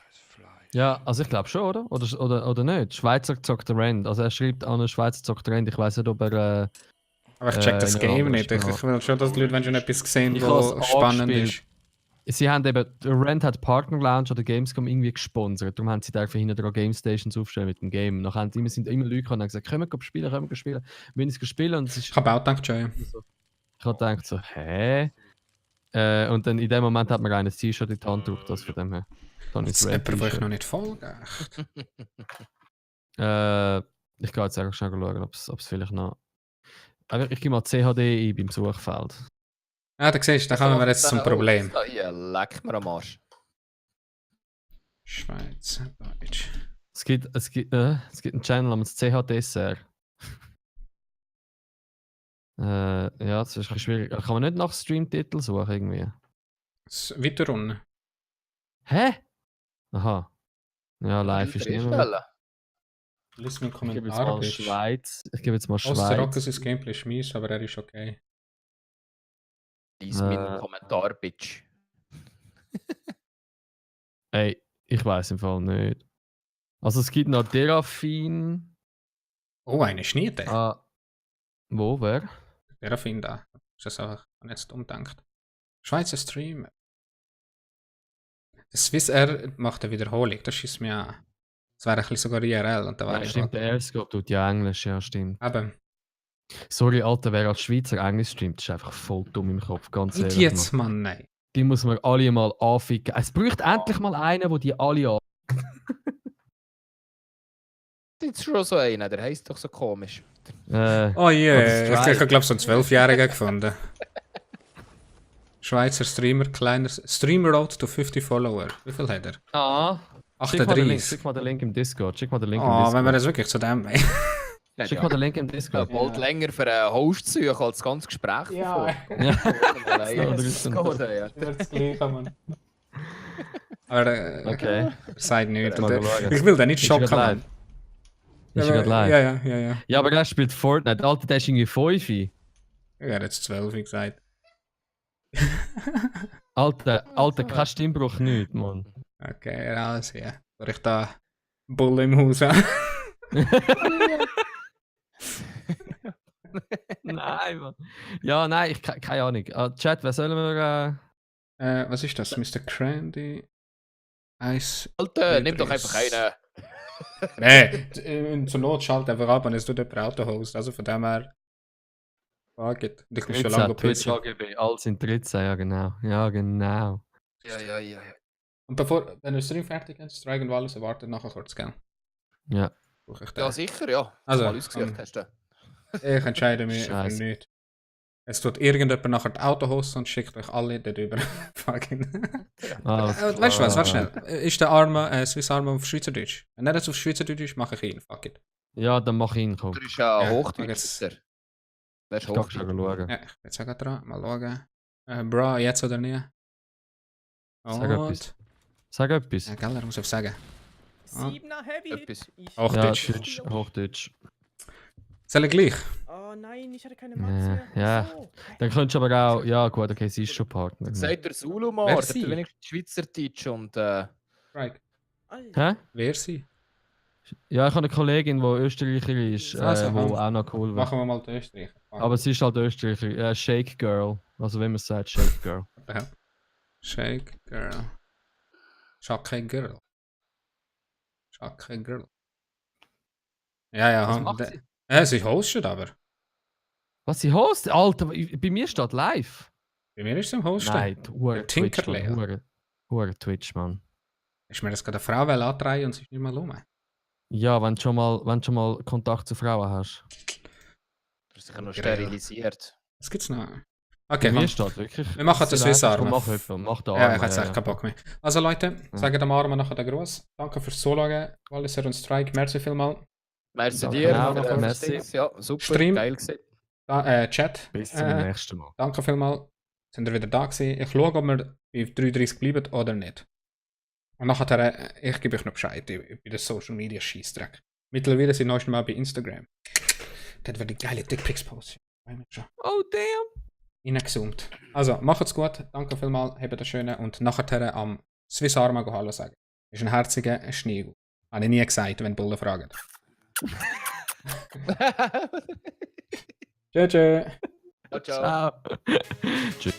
Ja, also ich glaube schon, oder? Oder nicht? Schweizer zockt der Rand. Also er schreibt an, Schweizer zockt der Rand. Ich weiß nicht, ob er. Aber ich check das Game nicht. Ich will schon, dass die Leute, wenn schon etwas gesehen was spannend ist. Sie haben eben, Rand hat Partner Lounge oder Gamescom irgendwie gesponsert. Darum haben sie dafür hinten dran Game Stations aufstellen mit dem Game. Nachher sind immer Leute gekommen und gesagt, können wir spielen. Wenn ich es spielen und es ist. Ich habe auch gedacht, schon, ja. Ich habe gedacht so, hä? Und dann in dem Moment hat man ein T-Shirt in die Hand gedrückt, das von dem her. Dann ist jemand, der euch noch nicht folgt. Ich gehe jetzt eigentlich schnell schauen, ob es vielleicht noch. Aber ich gehe mal CHD ein beim Suchfeld. Ja, da siehst du, da kommen wir jetzt zum Problem. Hier, leck mir am Arsch. Schweizerdeutsch. Es gibt einen Channel namens CHDSR. Ja, das ist ein bisschen schwierig. Kann man nicht nach Streamtitel suchen irgendwie? Weiter unten. Hä? Aha. Ja, live ist nicht mehr. Lies mir einen Ich gebe jetzt Kommentar, mal Bitch. Schweiz. Ich gebe jetzt mal Schweiz. Osterrock ist Gameplay ist mies, aber er ist okay. Lies meinen Kommentar, Bitch. Ey, ich weiß im Fall nicht. Also es gibt noch Derafin. Oh, eine Schnitte. Wo, wer? Derafin da. Ist das einfach nicht umdenkt. Schweizer Streamer. Der Swiss R macht eine Wiederholung, das schießt mir an. Das wäre ein bisschen sogar IRL und da wäre Ja, stimmt, der Airscope tut ja Englisch, ja, stimmt. Eben. Sorry, Alter, wer als Schweizer Englisch streamt, ist einfach voll dumm im Kopf, ganz Nicht ehrlich. jetzt, Mann, nein. Die muss man alle mal anficken. Es braucht endlich mal einen, der die alle an. Das ist schon so einer, der heisst doch so komisch. Oh yeah, ich habe glaube so einen 12-Jährigen gefunden. Schweizer Streamer, kleiner Streamer Road to 50 Follower. Wie viel hat er? Ah. 38. Schick mal den Link im Discord. Oh, wenn wir das wirklich zu dem machen. Schick mal den Link im Discord. Bald länger für einen Host zu suchen als das ganze Gespräch. Ja. Das ist das Gleiche, Mann. Aber okay. Seid nicht. Ich will den nicht schocken, Mann. Ist gerade live? Ja. Ja, aber der spielt Fortnite. Alter, der ist irgendwie 5. Ja, jetzt 12, wie gesagt. Alter, kein Stimmbruch nicht, Mann. Okay, alles hier. Soll ich da Bull im Haus haben? Nein, Mann. Ja, nein, keine Ahnung. Chat, was sollen wir... Was ist das? Mr. Crandy? Ice... Alter, nimm doch einfach einen. Nee, zur Not schalt einfach ab und es tut jemand Autohost. Also von dem her... Fuck it. Ich bin schon lange Twitch AGB, alles sind 13, ja genau. Ja, genau. Ja. Und bevor, wenn der Stream fertig ist, Dragon Wallace erwartet nachher kurz, gell? Ja. Ja, sicher, ja. Also, mal ausgesucht hast du. Ich entscheide mich für nichts. Es tut irgendjemand nachher die Autohost und schickt euch alle darüber. Fucking. Weißt du was, warte schnell. Ist der Arme, Swiss Arme auf Schweizerdeutsch? Wenn er das auf Schweizerdeutsch ist, mache ich ihn. Fuck it. Ja, dann mach ich ihn, komm. Du bist ja Hochdeutscher. Wer ist Hochdeutsch? Ja, ich bin jetzt auch dran. Mal schauen. Bra, jetzt oder nie? Sag etwas. Sag etwas. Ja, gell, er muss auf sagen. 7er Heavy Etwas. Hit. Hochdeutsch. Ja, Hochdeutsch. Soll ich gleich? Oh nein, ich hatte keine Max mehr. Ja. So. Dann könntest du aber auch... Ja gut, okay, sie ist schon Partner. Sagt der Zulu-Mar, Wer der sie? hat wenigstens Schweizerdeutsch und... Right. Alter. Hä? Wer sie? Ja, ich habe eine Kollegin, die Österreicherin ist, Also, die auch noch cool wäre. Machen wir mal die Österreich. Aber sie ist halt Österreicher. Shake Girl. Also wie man es sagt, Shake Girl. Ja. Shake Girl. Shake Girl. Shake Girl. Ja, Was macht sie? Sie hostet aber. Was, sie hostet? Alter, bei mir steht live. Bei mir ist sie im Hosten. Nein, Hure Twitch, Tinkerle, ja. Mann. Hure Twitch, Mann. Ist mir das gerade eine Frau antreiben und sie ist nicht mal rum? Ja, wenn du schon mal Kontakt zu Frauen hast. Du bist sicher noch sterilisiert. Was gibt's noch? Bei Okay, mir steht wirklich... wir machen das Swiss Arme. Mach den Arm. Ja, ich hätte echt keinen Bock mehr. Also Leute, sagen dem Arme nachher den Gruß. Danke fürs Zuschauen. Walliser und Strike, merci vielmals. Merci Danke dir. auch, merci. Ja, super, Stream. geil gewesen. Chat. Bis zum nächsten Mal. Danke vielmals. Sind ihr wieder da gewesen. Ich schaue, ob wir bei 33 bleiben oder nicht. Und nachher, ich gebe euch noch Bescheid bei den Social Media Scheissdreck. Mittlerweile sind wir mal bei Instagram. Dort wird die geile Dickpics posten. Oh, damn. Reingezoomt. Also, macht's gut. Danke vielmals. Habt das Schöne. Und nachher am Swiss Arma Hallo sagen. Ist ein herziger Schnee. Habe ich nie gesagt, wenn Bullen fragen. Tschö, tschö. Ciao. Ciao. Tschüss.